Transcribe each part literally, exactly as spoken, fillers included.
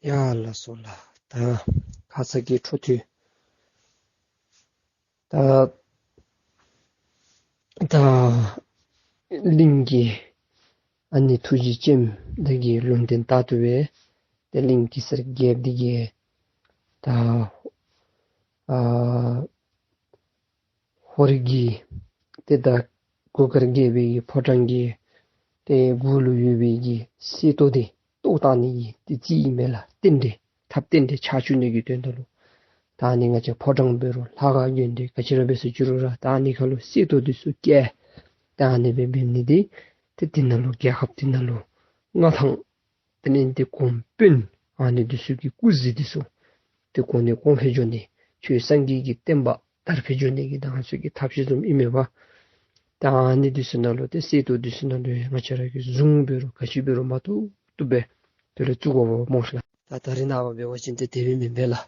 ཡ་ལགས་སོ་ལགས། ད་ཁ་ཙ་གི་འཕྲོ་མཐུད། ད་ད་གླིང་གི་ཨ་ནི་ཐུགས་རྗེ་ཅན་དེ་གི་ལུང་བསྟན་ལྟར་དུ་སྦེ་ཏེ་གླིང་གེ་སར་རྒྱལཔོ་འདི་གིས་ད་ཨ་ཧོར་གྱི་ཏེ་ད་གུར་དཀར་རྒྱལ་པོའི་གི་ཕོ་བྲང་གི་ཏེ་གུ་ལུ་ཡོད་པའི་གི་གསེར་ཏོག་འདི་བཏོག་བཏང་ནི་གི་ཏེ་རྩིས་ཨིན་མས་ལགས། རྟེན་འབྲེལ་ཐབས་རྟེན་འབྲེལ་ཆགས་བཅུག་ནི་གི་དོན་དག་ལུ། ད་ཨ་ནི་ང་བཅས་ཕོ་བྲང་འབད་རུང་ལྷ་ཁང་དགོན་སྡེ་ག་ཅི་ར་འབད་ཟེར་བཅུག་རུང་ར་ད་ཨ་ནི་ཁ་ལུ་གསེར་ཏོག་འདི་ཚུ་བཀལ། ད་ཨ་ནི་སྦེ་འབད་ནི་འདི་ཏེ་འདི་ནང་ལུ་རྒྱལ་ཁབ་འདི་ནང་ལུ་མངའ་ཐང་དེ་ལས་ཏེ་གོང་དཔོན་ཨ་ནི་འདི་ཚུ་གི་སྐུ་གཟི་འདི་ཚུ་ཏེ་གོང་ནས་གོང་འཕེལ་འགྱོ་ནི། ཆོས་སངས་རྒྱས་ཀྱི་བསྟན་པ་དར་འཕེལ་འགྱོ་ནི་གི་ད་ང་བཅས་ཀྱི་ཐབས་ཤེས་བཟུམ་ཨིན་མས་པ། ད་ཨ་ནི་འདི་ཚུ་ནང་ལུ་ཏེ་གསེར་ཏོག་འདི་ཚུ་ནང་ལུ་ང་བཅས་ར་གི་གཟུངས་འབད་རུང་ག་ཅི་འབད་རུང་མ་བཏུབ་བཏུབ་སྦེ་དེ་ལས་བཙུགས་དགོཔ་སྨོ་ཤིག་ལགས། ད་ད་རེས་ནངས་པ་འབད་བ་ཅིན་ཏེ་དེ་སྦེ་མེན་པས་ལགས།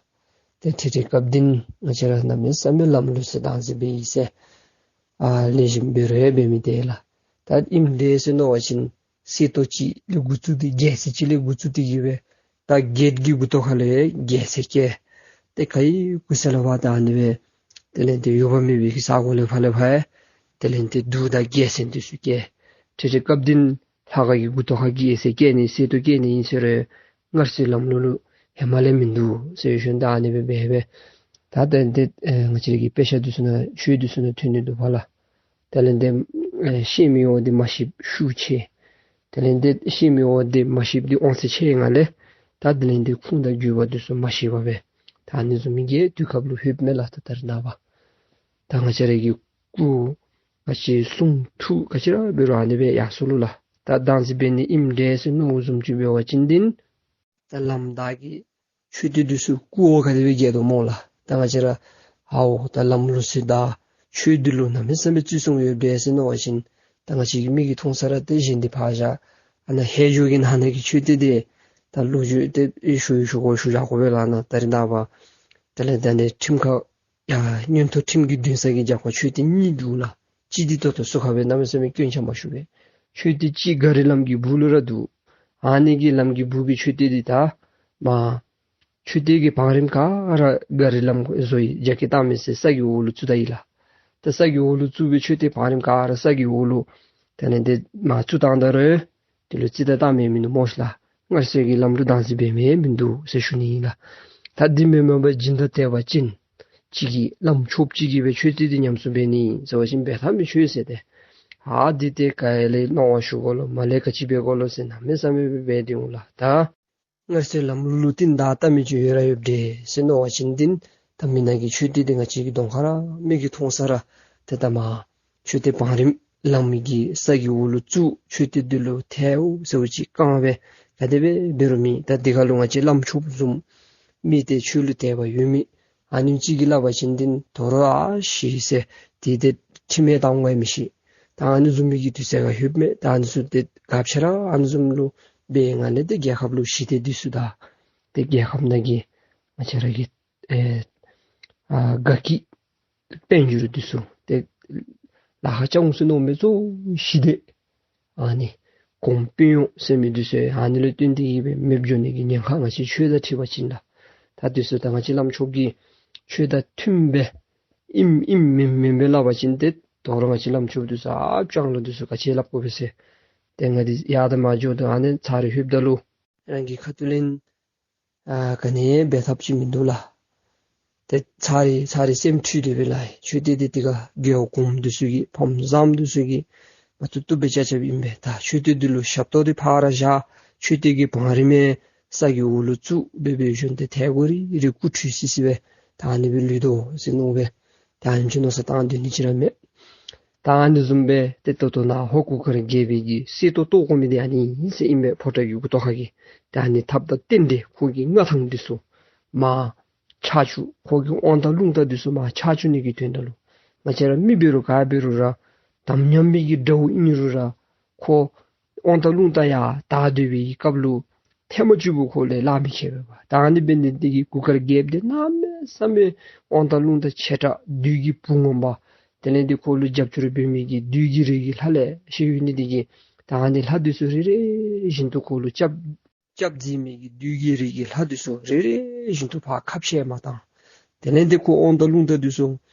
ཏེ་ཁྲིག་ཁྲི་སྐབས་འདི་ནང་ང་བཅས་ར་གནམ་མེད་ས་མེད་ལམ་ལུགས་སྲོལ་དང་ཟེར་སྦེ་ཨིན་ཟེར་ཨ་ལེགས་ཤོམ་འབད་རུང་ཡང་འབད་མི་དེ་ལགས། ད་ཨིནམ་འདྲས་ཟེར་མནོ་བ་ཅིན་གསེར་ཏོག་ཅིག་ལས་འགོ་བཙུགས་ཏེ་རྒྱལ་མཚན་ཅིག་ལས་འགོ་བཙུགས་ཏེ་གི་སྦེ་ད་གེཊ་ཀྱི་མགུ་ཏོ་ཁ་ལས་རྒྱལ་མཚན་བཀལ། ཏེ་ག་ཡི་གུ་ས་ལ་བ་ད་ཨ་ནི་སྦེ་དེ་ལས་ཏེ་ཡོད་པ་མེད་པའི་གི་ས་གོ་ལས་ཕར་ལས་ཕར་དེ་ལས་ཏེ་གདུགས་དང་རྒྱལ་མཚན་འདི་ཚུ་བཀལ། ཁྲིག་ཁྲི་སྐབས་འདི་ནང་ལྷ་ཁང་གི་མགུ་ཏོ་ཁར་རྒྱལ་མཚན་བཀལ་ནི་གསེར་ཏོག་བཀལ་ནི་ཨིན་ཟེར་རུང་སྔར་སྲོལ་ལམ་ལུགས་ལུ་ཧེ་མ་ལས་མིན་འདུག་ཟེར་ཞུ་ནི། ད་ཨ་ནི་སྦེ་འབད་སྦེ་ད་ཏེ་ཏེ་ཨེ་ང་བཅས་ཀྱི་དཔེ་ཆ་འདི་ཚུ་ནང་ཆོས་འདི་ཚུ་ནང་ཐོན་ནི་འདུག་པ་ལགས། དེ་ལས་ཏེ་ཨེ་ཤེས་མི་འོང་འདི་མ་ཤེསཔ་ཤུགས་ཆེ། དེ་ལས་ཏེ་ཤེས་མི་འོང་འདི་མ་ཤེསཔ་འདི་དབང་ཚད་ཆེ་ཡི་ངང་ལས་ད་དེ་ལས་ཏེ་ཁུངས་དང་དགོས་པ་འདི་ཚུ་མ་ཤེས་པར་སྦེ་ད་ཨ་ནི་བཟུམ་མའི་གི་དུས་སྐབས་ལུ་ལྷོདཔ་མས་ལགས། ད་ད་རེས་ནངས་པ་ད་ང་བཅས་ར་གི་སྐུ་ག་ཅི་གསུང་ཐུགས་ག་ཅི་ར་འབད་རུང་ཨ་ནི་སྦེ་ཡར་སོང་ལོ་ལགས། ད་དང་ཟེར་འབད་ནི་ཨིནམ་འདྲས་ཟེར་མནོ་བཟུམ་ཅིག་འབད་བ་ཅིན་འདི་ད་ལམ་བདའ་གི་མཆོད་རྟེན་འདི་ཚུ་སྐུ་འོ་ག་དེ་སྦེ་རྒྱས་དོ་སྨོ་ལགས། ད་ང་བཅས་ར་ཨའོ་ད་ལམ་ལུགས་སྲོལ་དང་ཆོས་འདི་ལུ་གནམ་མེད་ས་མེད་བརྩི་སྲུང་ཡོདཔ་འདྲས་ཟེར་མནོ་བ་ཅིན་ད་ང་བཅས་ཀྱི་མིག་གིས་མཐོང་ས་ར་ཏེ་གཞན་འདི་ཕར་བཞག། ཨ་ནཱ་ཧེ་ཇོ་གི་ནང་ན་གི་མཆོད་རྟེན་འདི་ད་ལོ་རྒྱུས་ཏེ་ཨེ་ཞུ་ཞུ་དགོ་ཞུ་བཞག་དགོ་པས་ལགས། ཨ་ནཱ་ད་རེས་ནངས་པ་དེ་ལས་ད་ཨ་ནི་ཁྲིམས་ཁང་ཡ་མངོན་མཐོ་ཁྲིམས་ཀྱི་འདུན་ས་གི་རྒྱབ་ཁར་མཆོད་རྟེན་གཉིས་འདུག་ལགས། གཅིག་འདི་ད་ལྟོ་ཚུ་ཁར་སྦེ་གནམ་མེད་ས་མེད་སྐྱོན་ཆ་མ་ཞུགས་པས། མཆོད་རྟེན་གཅིག་ག་རི་ལམ་གྱི་སྦུག་ལུ་ར་འདུག། ཨ་ནི་གི་ལམ་གྱི་སྦུག་གི་མཆོད་རྟེན་འདི་ད་མ་མཆོད་རྟེན་གྱི་བང་རིམ་ག་ར་ག་རི་ལམ་བཟོ་ཡི་རྒྱ་སྐྱེད་བཏང་མི་ཟེར་ས་གི་འོག་ལུ་བཙུགས་ད་ཡི་ལགས། ད་ས་གི་འོག་ལུ་བཙུགས་པའི་མཆོད་རྟེན་བང་རིམ་ག་ར་ས་གི་འོག་ལུ་དེ་ལས་ཏེ་མ་བཙུགས་བཏང་ད་རུང་དེ་ལུ་རྩིས་ད་བཏང་མི་མིན་འདུག་སྨོ་ཤིག་ལགས། སྔར་སྲོལ་གྱི་ལམ་ལུགས་དང་ཟེར་འབད་མི་མིན་འདུག་ཟེར་ཞུ་ནི་ཨིན་ལགས། ད་འདི་མེན་མེན་པར་སྦྱིན་བདག་དད་པ་ཅན་ཅིག་གིས་བླམ་ཆོསཔ་ཅིག་གིས་སྦེ་མཆོད་རྟེན་འདི་ཉམས་གསོ་འབད་ནི་ཟེར་བ་ཅིན་འབད་ཐབས་མེད་ཆོས་ཟེར་ཏེ། ཨ་འདི་ཏེ་ག་ལས་གནང་བ་ཞུ་དགོ་ལོ་མ་ལས་ག་ཅི་འབད་དགོ་ལོ་ཟེར་གནམ་མེད་ས་མེད་སྦེ་འབད་དེ་འོང་ལགས། ད་སྔར་སྲོལ་ལམ་ལུགས་ལུ་རྟིང་བདའ་བལྟ་མི་ཅིག་ཡོད་ར་ཡོདཔ་འདྲས་ཟེར་མནོ་བ་ཅིན་འདི་ད་མི་ནག་གི་མཆོད་རྟེན་འདི་ང་བཅས་ཀྱི་གདོང་ཁར་ར་མིག་གིས་མཐོང་ས་ར་ཏེ་ད་མ་མཆོད་རྟེན་བང་རིམ་ལམ་གྱི་ས་གི་འོག་ལུ་བཙུགས། མཆོད་རྟེན་འདི་ལུ་ཐལཝ་ཟེརཝ་ཅིག་བཀང་སྦེ་ག་དེ་སྦེ་འབད་རུང་མེད། ད་འདི་ཁར་ལུ་ང་བཅས་བླམ་ཆོསཔ་བཟུམ་མི་སྡེ་ཆོས་ལུ་དད་པ་ཡོད་མི་ཨ་ནི་ཅིག་གིས་སླབ་པ་ཅིན་འདི་དོ་རུང་ཨ་ཞི་ཟེར་ཏེ་ཏེ་ཁྲིམས་ཡང་བཏང་དགོ་ཡང་མི་ཤེས། ད་ཨ་ནི་བཟུམ་མའི་གི་དུས་ཚོད་ཁར་ལྷོདཔ་མས། ད་ཨ་ནི་ཚུ་ཏེ་ག་ཅི་ར་ཨ་ནི་བཟུམ་ལུ་འབད་ང་ལས་ཏེ་རྒྱལ་ཁབ་ལུ་ཞི་བདེ་འདི་ཚུ་དང་ཏེ་རྒྱལ་ཁབ་ནང་གི་ང་བཅས་ར་གི་ཨེ་ཨ་དགའ་སྐྱིད་དཔལ་འབྱོར་འདི་ཚུ་ཏེ་ལཱ་ཁག་རྐྱབ་འོང་ཟེར་མནོ་མི་ཚུ་ཞི་བདེ་ཨ་ནི་གོང་འཕེལ་འོང་ཟེར་མི་འདི་ཚུ་ཨ་ནི་ལུ་བརྟེན་ཏེ་གིས་སྦེ་མེདཔ་འགྱོ་ནི་གི་ཉེན་ཁ་ང་བཅས་ཆོས་དང་འཁྲིལ་བ་ཅིན་ལགས། ད་འདི་ཚུ་ད་ང་བཅས་བླམ་ཆོསཔ་གི་ཆོས་དང་མཐུནམ་སྦེ་ཨིནམ་ཨིནམ་མེནམ་མེནམ་སྦེ་སླབ་པ་ཅིན་ཏེ་དོ་རུང་ང་བཅས་བླམ་ཆོསཔ་འདི་ཚུ་ཨ་སྤྱང་ལོ་འདི་ཚུ་ག་ཅི་སླབ་དགོ་པས་ཟེར། ཏེ་ང་འདི་ཡར་དང་མར་འགྱོ་དོ་ཨ་ནི་ཚར་རེ་ལྷོདཔ་ད་ལུ་རང་གི་ཁ་ཐུག་ལས་ཨ་ག་ནི་འབད་ཐབས་ཅིག་མིན་འདུག་ལགས། ཏེ་ཚར་རེ་ཚར་རེ་སེམས་འཁྲུལ་ཏེ་སྦེ་ལགས། མཆོད་རྟེན་འདི་ཏེ་ག་རྒྱལཔོ་གོངམ་འདི་ཚུ་གིས་ཕམ་བཟངམ་འདི་ཚུ་གིས་མ་བཏུབ་བཏུབ་སྦེ་རྐྱབ་རྐྱབ་ཨིན་པས། ད་མཆོད་རྟེན་འདི་ལུ་ཞབས་ཏོག་འདི་ཕར་བཞག། མཆོད་རྟེན་གྱི་བང་རིམ་ཡང་ས་གི་འོག་ལུ་བཙུགས། སྦེ་སྦེ་བཞིན་ཏེ་ཐལཝ་རིལ་རི་སྐུ་བྲུས་སི་སི་སྦེ་ད་ཨ་ནི་སྦེ་ལུས་དོ་ཟེར་མནོ་སྦེ་ད་ཨ་ནི་ཅིག་མནོ་བསམ་བཏང་སྡོད་ནི་ཅིག་ར་མས། ད་ཨ་ནི་བཟུམ་སྦེ་ཏེ་ད་ལྟོ་ནཱ་ཧོར་གུར་དཀར་རྒྱལ་པོའི་གི་གསེར་ཏོག་བཏོག་དགོ་མི་འདི་ཨ་ནི་ཨིན་ཟེར་ཨིན་པས། ཕོ་བྲང་གི་མགུ་ཏོ་ཁ་གི། ད་ཨ་ནི་ཐབས་དང་རྟེན་འབྲེལ་ཁོ་གི་མངའ་ཐང་འདི་ཚུ་མར་ཆགས་བཅུག། ཁོ་གི་དབང་ཐང་རླུང་རྟ་འདི་ཚུ་མར་ཆགས་བཅུག་ནི་གི་དོན་དག་ལུ་ང་བཅས་ར་མི་འབད་རུང་ག་འབད་རུང་ར་དམ་ཉམས་མི་གི་དགྲ་བོ་ཨིན་རུང་ར་ཁོ་དབང་ཐང་རླུང་རྟ་ཡར་དར་སྡོད་པའི་སྐབས་ལུ་ཐེངས་མ་གཅིག་པོ་ཁོ་ལས་ལཱ་མི་ཁེལ་བས་པ། ད་ཨ་ནི་འབད་ནི་འདི་གིས་གུར་དཀར་རྒྱལཔོ་འདི་གནམ་མེད་ས་མེད་དབང་ཐང་རླུང་རྟ་ཆེ་དྲགས་བདུད་ཀྱི་བུ་ངོ་མ། དེ་ལས་འདི་ཁོ་ལུ་རྒྱབ་སྐྱོར་འབད་མི་གི་བདུད་ཀྱི་རིགས་ཀྱི་ལྷ་ལེ་ཤ་ཡོད་ནི་འདི་གིས་ད་ཨ་ནི་ལྷ་འདི་ཚུ་རེ་རེ་བཞིན་དུ་ཁོ་ལུ་སྐྱབས་ སྐྱབས་མཛད་མི་གི་བདུད་ཀྱི་རིགས་ཀྱི་ལྷ་འདི་ཚུ་རེ་རེ་བཞིན་དུ་ཕར་ཁ་ཕྱེ་མར་བཏང་། དེ་ལས་འདི་ཁོ་དབང་ཐང་རླུང་རྟ་འདི་ཚུ་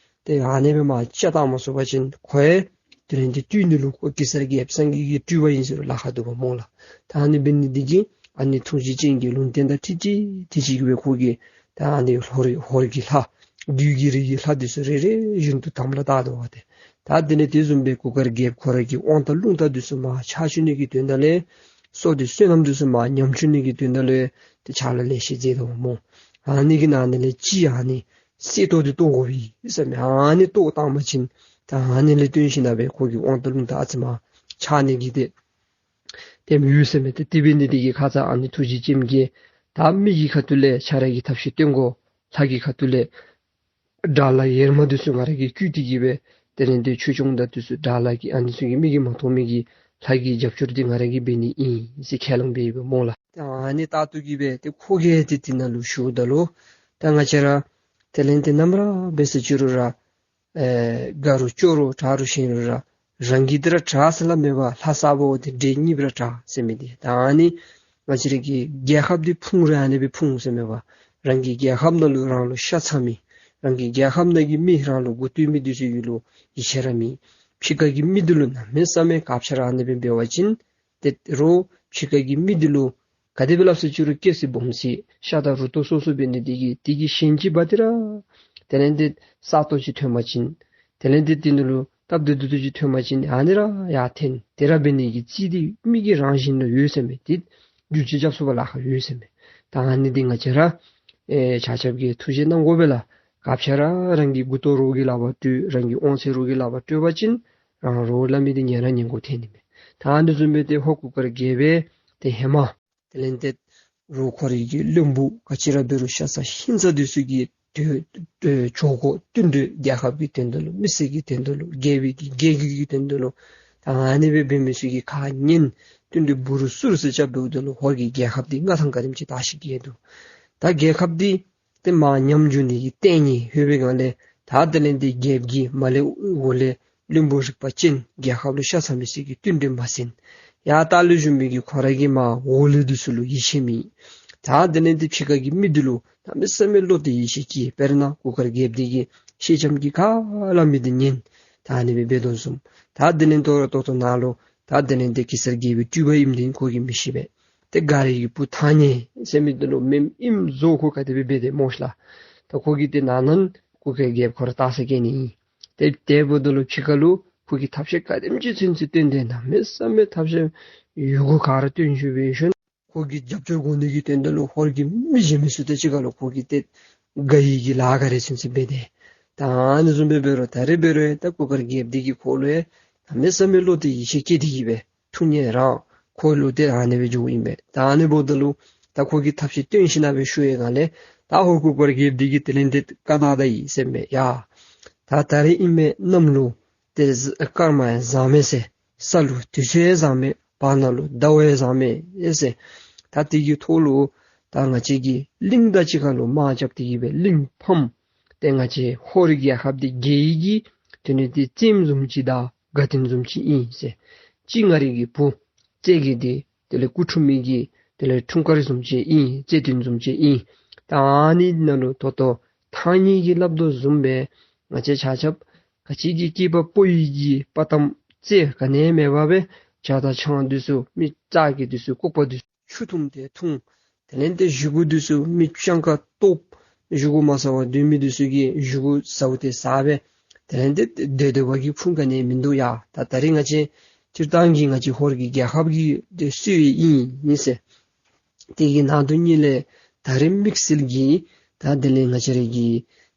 ཏེ་ཨ་ནི་སྦེ་མར་ཆ་བཏང་མ་ཚུགས་པ་ཅིན་ཁོ་ཡང་དེ་ལས་འདི་བཏུལ་ནི་ལུ་ཁོ་གེ་སར་རྒྱལཔོ་སངས་རྒྱས་ཀྱི་སྤྲུལ་པ་ཨིན་ཟེར་ལཱ་ཁག་འདུག་པ་སྨོ་ལགས། ད་ཨ་ནི་འབད་ནི་འདི་གིས་ཨ་ནི་ཐུགས་རྗེ་ཅན་གྱི་ལུང་བསྟན་དང་འཁྲིལ་ཏེ་དེ་ཅིག་སྦེ་ཁོ་གིས་ད་ཨ་ནི་ཧོར་ཧོར་གྱི་ལྷ་བདུད་ཀྱི་རིགས་ཀྱི་ལྷ་འདི་ཚུ་རེ་རེ་བཞིན་དུ་དམ་ལ་བཏགས་འདུག་པ་ཏེ། ད་དེ་ལས་དེ་བཟུམ་སྦེ་གུར་དཀར་རྒྱལཔོ་ཁོ་ར་གི་དབང་ཐང་རླུང་རྟ་འདི་ཚུ་མར་ཆག་བཅུག་ནི་གི་དོན་དག་ལས་སྲོག་འདི་བསོད་ནམས་འདི་ཚུ་མར་ཉམས་བཅུག་ནི་གི་དོན་དག་ལས་ཏེ་ཕྱག་ལཱ་ལེ་ཤ་མཛད་དོ་སྨོ། ཨ་ནི་གི་ནང་ན་ལས་གཅིག་ཨ་ནི་གསེར་ཏོག་འདི་བཏོག་དགོ་པས་ཟེར་མས། ཨ་ནི་བཏོག་བཏང་པ་ཅིན་ད་ཨ་ནི་ལས་བརྟེན་ཞིནམ་ལས་ཁོ་གི་དབང་ཐང་རླུང་རྟ་ཨ་ཙི་མར་ཆག་ནི་གི་ཏེ་ཏེ་མི་ཡོད་ཟེར་མས། ཏེ་དེ་འབད་ནི་འདི་གིས་ཁ་ཙ་ཨ་ནི་ཐུགས་རྗེ་ཅན་གྱིས་ད་མི་གི་ཁ་ཐུག་ལས་ཁྱོད་ར་གི་ཐབས་ཤེས་སྟོན་དགོ། ལྷ་གི་ཁ་ཐུག་ལས་དགྲ་ལྷ་ཝེར་མ་འདི་ཚུ་ང་ར་གིས་བསྐུལ་ཏེ་གི་སྦེ་དེ་ལས་འདི་ཆོས་སྐྱོང་དང་འདི་ཚུ་དགྲ་ལྷ་གི་ཨ་ནི་ཚུ་གིས་མིག་གིས་མ་མཐོང་མི་གི་ལྷ་གི་རྒྱབ་སྐྱོར་འདི་ང་ར་གིས་འབད་ནི་ཨིན་ཟེར་ཁས་བླངས་འབད་ཡི་པ་སྨོ་ལགས། ད་ཨ་ནི་ལྟར་དུ་གི་སྦེ་ཏེ་ཁོ་གིས་ཏེ་དེ་ནང་ལུ་ཞུཝ་ད་ལུ་ད་ང་བཅས་ར་དེ་ལས་འདི་ནམ་ར་འབད་ཟེར་ཅི་རུང་ར་ཨེ་དགའ་རུང་སྐྱོ་རུང་དྲག་རུང་ཞན་རུང་ར་རང་གི་འདི་ར་དྲག་ཟེར་སླབ་མེད་པར་ལྷ་གསརཔ་འདི་འདྲེ་གཉིས་པ་ར་དྲག་ཟེར་མི་འདི་ད་ཨ་ནི་ང་བཅས་ར་གི་རྒྱལ་ཁབ་འདི་ཕུང་རུང་ཨ་ནི་སྦེ་ཕུང་ཟེར་མེད་པར་རང་གི་རྒྱལ་ཁབ་ནང་ལུ་རང་ལུ་ཤ་ཚ་མི་རང་གི་རྒྱལ་ཁབ་ནང་གི་མི་རང་ལུ་མགུ་འཐོམ་མི་འདི་ཚུ་གི་ལུ་ཡིད་ཆེས་ར་མེད། ཕྱི་ཁ་གི་མི་འདི་ལུ་གནམ་མེད་ས་མེད་དགག་བྱ་ར་ཨ་ནི་སྦེ་འབད་བ་ཅིན་ཏེ་རོགས་ཕྱི་ཁ་གི་མི་འདི་ལུ་ག་དེ་སྦེ་སླབ་ཟེར་ཅི་རུང་སྐྱེ་སྲིད་སྦོམ་སྲིད་ཤ་དང་རུ་ཏོ་སོ་སོ་འབད་ནི་འདི་གིས་དེ་གི་ཞེན་ཅིག་འབག་སྟེ་ར་དེ་ལས་འདི་ས་སྟོང་ཅིག་ཐོན་པ་ཅིན་དེ་ལས་འདི་དེ་ནང་ལུ་སྟབས་བདེ་སྡུག་བདེ་ཅིག་ཐོན་པ་ཅིན་ཨ་ནི་ར་ཡར་འཐེན་ཏེ་ར་འབད་ནི་གི་རྩིས་འདི་མི་གི་རང་བཞིན་ལུ་ཡོད་ཟེར་མས། ཏེ་རྒྱུ་ཅིག་རྐྱབ་ཚུགས་པར་ལཱ་ཁག་ཡོད་ཟེར་མས། ད་ཨ་ནི་འདི་ང་བཅས་ར་ཨེ་ཆ་ཁྱབ་ཀྱིས་ཐུགས་རྗེ་གནང་དགོ་པས་ལགས། དགག་བྱ་ར་རང་གི་མགུ་ཏོ་རོགས་ཀྱི་ལག་པར་སྤྲོད་རང་གི་དབང་ཚད་རོགས་ཀྱི་ལག་པར་སྤྲོད་པ་ཅིན་རང་རོགས་སླབ་མི་འདི་ཉན་ར་ཉན་དགོཔ་ཐོན་ནི་མས། ད་ཨ་ནི་བཟུམ་སྦེ་ཏེ་ཧོར་གུར་དཀར་རྒྱལ་པོ་ཏེ་ཧེ་མ་དེ་ལས་འདི་རོགས་ཁོ་རའི་གི་བློན་པོ་ག་ཅི་ར་འབད་རུང་ཤ་ཚ་ཧིང་ཚ་འདི་ཚུ་གི་དོན་དོན་ཕྱོགས་གོ་བསྟུན་གྲོས་རྒྱལ་ཁབ་ཀྱི་དོན་དག་ལུ་མི་སེར་གྱི་དོན་དག་ལུ་དགེ་བའི་གི་དགེ་རྒྱུ་གི་དོན་དག་ལུ་ད་ཨ་ནི་སྦེ་འབད་མི་ཚུ་གི་ཁ་ཉན་བསྟུན་གྲོས་འབུ་རུ་སུ་རུ་ཟེར་རྐྱབ་འབདཝ་ད་ལུ་ཧོར་གྱི་རྒྱལ་ཁབ་འདི་མངའ་ཐང་ག་དེམ་ཅིག་དར་ཞིང་རྒྱས་འདུག། ད་རྒྱལ་ཁབ་འདི་ཏེ་མར་ཉམས་འགྱོ་ནི་གི་ལྟས་ངན་ཡོད་པའི་སྒང་ལས་ད་དེ་ལས་འདི་རྒྱལཔོ་གིས་མར་ལས་འོག་ལས་བློན་པོ་རིག་པ་ཅན་རྒྱལ་ཁབ་ལུ་ཤ་ཚ་མི་སེར་གྱི་བསྟུན་གྲོས་མ་གསན། ཡར་ལྟག་ལུ་བཞུགས་མི་གི་ཁོ་ར་གི་མར་འོག་ལུ་འདི་ཚུ་ལུ་ཡིད་ཆེས་མེད། ད་དེ་ལས་འདི་ཕྱི་ཁ་གི་མི་འདི་ལུ་གནམ་མེད་ས་མེད་བློ་གཏད་ཡིད་ཆེས་སྐྱེས། དཔེར་ན་གུར་དཀར་རྒྱལཔོ་འདི་གིས་སེང་ལྕམ་གྱིས་ག་སླབ་མི་འདི་ཉན། ད་ཨ་ནི་སྦེ་འབད་དོ་བཟུམ། ད་དེ་ལས་ད་རུང་ད་ལྟོ་ནཱ་ལུ་ད་དེ་ལས་འདི་གེ་སར་རྒྱལ་པོའི་སྤྲུལ་པ་ཨིནམ་འདི་ཁོ་གིས་མི་ཤེས་པས། ཏེ་མགར་གྱི་བུ་ཐང་རྙེད་ཟེར་མི་འདི་ལུ་མེནམ་ཨིནམ་བཟོ་ཁོ་ག་དེ་སྦེ་འབད་དེ་སྨོ་ཤ་ལགས། ད་ཁོ་གིས་ཏེ་ནང་ན་གུར་དཀར་རྒྱལཔོ་ཁོ་ར་ལྟ་ས་སྐྱེལ་ནི་ཨིན། ཏེ་དེ་འབདཝ་ད་ལུ་ཕྱི་ཁ་ལུ་ཁོ་གིས་ཐབས་ཤེས་ག་དེམ་ཅིག་ཚུན་ཚོད་བཏོན་ཏེ་གནམ་མེད་ས་མེད་ཐབས་ཤེས་ཡོད་དགུ་ག་ར་བཏོན་ཞུ་བའི་ཤུལ་ཁོ་གི་རྒྱབ་སྐྱོར་དགོ་ནི་གི་དོན་དག་ལུ་ཧོར་གྱི་མི་གཞན་མི་ཚུ་དང་གཅིག་ཁར་ལུ་ཁོ་གིས་ཏེ་དགའ་ཡི་གི་ལཱ་ག་ར་ཚུན་ཚོད་འབད་དེ། ད་ཨ་ནི་བཟུམ་སྦེ་འབད་རུང་ད་རེས་འབད་རུང་ད་གུར་དཀར་རྒྱལཔོ་འདི་གིས་ཁོ་ལུ་གནམ་མེད་ས་མེད་བློ་གཏད་ཡིད་ཆེས་སྐྱེས་ཏེ་གི་སྦེ་ཐུགས་མཉེས་རང་ཁོ་ལུ་ཏེ་ཨ་ནི་སྦེ་འགྱོཝ་ཨིན་པས། ད་ཨ་ནི་འབདཝ་ད་ལུ་ད་ཁོ་གིས་ཐབས་ཤེས་བཏོན་ཞིནམ་སྦེ་ཞུ་བའི་སྒང་ལས་ད་ཧོར་གུར་དཀར་རྒྱལཔོ་འདི་གིས་དེ་ལས་འདི་བཀའ་གནང་ད་ཡི་ཟེར་མས། ཡ་ད་ད་རེས་ཨིན་མས་གནམ་ལུ་ཏེ་ཟ་སྐར་མ་ཡང་བཟང་མས་ཟེར། ས་ལུ་དུས་ཚོད་ཡང་བཟང་མས། བར་ན་ལུ་ཟླཝ་ཡང་བཟང་མས་ཟེར། ད་དེ་གི་ཐོག་ལུ་ད་ང་བཅས་ཀྱིས་གླིང་དང་གཅིག་ཁར་ལུ་དམག་རྐྱབ་སྟེ་གི་སྦེ་གླིང་ཕམ་ཏེ་ང་བཅས་ཧོར་རྒྱལ་ཁབ་འདི་རྒྱལ་ཡི་གི་དེ་ནི་ཏེ་རྩེདམོ་བཟུམ་ཅིག་དང་དགའ་སྟོན་བཟུམ་ཅིག་ཨིན་ཟེར། གཅིག་མངའ་རིས་ཀྱི་བུ་རྩེ་གི་འདི་དེ་ལས་སྐུ་འཁྲུངས་མི་གི་དེ་ལས་འཁྲུངས་སྐར་བཟུམ་ཅིག་ཨིན། རྩེད་འགྲན་བཟུམ་ཅིག་ཨིན། ད་ཨ་ནི་ནང་ལུ་ད་ལྟོ་ཐང་རྙེད་ཀྱིས་སླབ་དོ་བཟུམ་སྦེ་ང་བཅས་ཆ་ཁྱབ་ག་ཅི་གི་སྐྱེས་པ་ཕོ་ཡི་གི་དཔའ་གཏམ་རྩེ་ག་ནི་མེད་པར་སྦེ་བྱ་དང་ཆང་འདི་ཚུ་མི་ལྕགས་ཀྱི་འདི་ཚུ་ལྐོག་པ་འདི་ཚུ་ཆུ་འཐུངམ་ཏེ་འཐུང་། དེ་ལས་ཏེ་བཞེས་སྒོ་འདི་ཚུ་མི་སྤྱང་ཀ་སྟོབས་བཞེས་སྒོ་མ་ཟ་བར་སྡོད་མི་འདི་ཚུ་གིས་བཞེས་སྒོ་ཟཝ་ཏེ་ཟ་སྦེ་དེ་ལས་ཏེ་སྡོད་སྡོད་པ་གི་ཕུང་ག་ནི་མིན་འདུག། ཡ་ད་ད་རེས་ང་བཅས་སྤྱིར་བཏང་གི་ང་བཅས་ཧོར་གྱི་རྒྱལ་ཁབ་ཀྱི་ཏེ་སྲོལ་ཨིན་ཨིན་ཟེར། དེ་གི་ནང་དོན་ཉིད་ལས་ད་རེས་དམིགས་བསལ་གྱིས་ད་དེ་ལས་ང་བཅས་ར་གི་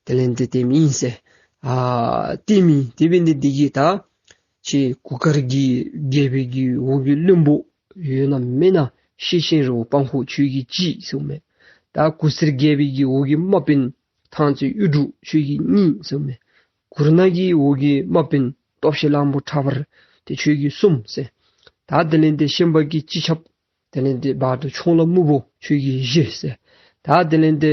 དེ་ལས་ཏེ་དེམ་ཨིན་ཟེར། ཨ་དེམ་ཨིན། དེ་འབད་ནི་འདི་གིས་ད་ཁྱེད་གུར་དཀར་གྱི་རྒྱལ་པོའི་གི་འོག་གི་བློན་པོ་ཡོད་ན་མེད་ན་ཤེས་ཤིང་རི་བོ་དཔང་ཧོ་ཁྱོད་ཀྱི་གཅིག་ཟེརཝ་མས། ད་གུར་སེར་རྒྱལ་པོའི་གི་འོག་གི་དམག་དཔོན་ཐང་རྩེ་གཡུ་འབྲུག་ཁྱོད་ཀྱི་གཉིས་ཟེརཝ་མས། གུར་ནག་གི་འོག་གི་དམག་དཔོན་སྟོབས་ཆེན་གླང་པོ་ཁྲ་འབར་དེ་ཁྱོད་ཀྱི་གསུམ་ཟེར། ད་དེ་ལས་ཏེ་ཤན་པ་གི་སྤྱི་ཁྱབ་དེ་ལས་ཏེ་བར་དུ་ཁྱུང་ལྷ་སྨུག་པོ་ཁྱོད་ཀྱི་བཞི་ཟེར། ད་དེ་ལས་ཏེ་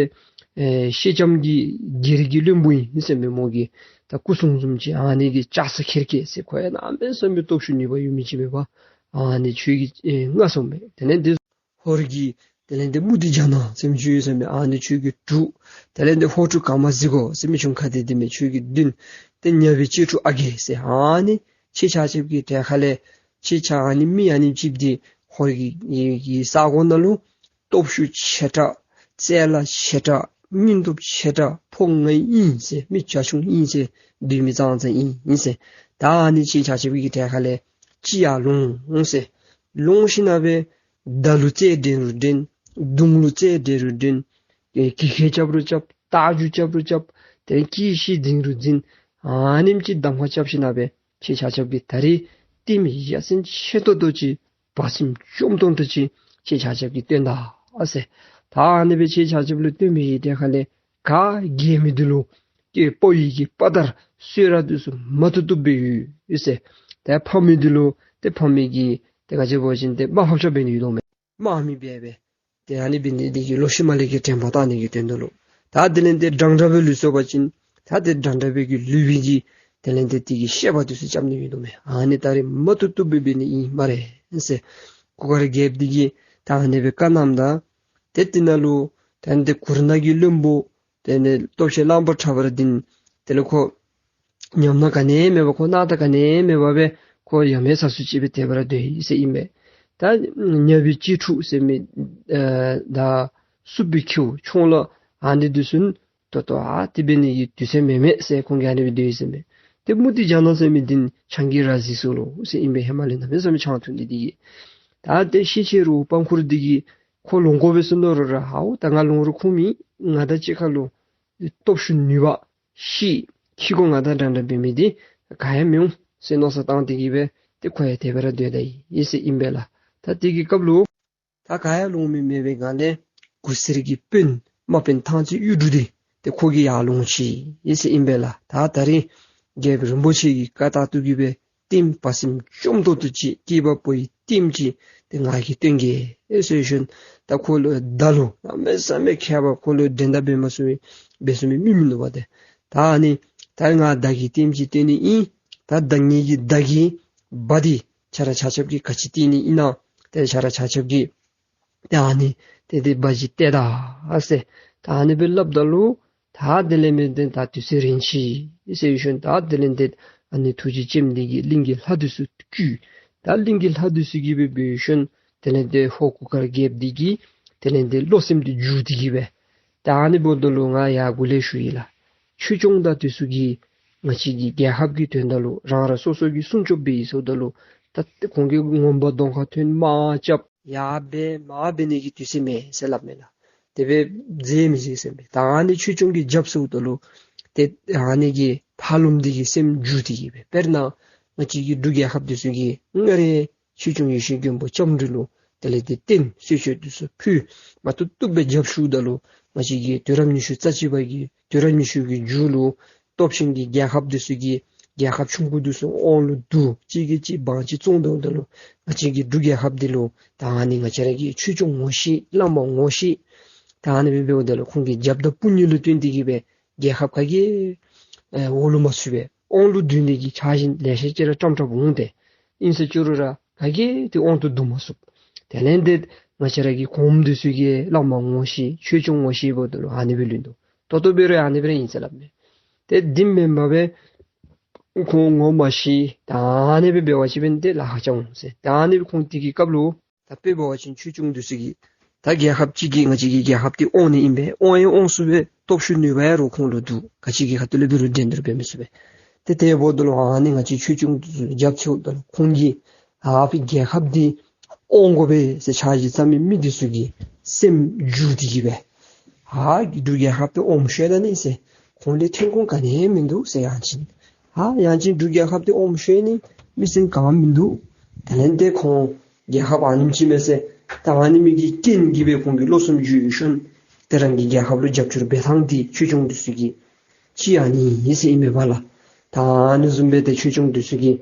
ཨེ་སེང་ལྕམ་གྱི་སྒེར་གྱི་བློན་པོ་ཨིན་ཟེར་མི་མོ་གི་ད་སྐུ་སྲུང་བཟུམ་ཅིག་ཨ་ནི་གི་ལྕགས་སྲེག་ཁེར་སྐྱེས་ཟེར། ཁོ་ཡང་གནམ་མེད་ས་མེད་སྟོབས་ཤུགས་ནུས་པ་ཡོད་མི་ཅིག་མས་པ། ཨ་ནི་ཁྱོད་ཀྱི་ཨེ་ལྔ་ཟེརཝ་མས། དེ་ལས་ཏེ་ཧོར་གྱི་ དེ་ལས་འདི་མུ་སྟེགས་ཇ་ནག་ཟེར་མི་ཅིག་ཡོད་ཟེར་མས། ཨ་ནི་ཁྱོད་ཀྱིས་དྲུག། དེ་ལས་འདི་ཧོར་ཕྲུག་ཀ་མ་ཟི་གོ་ཟེར་མི་ཆུང་ཁ་དེ་དེ་མས། ཁྱོད་ཀྱིས་བདུན། ཏེ་ཉ་པའི་གཅེས་ཕྲུག་ཨ་རྒས་ཟེར། ཨ་ནི་ཁྱེད་ཆ་ཁྱབ་ཀྱི་གྲལ་ཁ་ལས་ཁྱེད་ཆ་ཨ་ནི་མི་ཨ་ནི་ཅིག་འདི་ཧོར་གྱི་གི་ས་གོ་ནང་ལུ་སྟོབས་ཤུགས་ཆེ་དྲགས། རྩལ་ཆེ་དྲགས། སྙིང་སྟོབས་ཆེ་དྲགས། ཕོ་ང་ཨིན་ཟེར། མི་བྱ་ཁྱུང་ཨིན་ཟེར། བདུད་མི་ཙང་ཙང་ཨིན་ཟེར། ད་ཨ་ནི་ཁྱེད་ཆ་ཁྱབ་ཀྱི་གྲལ་ཁ་ལས་ཅིག་ཡར་ལོང་ཟེར། ལོང་ཞིནམ་སྦེ་མདའ་ལུ་རྩལ་འགྲན་རུང་འགྲན། མདུང་ལུ་རྩལ་འགྲན་རུང་འགྲན། ཨེ་གྱི་ཁ་རྐྱབ་རུང་རྐྱབ། རྟ་རྒྱུག་རྐྱབ་རུང་རྐྱབ། དེ་ལས་སྐྱེས་ཤི་འཛིང་རུང་འཛིང་། ཨ་ནེམ་ཅིག་གདམ་ཁ་རྐྱབ་ཞིནམ་སྦེ་ཁྱེད་ཆ་ཁྱབ་ཀྱིས་ད་རིས་ལྟདམོ་ཡ་མཚན་ཆེ་ཏོག་ཏོ་ཅིག་བ་སེམས་སྐྱོ་ཏོང་ཏོ་ཅིག་ཁྱེད་ཆ་ཁྱབ་ཀྱིས་སྟོན་ད་ཟེར། ད་ཨ་ནི་སྦེ་ཁྱེད་ཆ་ཁྱབ་ལུ་སྟོན་མི་གི་གྲལ་ཁ་ལས་ག་རྒྱལ་མི་འདི་ལུ་ཀྱེ་དཔའ་བོའི་གི་དཔའ་དར་གསོལ་རས་འདི་ཚུ་མ་བཏུབ་བཏུབ་སྦེ་ཡོད་ཟེར། ད་ཕམ་མི་འདི་ལུ་ཏེ་ཕམ་མི་གི་ཏེ་ག་ཅི་འབད་བ་ཅིན་ཏེ་དམག་ཧབ་ཆ་འབད་ནི་ཡོད་དོ་མས། དམག་མི་འབད་སྦེ་ཏེ་ཨ་ནི་འབད་ནི་འདི་གིས་ལོག་ཤུལ་མ་ལས་ཀྱི་དྲན་པ་བཏང་ནི་གི་དོན་དག་ལུ། ད་དེ་ལས་ཏེ་འདྲན་འདྲ་བའི་ལུས་སོང་པ་ཅིན་ད་ཏེ་འདྲན་འདྲ་བའི་གི་ལུས་པའི་གི་དེ་ལས་ཏེ་དེ་གི་བཤད་པ་འདི་ཚུ་རྐྱབ་ནི་ཡོད་དོ་མས། ཨ་ནི་ད་རིས་མ་བཏུབ་བཏུབ་སྦེ་འབད་ནི་ཨིན་སྨ་རེ་ཟེར། གུར་དཀར་རྒྱལཔོ་འདི་གིས་ད་ཨ་ནི་སྦེ་བཀའ་གནངམ་ད་ཏེ་དེ་ནང་ལུ་ད་ཨ་ནི་ཏེ་གུར་ནག་གི་བློན་པོ་དེ་ལས་སྟོབས་ཆེན་གླང་པོ་ཁྲ་འབར་འདི་དེ་ལས་ཁོ་ཉམས་སྣང་ག་ནི་མེད་པར་ཁོ་སྣང་དག་ག་ནི་མེད་པར་སྦེ་ཁོ་ཡ་མེད་ས་སུ་ཅིག་སྦེ་དེ་སྦེ་ར་སྡོད་ཡི་ཟེར་ཨིན་པས། ད་ཉ་པའི་གཅེས་ཕྲུག་ཟེར་མི་ཨ་ད་སུབ་པའི་ཁྱེའུ་ཆུང་ལོ་ཨ་ནི་འདི་ཚུ་ཏོག་ཏོ་ཨ་ཏི་འབད་ནི་གི་དུས་ཚོད་མེད་མས་ཟེར་ཁོང་གིས་ཨ་ནི་སྦེ་སྡོད་ཡི་ཟེར་མས། ཏེ་མུ་སྟེགས་ཇ་ནག་ཟེར་མི་འདི་ཆང་གིས་ར་བཟི་སོང་ལོ་ཟེར་ཨིན་པས། ཧེ་མ་ལས་གནམ་མེད་ས་མེད་ཆང་འཐུང་ནི་འདི་གིས། ད་ཏེ་ཤེས་ཆེ་རུང་དཔང་ཁུར་འདི་གིས་ཁོ་ལོང་དགོ་པས་ཟེར་མནོ་རུང་ར་ཨའོ་ད་ང་ལོང་རུང་ཁུངས་མེད། ང་དང་གཅིག་ཁར་ལུ་སྟོབས་ཤུགས་ནུས་པ་ཤེས་ཁྱི་གོ་ང་དང་འདྲན་འདྲ་འབད་མི་འདི་ག་ཡང་མི་འོང་ཟེར་མནོ་བསམ་བཏང་སྟེ་གིས་སྦེ་ཏེ་ཁོ་ཡང་དེ་སྦེ་ར་སྡོད་ད་ཡི་ཟེར་ཨིན་པས་ལགས། ད་དེ་གི་སྐབས་ལུ་ད་ག་ཡང་ལོང་མི་མེད་པའི་སྒང་ལས་གུར་སེར་གྱི་དཔོན་དམག་དཔོན་ཐང་རྩེ་གཡུ་འབྲུག་འདི་ཏེ་ཁོ་གིས་ཡར་ལོང་ཅི་ཟེར་ཨིན་པས་ལགས། ད་ད་རིས་རྒྱལཔོ་རིན་པོ་ཆེ་གི་བཀའ་ལྟར་དུ་གིས་སྦེ་ལྟདམོ་བ་སེམས་སྐྱོ་ཏོག་ཏོ་ཅིག་སྐྱེས་པ་པོའི་ལྟདམོ་ཅིག་ཏེ་ང་གིས་སྟོན་གེ་ཟེར་ཞིནམ་ད་ཁོ་ལུ་མདའ་ལུ་གནམ་མེད་ས་མེད་མཁས་པ་ཁོ་ལུ་འགྲན་ཟླ་འབད་མ་ཚུགས་པའི་འབད་ཚུགས་མི་མི་མིན་ནུག་པ་ཏེ། ད་ཨ་ནི་ད་ང་མདའ་གི་ལྟདམོ་ཅིག་སྟོན་ནི་ཨིན། ད་མདའ་ངེ་གི་མདའ་གི་འབའ་འདི་ཁྱེད་ར་ཆ་ཁྱབ་ཀྱིས་ག་ཅི་བཏོན་ནི་ཨིན་ན། ཏེ་ཁྱེད་ར་ཆ་ཁྱབ་ཀྱིས་ཏེ་ཨ་ནི་ཏེ་ཏེ་འབའ་ཅིག་གཏད་ད་ཟེར་ད་ཨ་ནི་སྦེ་སླབ་ད་ལུ་ད་དེ་ལས་མི་འདི་ད་དུས་ཚོད་རན་ཅི་ཟེར་ཞིནམ་ད་དེ་ལས་འདི་ཨ་ནི་ཐུགས་རྗེ་ཅན་འདི་གིས་གླིང་གི་ལྷ་འདི་ཚུ་བསྐུལ། ད་གླིང་གི་ལྷ་འདི་ཚུ་གིས་སྦེ་འབད་ཞིནམ་དེ་ལས་འདི་ཧོར་གུར་དཀར་རྒྱལཔོ་འདི་གི་དེ་ལས་འདི་བློ་སེམས་འདི་འགྱུར་ཏེ་གིས་སྦེ་ད་ཨ་ནི་འབདཝ་ད་ལུ་ང་ཡར་འགོ་ལས་ཞུ་ཡི་ལགས། ཆོས་སྐྱོང་དང་འདི་ཚུ་གིས་ང་བཅས་ཀྱི་རྒྱལ་ཁབ་ཀྱི་དོན་དག་ལུ་རང་རང་སོ་སོ་གི་སྲུང་སྐྱོབ་འབད་ཡི་ཟེརཝ་ད་ལུ་ད་ཁོང་གིས་ངོ་མ་གདོང་ཁར་ཐོན་དམག་རྐྱབ་ཡར་འབད་མར་འབད་ནི་གི་དུས་ཚོད་མེད་ཟེར་སླབ་མས་ལགས། དེ་སྦེ་མཛད་མི་ཤེས་ཟེར་མས། ད་ཨ་ནི་ཆོས་སྐྱོང་གིས་རྐྱབ་ཟེརཝ་ད་ལུ་ཏེ་ཨ་ནི་གིས་ཕ་ལུམ་འདི་གི་སེམས་འགྱུར་ཏེ་གིས་སྦེ་དཔེར་ན་ང་བཅས་ཀྱི་འབྲུག་རྒྱལ་ཁབ་འདི་ཚུ་གིས་སྔར་ཆོས་སྐྱོང་ཡེ་ཤེས་མགོན་པོ་ལྕམ་དྲལ་ལུ་དེ་ལས་ཏེ་རྟེན་གསོལ་མཆོད་འདི་ཚུ་ཕུལ་མ་བཏུབ་བཏུབ་སྦེ་རྐྱབ་ཞུཝ་ད་ལུ་ང་བཅས་ཀྱི་དུས་རབས་ཉི་ཤུ་རྩ་གཅིག་པ་གི་དུས་རབས་ཉི་ཤུ་གི་མཇུག་ལུ་སྟོབས་ཆེན་གྱི་རྒྱལ་ཁབ་འདི་ཚུ་གིས་རྒྱལ་ཁབ་ཆུང་ཀུ་འདི་ཚུ་དབང་ལུ་བསྡུ་གཅིག་གིས་གཅིག་དབང་ཅིག་བཙོང་དོ་ད་ལུ་ང་བཅས་ཀྱི་འབྲུག་རྒྱལ་ཁབ་འདི་ལུ་ད་ཨ་ནི་ང་བཅས་ར་གི་ཆོས་སྐྱོང་ངོ་ཤེས་བླ་མ་ངོ་ཤེས་ད་ཨ་ནི་སྦེ་འབདཝ་ད་ལུ་ཁོང་གི་རྒྱབ་དང་དཔུང་གཉེན་ལུ་བརྟེན་ཏེ་གིས་སྦེ་རྒྱལ་ཁབ་ག་གིས་ཨེ་འོག་ལུ་མ་ཚུད་པས། དབང་ལུ་བསྡུ་ནི་གི་འཆར་གཞི་ལེ་ཤ་ཅིག་ར་བཀྲམ་བཀྲམ་འོང་སྟེ། ཨིན་ཟེར་བཅུག་རུང་ར་ག་གིས་ཏེ་དབང་དུ་བསྡུ་མ་ཚུགས། དེ་ལས་ཏེ་ང་བཅས་ར་གི་གོངམ་འདི་ཚུ་གིས་བླ་མ་ངོ་ཤེས་ཆོས་སྐྱོང་ངོ་ཤེས་འབདཝ་ད་ལུ་ཨ་ནི་སྦེ་ལུས་འདུག། ད་ལྟོ་འབད་རུང་ཨ་ནི་སྦེ་ར་ཨིན་ཟེར་སླབ་མས། ཏེ་འདི་མེན་པར་སྦེ་ཁོང་ངོ་མ་ཤེས་ད་ཨ་ནི་སྦེ་འབད་བ་ཅིན་འབདན་ཏེ་ལཱ་ཁག་ཅིག་འོང་ཟེར། ད་ཨ་ནི་སྦེ་ཁོང་དེ་གི་སྐབས་ལུ་ད་དཔེ་འབད་བ་ཅིན་ཆོས་སྐྱོང་འདི་ཚུ་གིས་ད་རྒྱལ་ཁབ་ཅིག་གིས་ང་བཅས་ཀྱི་རྒྱལ་ཁབ་འདི་དབང་ནི་ཨིན་པས། དབང་ཡང་དབང་ཚུགས་པས། སྟོབས་ཤུགས་ནུས་པ་ཡང་རོགས་ཁོང་ལུ་འདུག། ག་ཅི་གི་ཁ་ཐུག་ལས་འབད་རུང་འགྲན་བསྡུར་འབད་མི་ཚུགས་པས། ཏེ་དེ་འབདཝ་ད་ལུ་ཨ་ནི་ང་བཅས་ཆོས་སྐྱོང་འདི་ཚུ་རྒྱབ་ཆེཝ་ད་ལུ་ཁོང་གིས་ཨ་ཕི་རྒྱལ་ཁབ་འདི་དབང་དགོ་པས་ཟེར་འཆར་གཞི་བརྩམ་མི་མི་འདི་ཚུ་གི་སེམས་འགྱུར་ཏེ་གིས་སྦེ་ཨ་འབྲུག་རྒྱལ་ཁབ་འདི་དབང་མི་ཤེས་ད་ནི་ཟེར། ཁོང་ལས་ཐོན་ཁུངས་ག་ནི་ཡང་མིན་འདུག་ཟེར། ཡང་ཅིན་ཧ་ཡང་ཅིན་འབྲུག་རྒྱལ་ཁབ་འདི་དབང་མི་ཤེས་ནི་མི་སེར་ག་ཡང་མིན་འདུག། དེ་ལས་ཏེ་ཁོང་རྒྱལ་ཁབ་ཨ་ནེམ་ཅིག་མས་ཟེར། ད་ཨ་ནི་མི་གི་རྐྱེན་གྱིས་སྦེ་ཁོང་གི་བློ་སེམས་འགྱུར་ཞིནམ་ཏེ་རང་གི་རྒྱལ་ཁབ་ལུ་རྒྱབ་སྐྱོར་འབད་ཐངས་འདི་ཆོས་སྐྱོང་འདི་ཚུ་གིས་ཅིག་ཨ་ནི་ཨིན་ཟེར་ཨིན་མས་པ་ལགས། ད་ཨ་ནི་བཟུམ་སྦེ་ཏེ་ཆོས་སྐྱོང་འདི་ཚུ་གིས་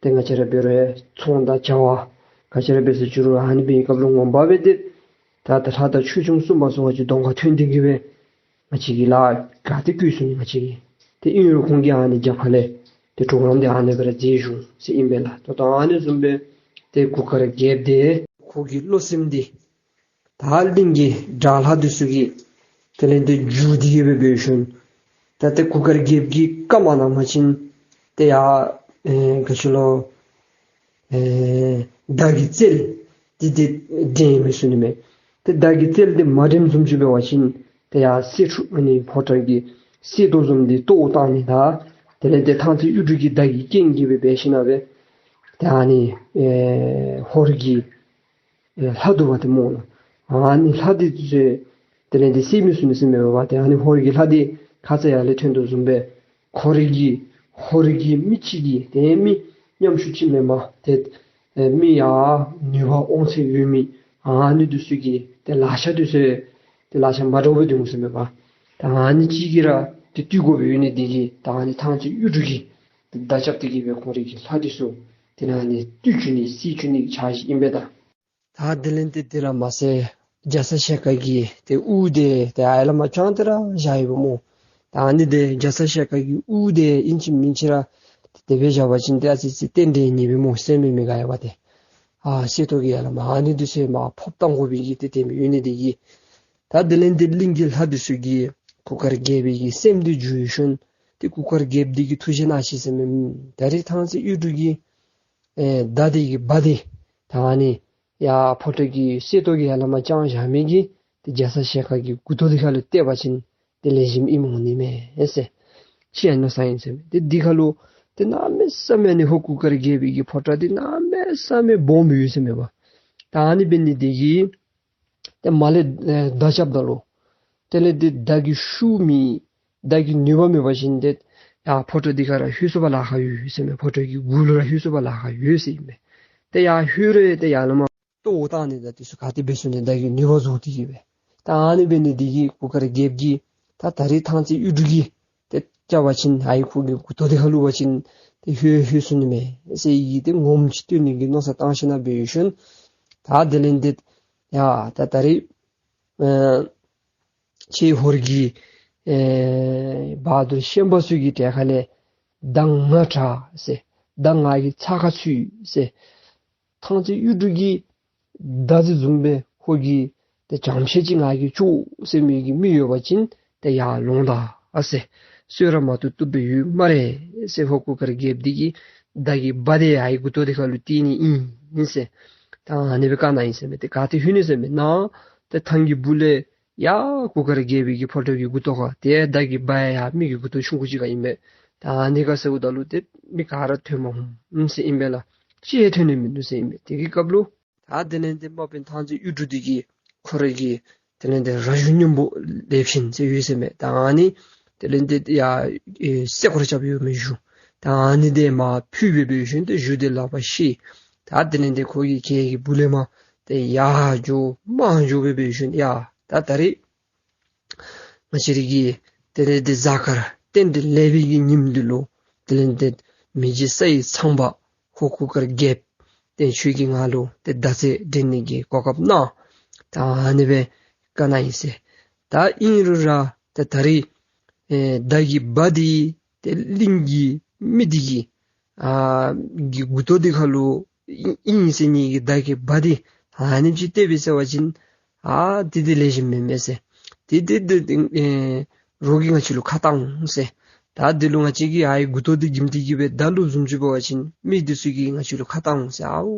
ཏེ་ང་བཅས་ར་འབད་རུང་ཚོང་དང་བྱ་བ་ག་ཅི་ར་འབད་ཟེར་བཅུག་རུང་ཨ་ནི་འབད་བའི་སྐབས་ལུ་ངོ་མ་སྦེ་ཏེ་ད་ད་ལྷ་དང་ཆོས་སྐྱོང་སྲུང་མ་ཚུ་ང་བཅས་གདོང་ཁར་ཐོན་ཏེ་གིས་སྦེ་ང་བཅས་ཀྱི་ལཱ་ག་ཏེ་བཀོད་ཚུགས་ནི་ང་བཅས་ཀྱིས། ཏེ་ཨིན་རུང་ཁོང་གིས་ཨ་ནི་རྒྱབ་ཁ་ལས་ཏེ་གྲོགས་རམ་འདི་ཨ་ནི་སྦེ་ར་མཛད་བཞུགས་ཟེར་ཨིན་པས་ལགས། ད་ལྟོ་ཨ་ནི་བཟུམ་སྦེ་ཏེ་གུར་དཀར་རྒྱལཔོ་འདི་ཁོ་གི་བློ་སེམས་འདི་ ད་གླིང་གི་དགྲ་ལྷ་འདི་ཚུ་གིས་དེ་ལས་ཏེ་འགྱུར་ཏེ་གི་སྦེ་འབད་ཞིནམ་ད་ཏེ་གུར་དཀར་རྒྱལཔོ་གི་བཀའ་མ་གནང་པ་ཅིན་ཏེ་ཡར་ཨེ་ག་ཅི་ལོ་ཨེ་མདའ་གི་རྩལ་འདི་ཏེ་འགྲན་མི་ཚུགས་ནི་མས། ཏེ་མདའ་གི་རྩལ་འདི་མ་འགྲནམ་བཟུམ་ཅིག་འབད་བ་ཅིན་ཏེ་ཡར་གསེར་ཕྲུག་ཨ་ནི་ཕོ་བྲང་གི་གསེར་ཏོག་བཟུམ་འདི་བཏོག་བཏང་ནི་དང་དེ་ལས་ཏེ་ཐང་རྩེ་གཡུ་འབྲུག་གི་མདའ་གི་རྐྱེན་གྱིས་སྦེ་འབད་ཞིནམ་སྦེ་ཏེ་ཨ་ནི་ཨེ་ཧོར་གྱི་ཨེ་ལྷ་འདུལ་བ་འདི་སྨོ་ལགས། ཨ་ནི་ལྷ་འདི་ཚུ་དེ་ལས་ཏེ་བསད་མི་ཚུགས་ནི་ཟེར་མས་པ། ཏེ་ཨ་ནི་ཧོར་གྱི་ལྷ་འདི་ཁ་ཙ་ཡར་ལས་ཐོན་དོ་བཟུམ་སྦེ་ཁོ་རའི་གི་ཧོར་གྱི་མི་གཅིག་གིས་ཏེ་མི་ཉམ་ཆུང་ཅིག་མེན་པར་ཏེ་ཨེ་མི་ཡར་ནུས་པ་དབང་ཚད་ཡོད་མི་ཨ་ནི་འདི་ཚུ་གི་ཏེ་ལག་ཆ་འདི་ཚུ་ཏེ་ལག་ཆ་མ་འདྲཝ་སྦེ་འདུག་ཟེར་མས་པ། ཏེ་ཨ་ནི་གཅིག་གིས་ར་ཏེ་བཏུལ་དགོཔ་ཡོད་ནི་འདི་གིས་ད་ཨ་ནི་ཐང་རྩེ་གཡུ་འབྲུག་གིས་ཏེ་མདའ་རྐྱབ་སྟེ་གི་སྦེ་ཁོ་རའི་གི་ལྷ་འདི་ཚུ་ཏེ་ཨ་ནི་བཏུལ་བཅུག་ནི་བསད་བཅུག་ནི་གི་འཆར་གཞི་ཨིན་པས་ད། ད་དེ་ལས་ཏེ་དེ་ར་མ་ཚད་རྒྱ་ཚ་ཞལ་དཀར་གྱི་ཏེ་དབུ་དེ་ཏེ་ཨའི་བླ་མ་ཅང་ཏེ་ར་བཞག་ཡོདཔ་སྨོ། ད་ཨ་ནི་འདི་རྒྱ་ཚ་ཞལ་དཀར་གྱི་དབུ་དེ་ཨིན་ཅི་མིན་ཅི་ར་ཏེ་དེ་སྦེ་བཞག་པ་ཅིན་ཏེ་ཨ་ཙི་ཅིག་རྟེན་འབྲེལ་ཉེས་པས་སྨོ། སེམས་མི་མི་དགའ་ཡོདཔ་ཏེ་ཨ་གསེར་ཏོག་གི་ཨའི་བླ་མ་ཨ་ནི་འདི་ཚུ་མར་ཕབ་བཏང་དགོ་པའི་གི་ཏེ་དེ་མི་ཡོད་ནི་འདི་གིས། ད་དེ་ལས་ཏེ་གླིང་གི་ལྷ་འདི་ཚུ་གིས་གུར་དཀར་རྒྱལ་པོའི་གི་སེམས་འདི་འགྱུར་ཞིནམ་ཏེ་གུར་དཀར་རྒྱལཔོ་འདི་གིས་ཐུགས་བཞེད་གནང་ཅི་ཟེར་མས། ད་རིས་ཐང་རྩེ་གཡུ་འབྲུག་གི་ཨེ་མདའ་འདི་གི་འབའ་འདི་ད་ཨ་ནི་ཡར་ཕོ་བྲང་གི་གསེར་ཏོག་གི་ཨའི་བླ་མ་ཅང་བཞག་མི་གིས་ཏེ་རྒྱ་ཚ་ཞལ་དཀར་གྱི་མགུ་ཏོ་འདི་ཁ་ལུ་གཏད་པ་ཅིན་ཏེ་ལེགས་ཤོམ་ཨིནམ་འོང་ནི་མས་ཟེར། ཅིག་ཨ་ནི་བཟུམ་ཨིན་ཟེར་མས། ཏེ་འདི་ཁ་ལུ་ཏེ་གནམ་མེད་ས་མེད་ཨ་ནི་ཧོར་གུར་དཀར་རྒྱལ་པོའི་གི་ཕོ་བྲང་འདི་གནམ་མེད་ས་མེད་སྦོམ་ཡོད་ཟེར་མས་པ། ད་ཨ་ནི་འབད་ནི་འདི་གིས་ཏེ་མར་ལས་ཨེ་མདའ་རྐྱབ་ད་ལུ་དེ་ལས་ཏེ་མདའ་གི་ཤུགས་མེད་མདའ་གི་ནུས་པ་མེད་པ་ཅིན་ཏེ་ཡར་ཕོ་བྲང་འདི་ཁར་ར་ལྷོད་ཚུགས་པར་ལཱ་ཁག་ཡོད་ཟེར་མས། ཕོ་བྲང་གི་མགུ་ལུ་ར་ལྷོད་ཚུགས་པར་ལཱ་ཁག་ཡོད་ཟེར་ཨིན་མས། ཏེ་ཡར་ལྷོད་རུང་ཏེ་ཡར་ལས་མར་བཏོག་བཏང་ནི་དང་འདི་ཚུ་ག་ཏེ་འབད་ཚུགས་ནི། མདའ་གི་ནུས་པ་རྫོགས་ཏེ་གི་སྦེ། ད་ཨ་ནི་འབད་ནི་འདི་གིས་གུར་དཀར་རྒྱལཔོ་གིས་ད་ད་རིས་ཐང་རྩེ་གཡུ་འབྲུག་གིས་ཏེ་རྐྱབ་པ་ཅིན་ཨའི་ཁོ་གི་མགུ་ཏོ་འདི་ཁ་ལུ་བ་ཅིན་ཏེ་ལྷོད་ལྷོད་ཚུགས་ནི་མས་ཟེར་ཨའི་གི་ཏེ་ངོམ་ཅིག་སྟོན་ནི་གི་མནོ་བསམ་བཏང་ཞིན་ན་འབད་ཞིནམ་ད་དེ་ལས་ཏེ་ཡ་ད་ད་རིས་ཨེ་ཁྱེད་ཧོར་གྱི་ཨེ་བ་དུར་ཤན་པ་ཚུ་གི་གྲལ་ཁ་ལས་མདའ་ང་དྲག་ཟེར། མདའ་ང་གིས་ཚ་ཁ་ཚུད་ཟེར། ཐང་རྩེ་གཡུ་འབྲུག་གི་མདའ་འདི་བཟུམ་སྦེ་ཁོ་གི་ཏེ་བྱམས་བརྩེ་ཅིག་ང་གིས་བཅོ་ཟེར་མི་གི་མི་ཡོད་པ་ཅིན་ཏེ་ཡར་ལོང་ད་ཨ་ཟེར། གསོལ་རས་མ་བཏབ་བཏུབ་པའི་ཡུལ་སྨ་རེ་ཟེར། ཧོར་གུར་དཀར་རྒྱལཔོ་འདི་གི་མདའ་གི་འབའ་འདི་ཨའི་མགུ་ཏོ་འདི་ཁ་ལུ་གཏད་ནི་ཨིན་ཟེར། ད་ཨ་ནི་སྦེ་བཀའ་གནང་ཡི་ཟེར་མས། ཏེ་ག་ཏེ་ལྷོད་ནི་ཟེར་མས། ནཱ་ཏེ་ཐང་གི་སྦུག་ལས་ཡར་གུར་དཀར་རྒྱལ་པོའི་གི་ཕོ་བྲང་གི་མགུ་ཏོ་ཁར་ཏེ་མདའ་གི་འབའ་ཡང་མི་གི་མགུ་ཏོ་ཆུང་ཀུ་ཅིག་ཁར་ཨིན་པས། ད་ཨ་ནི་ཁར་ཟེརཝ་ད་ལུ་ཏེ་མི་ག་ར་ཐོན་མ་འོང་ཟེར་ཨིན་པས་ལགས། གཅིག་ཡང་ཐོན་ནི་མིན་འདུག་ཟེར་ཨིན་པས། དེ་གི་སྐབས་ལུ་ད་དེ་ལས་ཏེ་དམག་དཔོན་ཐང་རྩེ་གཡུ་འབྲུག་འདི་གིས་ཁོ་རའི་གི་དེ་ལས་ཏེ་ར་གཞུ་སྙོམས་པོ་ལེབ་ཆེན་ཟེར་ཡོད་ཟེར་མས། ད་ཨ་ནི་དེ་ལས་ཏེ་ཡ་ཨེ་གསེར་སྐོར་རྐྱབ་ཡོད་མི་གཞུ་ད་ཨ་ནི་འདི་མར་ཕུད་སྦེ་འབད་ཞིནམ་ཏེ་གཞུ་འདི་ལག་པར་བཤེད། ད་དེ་ལས་ཏེ་ཁོ་གིས་གྱལ་གྱི་སྦུག་ལས་མར་ཏེ་ཡར་འགྱོ་མར་འགྱོ་སྦེ་འབད་ཞིནམ་ཡ་ད་ད་རིས་ང་བཅས་རའི་གི་དེ་ལས་ཏེ་གཟའ་སྐར་སྟོན་ཏེ་ལེགས་པའི་གི་ཉིནམ་འདི་ལུ་དེ་ལས་ཏེ་མི་རྗེ་ས་ཡི་ཚངས་པ་ཧོར་གུར་དཀར་རྒྱལཔོ་ཏེ་ཁྱོད་ཀྱིས་ང་ལུ་ཏེ་མདའ་རྩེད་འགྲན་ནི་གི་གོ་སྐབས་གནང་། ད་ཨ་ནི་སྦེ་བཀའ་གནང་ཡི་ཟེར། ད་ཨིན་རུང་ར་ཏེ་ད་རིས་ཨེ་མདའ་གི་འབའ་འདི་ཏེ་གླིང་གི་མི་འདི་གི་ཨ་གི་མགུ་ཏོ་འདི་ཁ་ལུ་ཨིན་ཨིན་ཟེར་ནི་གི་མདའ་གི་འབའ་འདི་ཨ་ནེམ་ཅིག་གཏད་པས་ཟེར་བ་ཅིན་ཨ་འདི་འདི་ལེགས་ཤོམ་མེན་མས་ཟེར། འདི་འདི་འདི་ཨེ་རོགས་ཀྱིས་ང་བཅས་ལུ་ཁ་བཏང་འོང་ཟེར། ད་འདི་ལུ་ང་བཅས་ཀྱིས་ཨའི་མགུ་ཏོ་འདི་གྱིམ་སྟེ་གི་སྦེ་མདའ་ལུ་བཟུང་བཅུག་པ་ཅིན་མི་འདི་ཚུ་གིས་ང་བཅས་ལུ་ཁ་བཏང་འོང་ཟེར། ཨའོ་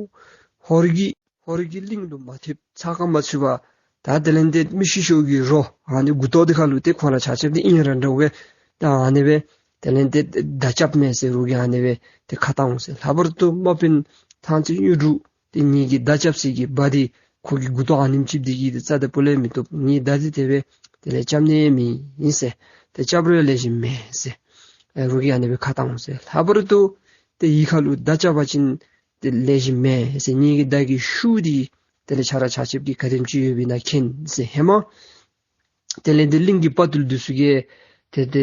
ཧོར་གྱི་ཧོར་གྱི་གླིང་ལུ་མ་ཐེབས་ཚ་ཁ་མ་ཚུད་པར་ད་དེ་ལས་ཏེ་མི་ཤི་ཤོས་ཀྱི་རོ་ཨ་ནི་མགུ་ཏོ་འདི་ཁ་ལུ་ཏེ་ཁོང་ར་ཆ་ཁྱབ་འདི་ཨིན་ར་འདྲཝ་སྦེ་ད་ཨ་ནི་སྦེ་དེ་ལས་ཏེ་མདའ་རྐྱབ་མས་ཟེར་རོགས་ཀྱིས་ཨ་ནི་སྦེ་ཏེ་ཁ་བཏང་འོང་ཟེར། ལྷག་པར་དུ་དམག་དཔོན་ཐང་རྩེ་གཡུ་འབྲུག་ཏེ་ངེ་གི་མདའ་རྐྱབ་སའི་གི་འབའ་འདི་ཁོ་གི་མགུ་ཏོ་ཨ་ནེམ་ཅིག་འདི་གིས་ཏེ་རྩ་དང་པོ་ལས་མི་བཏུབ། ངེའི་མདའ་འདི་དེ་སྦེ་དེ་ལས་རྐྱབ་ནི་མེད་ཟེར། ཏེ་རྐྱབ་རུང་ལེགས་ཤོམ་མེད་ཟེར། ཨེ་རོགས་ཀྱིས་ཨ་ནི་སྦེ་ཁ་བཏང་འོང་ཟེར། ལྷག་པར་དུ་ཏེ་ཡི་ཁ་ལུ་མདའ་རྐྱབ་པ་ཅིན་ཏེ་ལེགས་ཤོམ་མེད་ཟེར། ངེ་གི་མདའ་གི་ཤུགས་འདི་དེ་ལས་ཁྱེད་ར་ཆ་ཁྱབ་ཀྱིས་ག་དེམ་ཅིག་ཡོདཔ་ཨིན་ན་མཁྱེན་ཟེར། ཧེ་མ་དེ་ལས་ཏེ་གླིང་གི་དཔའ་རྟུལ་འདི་ཚུ་གིས་ཏེ་ཏེ་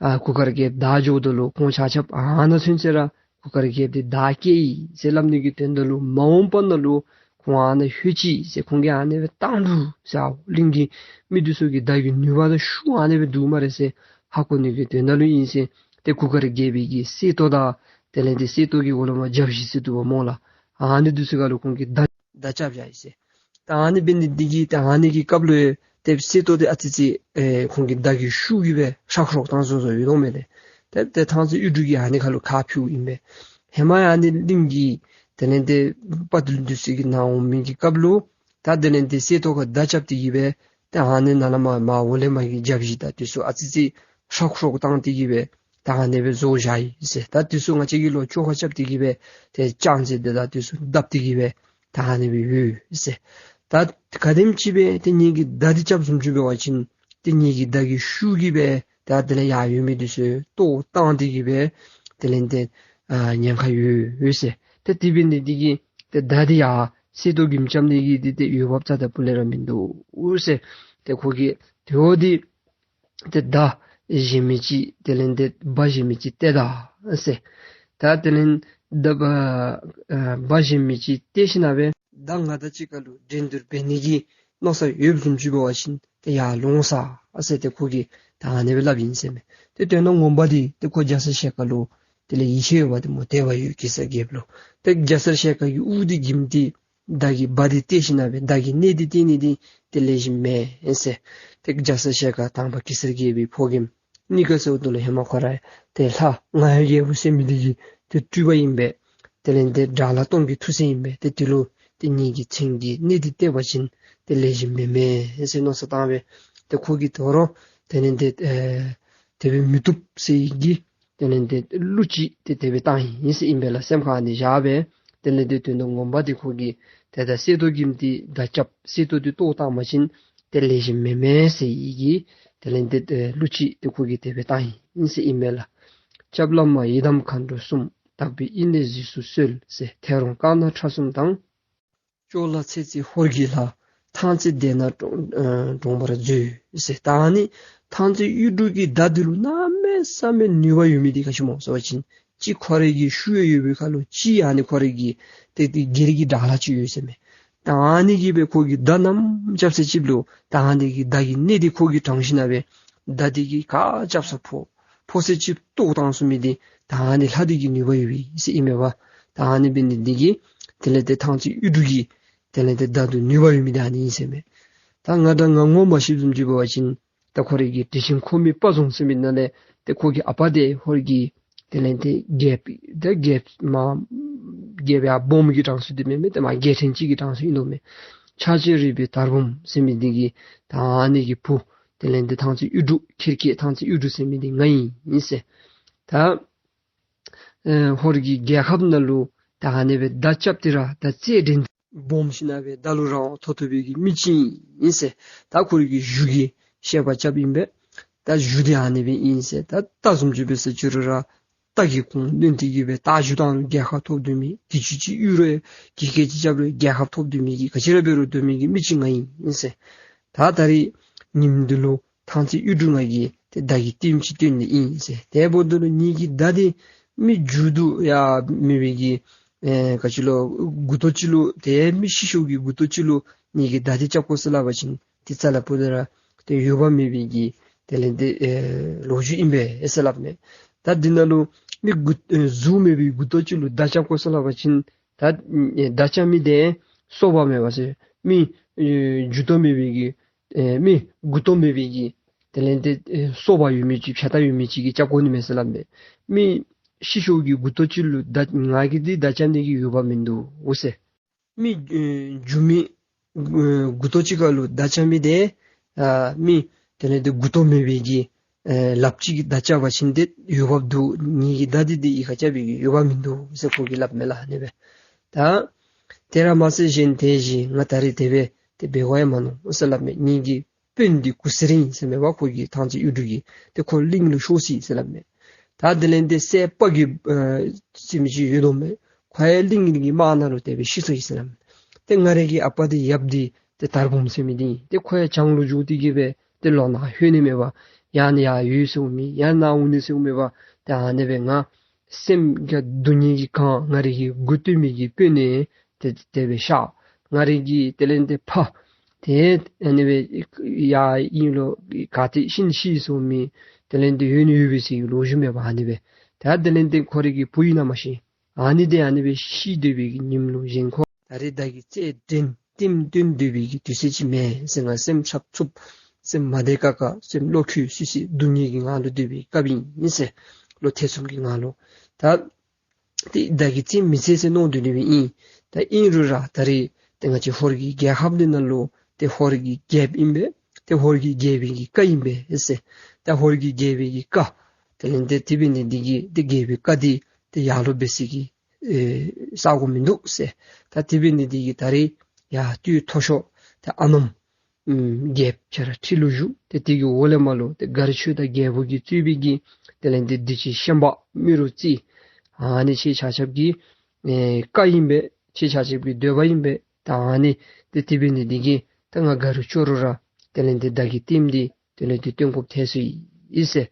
ཨ་གུར་དཀར་རྒྱལཔོ་མདའ་འགྱོཝ་ད་ལུ་ཁོང་ཆ་ཁྱབ་ཨ་ནཱ་ཚུན་ཚོད་ར་གུར་དཀར་རྒྱལཔོ་འདི་མདའ་སྐྱེལ་ཡི་ཟེར་སླབ་ནི་གི་དོན་དག་ལུ་མ་འོངས་པ་ནང་ལུ་ཁོང་ཨ་ནཱ་ལྷོད་ཅི་ཟེར་ཁོང་གིས་ཨ་ནི་སྦེ་བཏང་འདུག་ཟེར། ཨའོ་གླིང་གི་མི་འདི་ཚུ་གི་མདའ་གི་ནུས་པ་དང་ཤུགས་ཨ་ནི་སྦེ་འདུག་སྨ་རེ་ཟེར་ཧ་གོ་ནི་གི་དོན་དག་ལུ་ཨིན་ཟེར། ཏེ་གུར་དཀར་རྒྱལ་པོའི་གི་གསེར་ཏོག་དང་དེ་ལས་ཏེ་གསེར་ཏོག་གི་འོག་ལུ་མར་རྒྱབ་གཞི་ཟེར་འདུག་པ་སྨོ་ལགས། ཨ་ནི་འདི་ཚུ་ཁ་ལུ་ཁོང་གིས་མདའ་མདའ་རྐྱབ་བཞག་ཡི་ཟེར། ད་ཨ་ནི་འབད་ནི་འདི་གིས་ད་ཨ་ནི་གི་སྐབས་ལུ་ཏེ་གསེར་ཏོག་འདི་ཨ་ཙི་ཙི་ཨེ་ཁོང་གི་མདའ་གི་ཤུགས་ཀྱིས་སྦེ་ཧྲག་ཧྲོག་བཏང་སོ་སོ་ཡོད་དོ་མས་ཏེ། ཏེ་ཏེ་ཐང་རྩེ་གཡུ་འབྲུག་གིས་ཨ་ནི་ཁ་ལུ་ཁ་ཕྱེཝ་ཨིན་པས། ཧེ་མ་ཡང་ཨ་ནི་གླིང་གི་དེ་ལས་ཏེ་དཔའ་རྟུལ་འདི་ཚུ་གི་ནང་འོང་མི་གི་སྐབས་ལུ་ད་དེ་ལས་ཏེ་གསེར་ཏོག་ཁར་མདའ་རྐྱབ་སྟེ་གིས་སྦེ་ཏེ་ཨ་ནི་ནང་ལས་མར་མར་འོག་ལས་མར་གྱི་རྒྱབ་གཞི་དང་འདི་ཚུ་ཨ་ཙི་ཙི་ཧྲག་ཧྲོག་བཏང་སྟེ་གིས་སྦེ་ད་ཨ་ནི་སྦེ་བཟོ་བཞག་ཡི་ཟེར། ད་འདི་ཚུ་ང་བཅས་ཀྱིས་ལོག་བཅོ་ཁ་རྐྱབ་སྟེ་གིས་སྦེ་ཏེ་ལྕགས་རྫས་འདི་དང་འདི་ཚུ་བརྡབ་སྟེ་གིས་སྦེ་ད་ཨ་ནི་སྦེ་ཡོད་ཟེར། ད་ག་དེམ་ཅིག་སྦེ་ཏེ་ངེ་གི་མདའ་འདི་རྐྱབ་བཟུམ་ཅིག་འབད་བ་ཅིན་ཏེ་ངེ་གི་མདའ་གི་ཤུགས་ཀྱིས་སྦེ་ད་དེ་ལས་ཡར་ཡོད་མི་འདི་ཚུ་གཏོར་བཏང་སྟེ་གིས་སྦེ་དེ་ལས་ཏེ་ཨ་ཉེན་ཁ་ཡོད་ཟེར། ཏེ་དེ་འབད་ནི་འདི་གིས་ཏེ་མདའ་འདི་ཡར་གསེར་ཏོག་གིས་རྐྱབ་ནི་གི་འདི་ཏེ་འོས་འབབ་རྩ་དང་པོ་ལས་ར་མིན་འདུག་ཟེར། ཏེ་ཁོ་གིས་ཏེ་འོ་འདི་ཏེ་མདའ་གཞན་མི་ཅིག་དེ་ལས་ཏེ་འབའ་གཞན་མི་ཅིག་སྟེར་ད་ཟེར། ད་དེ་ལས་མདའ་འབའ་ཨ་འབའ་གཞན་མི་ཅིག་སྟེར་ཞིནམ་སྦེ་མདའ་ང་དང་གཅིག་ཁར་ལུ་འགྲན་བསྡུར་འབད་ནི་གི་མནོ་བསམ་ཡོདཔ་བཟུམ་ཅིག་འབད་བ་ཅིན་ཏེ་ཡར་ལོངས་ཟེར་ཏེ་ཁོ་གིས་ད་ཨ་ནི་སྦེ་སླབ་ཨིན་ཟེར་མས། ཏེ་དོན་དག་ངོ་མ་འདི་ཏེ་ཁོ་རྒྱ་ཚ་ཞལ་དཀར་ལུ་དེ་ལས་ཡིད་ཆེས་ཡོདཔ་འདི་སྨོ། དད་པ་ཡོད་གེ་སར་རྒྱལཔོ་ལུ། ཏེ་རྒྱ་ཚ་ཞལ་དཀར་གྱིས་དབུགས་འདི་འགྱིམ་སྟེ་མདའ་གི་འབའ་འདི་སྟེར་ཞིནམ་སྦེ་མདའ་གི་སྣེ་འདི་སྟེར་ནི་འདི་ཏེ་ལེགས་ཤོམ་མེན་ཟེར། ཏེ་རྒྱ་ཚ་ཞལ་དཀར་དང་པ་གེ་སར་རྒྱལ་པོའི་ཕོ་རྒནམ་གཉིས་ཀ་ཟེརཝ་ད་ལུ་ཧེ་མ་ཁོ་ར་ཏེ་ལྷ་རྔ་ཡབ་རྒྱལ་པོ་ཟེར་མི་འདི་གི་ཏེ་སྤྲུལ་པ་ཨིན་པས། དེ་ལས་ཏེ་དགྲ་ལྷ་སྟོང་གི་ཐུགས་སྲས་ཨིན་པས། ཏེ་འདི་ལུ་ཏེ་ངེ་གི་མཚན་གྱི་སྣེ་འདི་སྟེར་བ་ཅིན་ཏེ་ལེགས་ཤོམ་མེན་མས་ཟེར་མནོ་བསམ་བཏང་སྦེ་ཏེ་ཁོ་གིས་དོ་རུང་དེ་ལས་ཏེ་ཨེ་དེ་སྦེ་མི་བཏུབ་ཟེར་གྱི་དེ་ལས་ཏེ་གླུ་ཅིག་ཏེ་དེ་སྦེ་བཏང་ཡི་ཟེར་ཨིན་པས་ལགས། སེམས་ཁར་ཨ་ནི་བཞག་སྦེ་དེ་ལས་ཏེ་དོན་དག་ངོ་མ་འདི་ཁོ་གིས་ཏེ་ད་གསེར་ཏོག་གིས་འདི་མདའ་རྐྱབ་གསེར་ཏོག་འདི་གཏོར་བཏང་པ་ཅིན་ཏེ་ལེགས་ཤོམ་མེན་མས་ཟེར་གྱི་དེ་ལས་ཏེ་གླུ་ཅིག་ཏེ་ཁོ་གིས་དེ་སྦེ་བཏང་ཡི་ཟེར་ཨིན་པས་ལགས། སྐྱབས་བླ་མ་ཡི་དམ་མཁའ་འགྲོ་གསུམ། དག་པའི་དབྱིངས་ནས་གཟིགས་སུ་གསོལ་ཟེར། ཐལ་རུང་དཀར་ནག་ཁྲ་གསུམ་དང་། ཅོག་ལ་ཚེ་རྩེ་ཧོར་གྱི་ལྷ། ཐང་རྩེ་སྡེ་ནག་གྲོང་ཨ་གྲོང་པར་མཛོད་ཟེར། ད་ཨ་ནི་ཐང་རྩེ་གཡུ་འབྲུག་གི་མདའ་འདི་ལུ་གནམ་མེད་ས་མེད་ནུས་པ་ཡོད་མི་འདི་ག་ཅི་སྨོ་ཟེར་བ་ཅིན་གཅིག་ཁོ་རའི་གི་ཤུགས་ཡོད་ཡོད་པའི་ཁར་ལུ་གཅིག་ཨ་ནི་ཁོ་རའི་གི་ཏེ་ཏེ་སྒེར་གྱི་དགྲ་ལྷ་ཅིག་ཡོད་ཟེར་མས། ད་ཨ་ནི་གིས་སྦེ་ཁོ་གིས་མདའ་གནམ་རྐྱབ་ས་ཅིག་ལུ་ད་ཨ་ནི་གི་མདའ་གི་སྣེ་འདི་ཁོ་གིས་དྲངས་ཞིནམ་སྦེ་མདའ་འདི་གིས་ག་རྐྱབ་ས་ཕོག་ཕོག་ས་ཅིག་གཏོར་བཏང་ཚུགས་མི་འདི་ད་ཨ་ནི་ལྷ་འདི་གི་ནུས་པ་ཡོད་པས་ཟེར་ཨིན་མས་པ། ད་ཨ་ནི་འབད་ནི་འདི་གིས་དེ་ལས་ཏེ་ཐང་རྩེ་གཡུ་འབྲུག་གི་དེ་ལས་ཏེ་མདའ་འདི་ནུས་པ་ཡོད་མི་འདི་ཨ་ནི་ཨིན་ཟེར་མས། ད་ང་དང་ང་ངོ་མ་ཤེསཔ་བཟུམ་ཅིག་འབད་བ་ཅིན་ད་ཁོ་རའི་གི་དྲིན་ཆེན་ཁོ་མི་དཔའ་རྫོང་ཟེར་མི་ནང་ལས་ཏེ་ཁོ་གི་ཨ་པ་འདི་ཧོར་གྱི་དེ་ལས་ཏེ་རྒྱལཔོ་ད་རྒྱལཔོ་མ་རྒྱལཔོ་ཡར་སྦོམ་གྱི་གྲངས་སུ་འདི་མེན་མས། ཏེ་མ་རྒྱལ་ཕྲན་ཅིག་གི་གྲངས་སུ་ཨིན་དོ་མས། ཆགས་ཆེན་རུས་པའི་དར་འབུམ་ཟེར་མི་འདི་གི་ད་ཨ་ནི་གི་བུ་དེ་ལས་ཏེ་ཐང་རྩེ་གཡུ་འབྲུག་ཁྱེད་ཁྱེད་ཐང་རྩེ་གཡུ་འབྲུག་ཟེར་མི་འདི་ང་ཨིན་ཟེར། ད་ཨེ་ཧོར་གྱི་རྒྱལ་ཁབ་ནང་ལུ་ད་ཨ་ནི་སྦེ་མདའ་རྐྱབ་སྟེ་ར་ད་རྩེད་འགྲན་སྦོམ་ཞིན་ན་སྦེ་མདའ་ལུ་རང་དབང་ཐོབ་ཐོབ་པའི་གི་མི་ཅིག་ཨིན་ཟེར། ད་ཁོ་རའི་གི་གཞུ་གི་བཤད་པ་རྐྱབ་ཨིན་པས། ད་གཞུ་འདི་ཨ་ནི་སྦེ་ཨིན་ཟེར། ད་རྟ་བཟུམ་ཅིག་འབད་ས་ཅིག་རུང་ར་རྟ་གི་གོང་བློན་འདི་གིས་སྦེ་རྟ་གཞུ་བཏང་རུང་རྒྱལ་ཁ་ཐོབ་སྡོད་མི་གི་ཅི་ཅི་གཡུག་རུང་གི་སྐད་ཅིག་རྐྱབ་རུང་རྒྱལ་ཁ་ཐོབ་སྡོད་མི་གི་ག་ཅི་ར་འབད་རུང་སྡོད་མི་གི་མི་ཅིག་ང་ཨིན་ཟེར། ད་ད་རིས་ཉིནམ་འདི་ལུ་ཐང་རྩེ་གཡུ་འབྲུག་ང་གིས་ཏེ་མདའ་གི་ལྟདམོ་ཅིག་སྟོན་ནི་ཨིན་ཟེར། དེ་འབདཝ་ད་ལུ་ངེ་གི་མདའ་འདི་མི་མཇུག་བསྡུ་ཡང་མེད་པའི་གི་ཨེ་ག་ཅི་ལོ་མགུ་ཏོ་ཅིག་ལུ་ཏེ་མི་ཤི་ཤོར་གྱི་མགུ་ཏོ་ཅིག་ལུ་ངེ་གི་མདའ་འདི་རྐྱབ་དགོ་ཟེར་སླབ་པ་ཅིན་ཏེ་རྩ་ལས་སྤུ་ལས་ར་ཏེ་འོས་འབབ་མེད་པའི་གི་དེ་ལས་ཏེ་ཨེ་ལོ་རྒྱུས་ཨིན་པས་ཨེ་ཟེར་སླབ་མས། ད་འདི་ནང་ལུ་མི་མགུ་ཨེ་གཟུགས་མེད་པའི་མགུ་ཏོ་ཅིག་ལུ་མདའ་རྐྱབ་དགོ་ཟེར་སླབ་པ་ཅིན་ད་ཨེ་མདའ་རྐྱབ་མི་འདི་སོ་པ་མེད་པ་ཟེར་མི་ཨེ་མཇུག་ཏོ་མེད་པའི་གི་ཨེ་མི་མགུ་ཏོ་མེད་པའི་གི་དེ་ལས་ཏེ་ཨེ་སོ་པ་ཡོད་མི་ཅིག་ཕྱག་རྟགས་ཡོད་མི་ཅིག་གིས་རྐྱབ་དགོ་ནི་མས་ཟེར་སླབ་མས། མི་ཤི་ཤོར་གྱི་མགུ་ཏོ་ཅིག་ལུ་མདའ་ང་གིས་འདི་མདའ་རྐྱབ་ནི་གི་འོས་འབབ་མིན་འདུག་ཟེར། མི་ཨེ་མཇུག་མི་ཨེ་མགུ་ཏོ་ཅིག་ཁར་ལུ་མདའ་རྐྱབ་མི་འདི་ཨ་མི་དེ་ལས་ཏེ་མགུ་ཏོ་མེད་པའི་གི་ཨེ་ལགཔ་ཅིག་གིས་མདའ་རྐྱབ་པ་ཅིན་ཏེ་འོས་འབབ་འདུག། ངེ་གི་མདའ་འདི་འདི་གིས་ཁ་རྐྱབ་པའི་གི་འོས་འབབ་མིན་འདུག་ཟེར་ཁོ་གིས་སླབ་མས་ལགས། ཨ་ནི་སྦེ་ད་དེ་ར་མ་ཚད་གཞན་དེ་བཞིན་ང་ད་རིས་དེ་སྦེ་ཏེ་འབད་དགོ་ཡ་མ་མནོ་ཟེར་སླབ་མས། ངེ་གི་དཔོན་འདི་གུ་སེར་ཨིན་ཟེར་མས་པ། ཁོ་གི་ཐང་རྩེ་གཡུ་འབྲུག་གིས་ཏེ་ཁོ་གླིང་ལུ་ཤོར་སོ་ཡི་ཟེར་སླབ་མས། ད་དེ་ལས་ཏེ་སྲས་དཔའ་གི་ཨེ་ཟེར་མི་ཅིག་ཡོད་དོ་མས། ཁོ་ཡང་གླིང་གི་དམག་ནང་ལུ་དེ་སྦེ་ཤི་སོ་ཡི་ཟེར་སླབ་མས། ཏེ་ང་རའི་གི་ཨ་པ་འདི་ཡབ་འདི་ཏེ་དར་འབུམ་ཟེར་མི་འདི་ཏེ་ཁོ་ཡང་བྱང་ལུ་འགྱོ་སྟེ་གིས་སྦེ་ཏེ་ལོག་ནཱ་ལྷོད་ནི་མས་པ། ཡར་ནི་ཡར་འོང་ཟེར་འོང་མི་ཡར་ནཱ་འོང་ནི་ཟེར་འོང་མས་པ། ཏེ་ཨ་ནི་སྦེ་ང་སེམས་ཀྱི་སྡུག་བསྔལ་གྱིས་གང་ང་རའི་གི་མགུ་བཏོན་མི་གི་དཔོན་ནི་ཏེ་དེ་སྦེ་གཤགས། ང་རའི་གི་དེ་ལས་ཏེ་ཕ་ཏེ་ཨ་ནི་སྦེ་ཡར་ཨིན་ལོ་ག་ཏེ་ཤི་ནི་ཤི་སོང་མི་དེ་ལས་ཏེ་ཡོད་ནི་ཡོད་པས་ཟེར་གྱི་ལོ་རྒྱུས་མེད་པ། ཨ་ནི་སྦེ་ད་དེ་ལས་ཏེ་ཁོ་རའི་གི་བུ་ཨིན་ན་མ་ཤེས། ཨ་ནི་འདི་ཨ་ནི་སྦེ་ཤི་སྡོད་པའི་གི་ཉིནམ་ལུ་གཞན་ཁོ་ད་རིས་མདའ་གི་རྩེད་འགྲན་ ལྟདམོ་སྟོན་སྡོད་པའི་གི་དུས་ཚོད་ཅིག་མེན་ཟེར། ང་སེམས་འཚབ་འཚུབ་སེམས་མ་བདེ་ཁག་ཁ་སེམས་བློ་འཁྱུག་སི་སི་སྡུག་བསྔལ་གྱི་ངང་ལུ་སྡོད་པའི་སྐབས་ཨིན་ཟེར། བློ་ཐེ་ཚོམ་གྱི་ངང་ལུ། ད་ཏེ་བདག་གིས་བཙེམ་མི་བཙེམ་ཟེར་མནོ་སྡོད་ནི་སྦེ་ཨིན། ད་ཨིན་རུང་ར་ད་རེས་ཏེ་ང་བཅས་ཧོར་གྱི་རྒྱལ་ཁབ་འདི་ནང་ལུ་ཏེ་ཧོར་གྱི་རྒྱལཔོ་ཨིན་པས། ཏེ་ཧོར་གྱི་རྒྱལ་པོའི་གི་བཀའ་ཨིན་པས་ཟེར། ད་ཧོར་གྱི་རྒྱལ་པོའི་གི་བཀའ་དེ་ལས་ཏེ་དེ་འབད་ནི་འདི་གིས་ཏེ་རྒྱལ་པོའི་བཀའ་འདི་ཏེ་ཡར་ལུ་འབད་ས་གི་ཨེ་ས་གོ་མིན་འདུག་ཟེར། ད་དེ་འབད་ནི་འདི་གིས་ད་རེས་ཡར་སྟོད་མཐོ་ཤོས་ཏེ་ཨ་ནེམོ་ཨམ་རྒྱལཔོ་ཁྱོད་ར་ཁྲི་ལུ་བཞུགས། ཏེ་དེ་གི་འོག་ལས་མར་ལུ་ཏེ་མགར་ཆོས་དང་རྒྱལ་པོ་གིས་གཙོས་པའི་གི་དེ་ལས་ཏེ་འདི་ཅིག་ཤན་པ་རྨེ་རུ་རྩེ་ཨ་ནི་ཁྱེད་ཆ་ཁྱབ་ཀྱི་ཨེ་བཀའ་ཨིན་པས། ཁྱེད་ཆ་ཁྱབ་ཀྱི་འདོད་པ་ཨིན་པས། ད་ཨ་ནི་ཏེ་དེ་འབད་ནི་འདི་གིས་ད་ང་མགར་ཆོས་རུ་ར་དེ་ལས་ཏེ་བདག་གི་ལྟདམོ་འདི་དེ་ལས་ཏེ་སྟོན་དགོཔ་ཐལ་སོ་ཡི་ཟེར།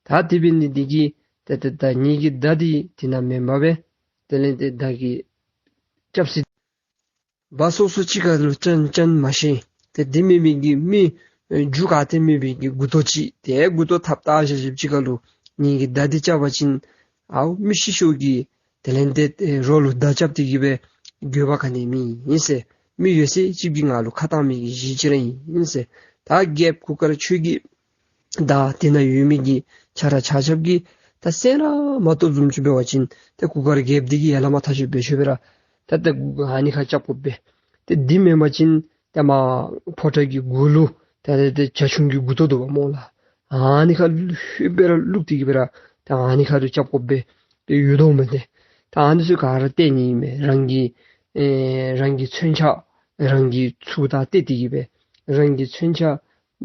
ད་དེ་འབད་ནི་འདི་གིས་ཏེ་ཏེ་ད་ངེ་གི་མདའ་འདི་དེ་ནང་མེན་པར་སྦེ་དེ་ལས་ཏེ་བདག་གིས་རྐྱབ་ས་འབག་སོང་སོང་ཅིག་ཁ་ལུ་ཅན་ཅན་མ་ཤེས། ཏེ་དེ་མེད་མི་གི་མི་ཨེ་རྒྱུ་ག་ཏེ་མེད་པའི་གི་མགུ་ཏོ་ཅིག་ཏེ་མགུ་ཏོ་ཐགཔ་བཏགས་བཞག་བཞགཔ་ཅིག་ཁ་ལུ་ངེ་གི་མདའ་འདི་རྐྱབ་པ་ཅིན་ཨའུ་མི་ཤི་ཤོས་ཀྱི་དེ་ལས་ཏེ་ཨེ་རོ་ལུ་མདའ་རྐྱབ་སྟེ་གི་སྦེ་འགྱོད་པ་ག་ནི་མེད་ཨིན་ཟེར། མི་ཡོད་ཚད་ཅིག་གི་ངང་ལུ་ཁ་བཏང་མི་གི་གཞི་ཅིག་ར་ཨིན་ཟེར། ད་རྒྱལཔོ་གུར་དཀར་ཁྱོད་ཀྱིས་ད་དེ་ནང་ཡོད་མི་གི་ཆ་ར་ཆ་ཁྱབ་ཀྱིས་ད་སེམས་ར་མ་སྟོབས་བཟུམ་ཅིག་འབད་བ་ཅིན་ཏེ་གུར་དཀར་རྒྱལཔོ་འདི་གིས་ཡར་ལས་མར་ཐག་ཆོད་འབད་ཆོག་པས་ར། ད་ཏེ་ཨ་ནི་ཁར་རྐྱབ་དགོ་པས། ཏེ་འདི་མེན་པ་ཅིན་ཏེ་མར་ཕོ་བྲང་གི་གུ་ལུ་ཏེ་ཏེ་ཏེ་བྱ་ཁྱུང་གི་མགུ་ཏོ་འདུག་པ་སྨོ་ལགས། ཨ་ནི་ཁར་ལྷོད་སྦེ་ར་བླུགས་ཏེ་གི་སྦེ་ར་ཏེ་ཨ་ནི་ཁར་རྐྱབ་དགོ་པས། ཏེ་ཡོད་དོ་མེན་ཏེ། ད་ཨ་ནི་ཚུ་ག་ར་བལྟ་ནི་ཨིན་མས། རང་གི་ཨེ་རང་གི་མཚོན་ཆ་རང་གིས་ཚུར་ད་བལྟ་སྟེ་གི་སྦེ་རང་གི་མཚོན་ཆ་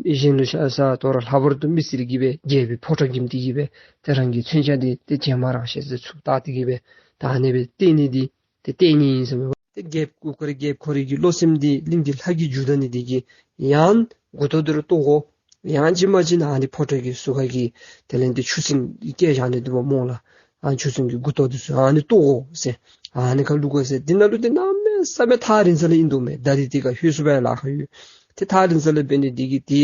གཞན་ལུ་ཤ་ས་དོ་རུང་ལྷག་པར་དུ་མི་སེར་གྱིས་སྦེ་རྒྱལ་པོའི་ཕོ་བྲང་འགྱིམ་སྟེ་གི་སྦེ་ཏེ་རང་གི་མཚོན་ཆ་འདི་ཏེ་བྱེ་མ་རང་ཤེས་ཟེར་ཚུར་བལྟ་སྟེ་གི་སྦེ་ད་ཨ་ནི་སྦེ་བལྟ་ནི་འདི་ཏེ་བལྟ་ནི་ཨིན་ཟེར་མས། ཏེ་རྒྱལཔོ་གུར་དཀར་རྒྱལཔོ་ཁོ་རའི་གི་བློ་སེམས་འདི་གླིང་གི་ལྷ་གིས་འཇུ་ད་ནི་འདི་གིས་ཡང་མགུ་ཏོ་འདི་ར་བཏོག་དགོ། ཡང་ཅིན་མ་ཅིན་ཨ་ནི་ཕོ་བྲང་གི་ཟུར་ཁ་གི་དེ་ལས་ཏེ་ཆུ་སྲིན་གྱིས་བཀལ་བཞག་ནི་འདུག་པ་སྨོ་ལགས། ཨ་ཆུ་སྲིན་གྱི་མགུ་ཏོ་འདི་ཚུ་ཨ་ནི་བཏོག་དགོ་ཟེར། ཨ་ནི་ཁར་བླུགས་དགོ་ཟེར། འདི་ནང་ལུ་ཏེ་གནམ་མེད་ས་མེད་ཐག་རིང་ས་ལས་ཨིན་དོ་མས། མདའ་འདི་དེ་ཁར་ལྷོད་ཚུགས་པར་ལཱ་ཁག་ཡོད། ཏེ་ཐག་རིང་ས་ལས་འབད་ནི་འདི་གིས་ཏེ་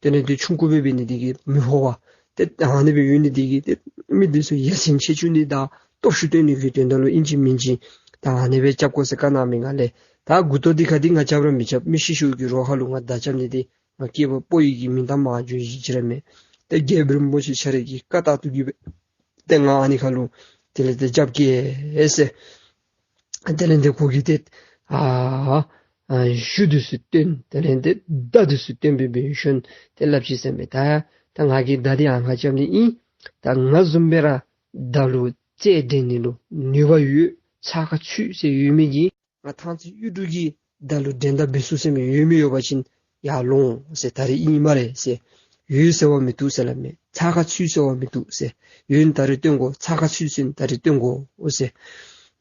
དེ་ལས་ཏེ་ཆུང་ཀུ་སྦེ་འབད་ནི་འདི་གིས་མི་ཕོག་པས། ཏེ་ཨ་ནི་སྦེ་ཡོད་ནི་འདི་གིས་ཏེ་མི་འདི་ཚུ་ཡ་མཚན་ཆེ་བཅུག་ནི་དང་སྟོབས་ཤུགས་སྟོན་ནི་གི་དོན་དག་ལུ་ཨིན་ཅི་མིན་ཅི་ད་ཨ་ནི་སྦེ་རྐྱབ་དགོ་ཟེར་བཀའ་གནང་མི་ང་ལས། ད་མགུ་ཏོ་འདི་ཁར་འདི་ང་རྐྱབ་ར་མི་རྐྱབ། མི་ཤི་ཤོས་ཀྱི་རོ་ཁ་ལུ་ང་མདའ་རྐྱབ་ནི་འདི་ང་སྐྱེས་པ་ཕོ་ཡི་གི་མིང་གཏམ་མ་འགྱོ་ཡི་ཅིག་ར་མས། ཏེ་རྒྱལཔོ་རིན་པོ་ཆེ་ཁྱོད་རའི་གི་བཀའ་ལྟར་དུ་གི་སྦེ་ཏེ་ང་ཨ་ནི་ཁ་ལུ་དེ་ལས་ཏེ་རྐྱབ་གེ་ཟེར། དེ་ལས་ཏེ་ཁོ་གིས་ཏེ་ཨ་ཨ་གཞུ་འདི་ཚུ་བཏོན། དེ་ལས་ཏེ་མདའ་འདི་ཚུ་བཏོན་སྦེ་འབད་ཞིནམ་ཏེ་སླབ་ཅི་ཟེར་མས། ད་ད་ང་གིས་མདའ་འདི་ཨ་ནཱ་ཁར་རྐྱབ་ནི་ཨིན། ད་ང་བཟུམ་སྦེ་ར་མདའ་ལུ་རྩལ་འགྲན་ནི་ལུ་ནུས་པ་ཡོད་ཚ་ཁ་ཚུད་ཟེར་ཡོད་མི་གི་ང་ཐང་རྩེ་གཡུ་འབྲུག་གི་མདའ་ལུ་འགྲན་ཟླ་འབད་ཚུགས་ཟེར་མི་ཡོད་མི་ཡོད་པ་ཅིན་ཡར་ལོང་ཟེར། ད་རིས་ཨིན་སྨ་རེ་ཟེར། ཡོད་ཟེར་བ་མི་བཏུབ་ཟེར་སླབ་མས། ཚ་ཁ་ཚུད་ཟེར་བ་མི་བཏུབ་ཟེར། ཡོད་ན་ད་རིས་སྟོན་དགོ། ཚ་ཁ་ཚུད་ཟེར་ན་ད་རིས་སྟོན་དགོ་ཟེར།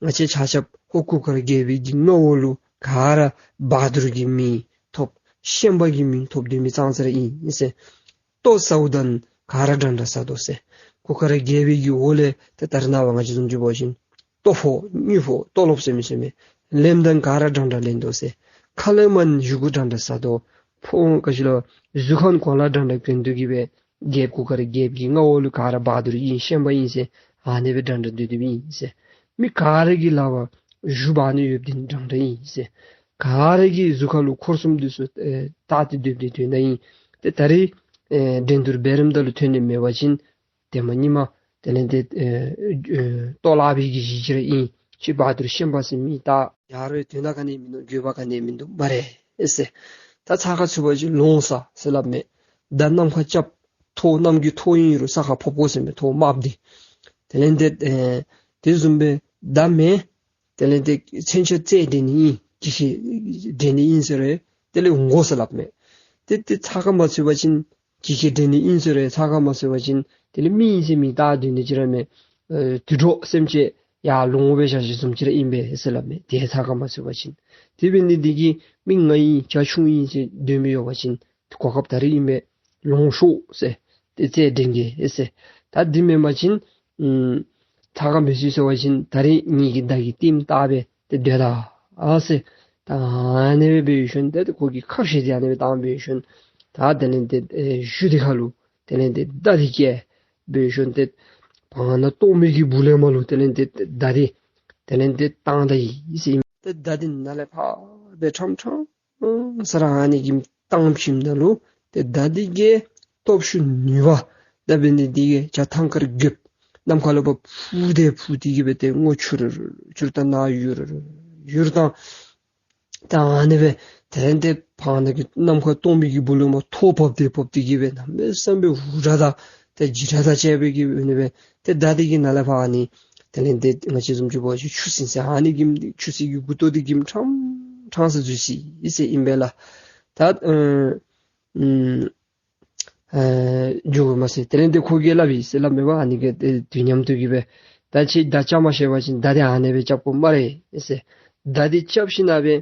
ང་བཅས་ཆ་ཁྱབ་ཧོར་གུར་དཀར་རྒྱལ་པོའི་གི་མངའ་འོག་ལུ་ག་ར་བ་དུར་གྱི་མིང་ཐོབ་ཤན་པ་གི་མིང་ཐོབ་སྡོད་མི་ཙང་ཙ་ར་ཨིན་ཟེར། ལྟོ་ཟཝ་ད་ག་ར་འདྲ་འདྲ་ཟ་དོ་ཟེར། གུར་དཀར་རྒྱལ་པོའི་གི་འོག་ལས་ཏེ་ད་རེས་ནངས་པ་ང་བཅས་བཟུམ་ཅིག་འབད་བ་ཅིན་ལྟོ་ཕོག་དངུལ་ཕོག་ལྟོ་ལོག་ཟེར་མི་ཟེར་མི་ལེནམ་ད་ག་ར་འདྲ་འདྲ་ལེན་དོ་ཟེར། ཁ་ལས་མར་བཞེས་སྒོ་འདྲ་འདྲ་ཟ་དོ། ཕོག་ག་ཅི་ལོ་གཟུགས་ཁམས་གོ་ལ་འདྲ་འདྲ་གྱོན་དོ་གི་སྦེ་རྒྱལཔོ་གུར་དཀར་རྒྱལཔོ་གི་མངའ་འོག་ལུ་ག་ར་བ་དུར་ཨིན་ཤན་པ་ཨིན་ཟེར་ཨ་ནི་སྦེ་འདྲ་འདྲ་སྡོད་སྡོདཔ་ཨིན་ཟེར། མི་ག་ར་གི་ལག་པར་གཞུ་འབག་ནི་ཡོདཔ་འདི་འདྲ་འདྲ་ཨིན་ཟེར། ག་ར་གི་གཟུགས་ཁ་ལུ་འཁོར་གསུམ་འདི་ཚུ་ཨེ་བཏགས་ཏེ་སྡོདཔ་འདི་དོན་དག་ཨིན། ཏེ་ད་རིས་ཨེ་འགྲན་བསྡུར་འབད་རནམ་ད་ལུ་ཐོན་ནི་མེད་པ་ཅིན་ཏེ་མ་ཉི་མ་དེ་ལས་ཏེ་ཨེ་ཨེ་ལྟོ་ལག་པའི་གི་གཞི་ཅིག་ར་ཨིན། ཁྱོད་བ་དུར་ཤན་པ་ཟེར་མི་ད་ཡར་རོ་དོན་དག་ག་ནི་མིན་འདུག། འགྱོད་པ་ག་ནི་མིན་འདུག་སྨ་རེ་ཟེར། ད་ཚ་ཁ་ཚུད་པ་ཅིན་ལོང་ཟེར་ཟེར་སླབ་མས། མདའ་གནམ་ཁར་རྐྱབ། ཐོག་གནམ་གྱི་ཐོག་ཨིན་རུང་ས་ཁར་ཕོག་ཕོག་ཟེར་མས། ཐོག་དམརཔོ་འདི། དེ་ལས་ཏེ་ཨེ་དེ་བཟུམ་སྦེ་མདའ་མེན། དེ་ལས་ཏེ་མཚོན་ཆ་རྩལ་འགྲན་ནི་ཨིན། གྱི་ཁེ་འགྲན་ནི་ཨིན་ཟེར་རུང་དེ་ལས་འོང་དགོ་ཟེར་སླབ་མས། ཏེ་ཏེ་ཚ་ཁ་མ་ཚུད་པ་ཅིན་གྱི་ཁེ་འགྲན་ནི་ཨིན་ཟེར་རུང་ཚ་ཁ་མ་ཚུད་པ་ཅིན་དེ་ལས་མི་ཨིན་ཟེར་མིང་བཏགས་སྡོད་ནི་ཅིག་ར་མེད། ཨེ་དུད་འགྲོ་སེམས་ཅན་ཡར་ལོང་སྦེ་བཞག་བཞགཔ་བཟུམ་ཅིག་ར་ཨིན་པས་ཟེར་སླབ་མས། ཏེ་ཚ་ཁ་མ་ཚུད་པ་ཅིན། དེ་འབད་ནི་འདི་གིས་མི་ང་ཨིན་བྱ་ཁྱུང་ཨིན་ཟེར་སྡོད་མི་ཡོད་པ་ཅིན་གོ་སྐབས་ད་རིས་ཨིན་པས། ལོང་ཤོག་ཟེར། ཏེ་རྩལ་འགྲན་གེ་ཟེར། ད་འདི་མེན་པ་ཅིན་ཨམ་ཚ་ཁ་མི་ཚུད་ཟེར་བ་ཅིན་ད་རིས་ངེ་གི་མདའ་གི་ལྟདམོ་བལྟ་སྦེ་ཏེ་སྡོད་ད་ཨ་ཟེར། ད་ཨ་ནི་སྦེ་འབད་ཞིནམ་ཏེ་ཁོ་གིས་ཁ་བཤད་དེ་ཨ་ནི་སྦེ་བཏང་འབད་ཞིནམ་ད་དེ་ལས་ཏེ་ཨེ་གཞུ་འདི་ཁ་ལུ་དེ་ལས་ཏེ་མདའ་འདི་བཀལ་འབད་ཞིནམ་ཏེ་བར་ན་སྟོང་མི་གི་སྦུག་ལས་མར་ལུ་དེ་ལས་ཏེ་མདའ་འདི་དེ་ལས་ཏེ་བཏང་ད་ཡི་ཟེར་ཨིན། ཏེ་མདའ་འདི་ནཱ་ལས་ཕར་ སྦེ་ཕྲང་ཕྲང་ས་ར་ཨ་ནི་གི་བཏང་ཞིནམ་ད་ལུ་ཏེ་མདའ་འདི་གིས་སྟོབས་ཤུགས་ནུས་པ་ད་འབད་ནི་འདི་གིས་བྱ་ཐང་དཀར་རྒོདཔོ་ནམ་མཁའ་ལུ་ཕར་འཕུར་ཏེ་འཕུར་ཏེ་གི་སྦེ་ཏེ་སྔོ་ཕྱུར་ཕྱུར་དང་ནཱ་ཡུར་ཡུར་དང་ད་ཨ་ནི་སྦེ་དེ་ལས་ཏེ་ཕར་ནང་གི་ནམ་མཁའ་སྟོང་པའི་གི་སྦུག་ལུ་མར་ཐོག་ཕབ་སྟེ་ཕབ་སྟེ་གི་སྦེ་གནམ་མེད་ས་མེད་འུར་སྒྲ་དང་ཏེ་འཇིགས་སྒྲ་དང་བཅས་པའི་གི་ཨ་ནི་སྦེ་ཏེ་མདའ་འདི་གི་ནང་ལས་ཕར་ཨ་ནི་དེ་ལས་ཏེ་ང་བཅས་བཟུམ་ཅིག་འབད་བ་ཅིན་ཆུ་སྲིན་ཟེར་ཨ་ནི་གི་ཆུ་སྲིན་གྱི་མགུ་ཏོ་འདི་གིས་ཕྲང་ཕྲང་ས་འཛུལ་ཅི་ཟེར་ཨིན་པས་ལགས། ད་ཨ་ཨ་ཨ་འགྱོ་དགོ་མས་ཟེར། དེ་ལས་ཏེ་ཁོ་གིས་སླབ་ཡི་ཟེར་སླབ་མས་པ། ཨ་ནི་གི་ཏེ་དུས་མཉམ་དུ་གི་སྦེ་ད་ཁྱོད་མདའ་རྐྱབ་མ་ཤེས་པ་ཅིན་མདའ་འདི་ཨ་ནི་སྦེ་རྐྱབ་དགོ་སྨ་རེ་ཟེར། མདའ་འདི་རྐྱབ་ཞིནམ་ལས་སྦེ་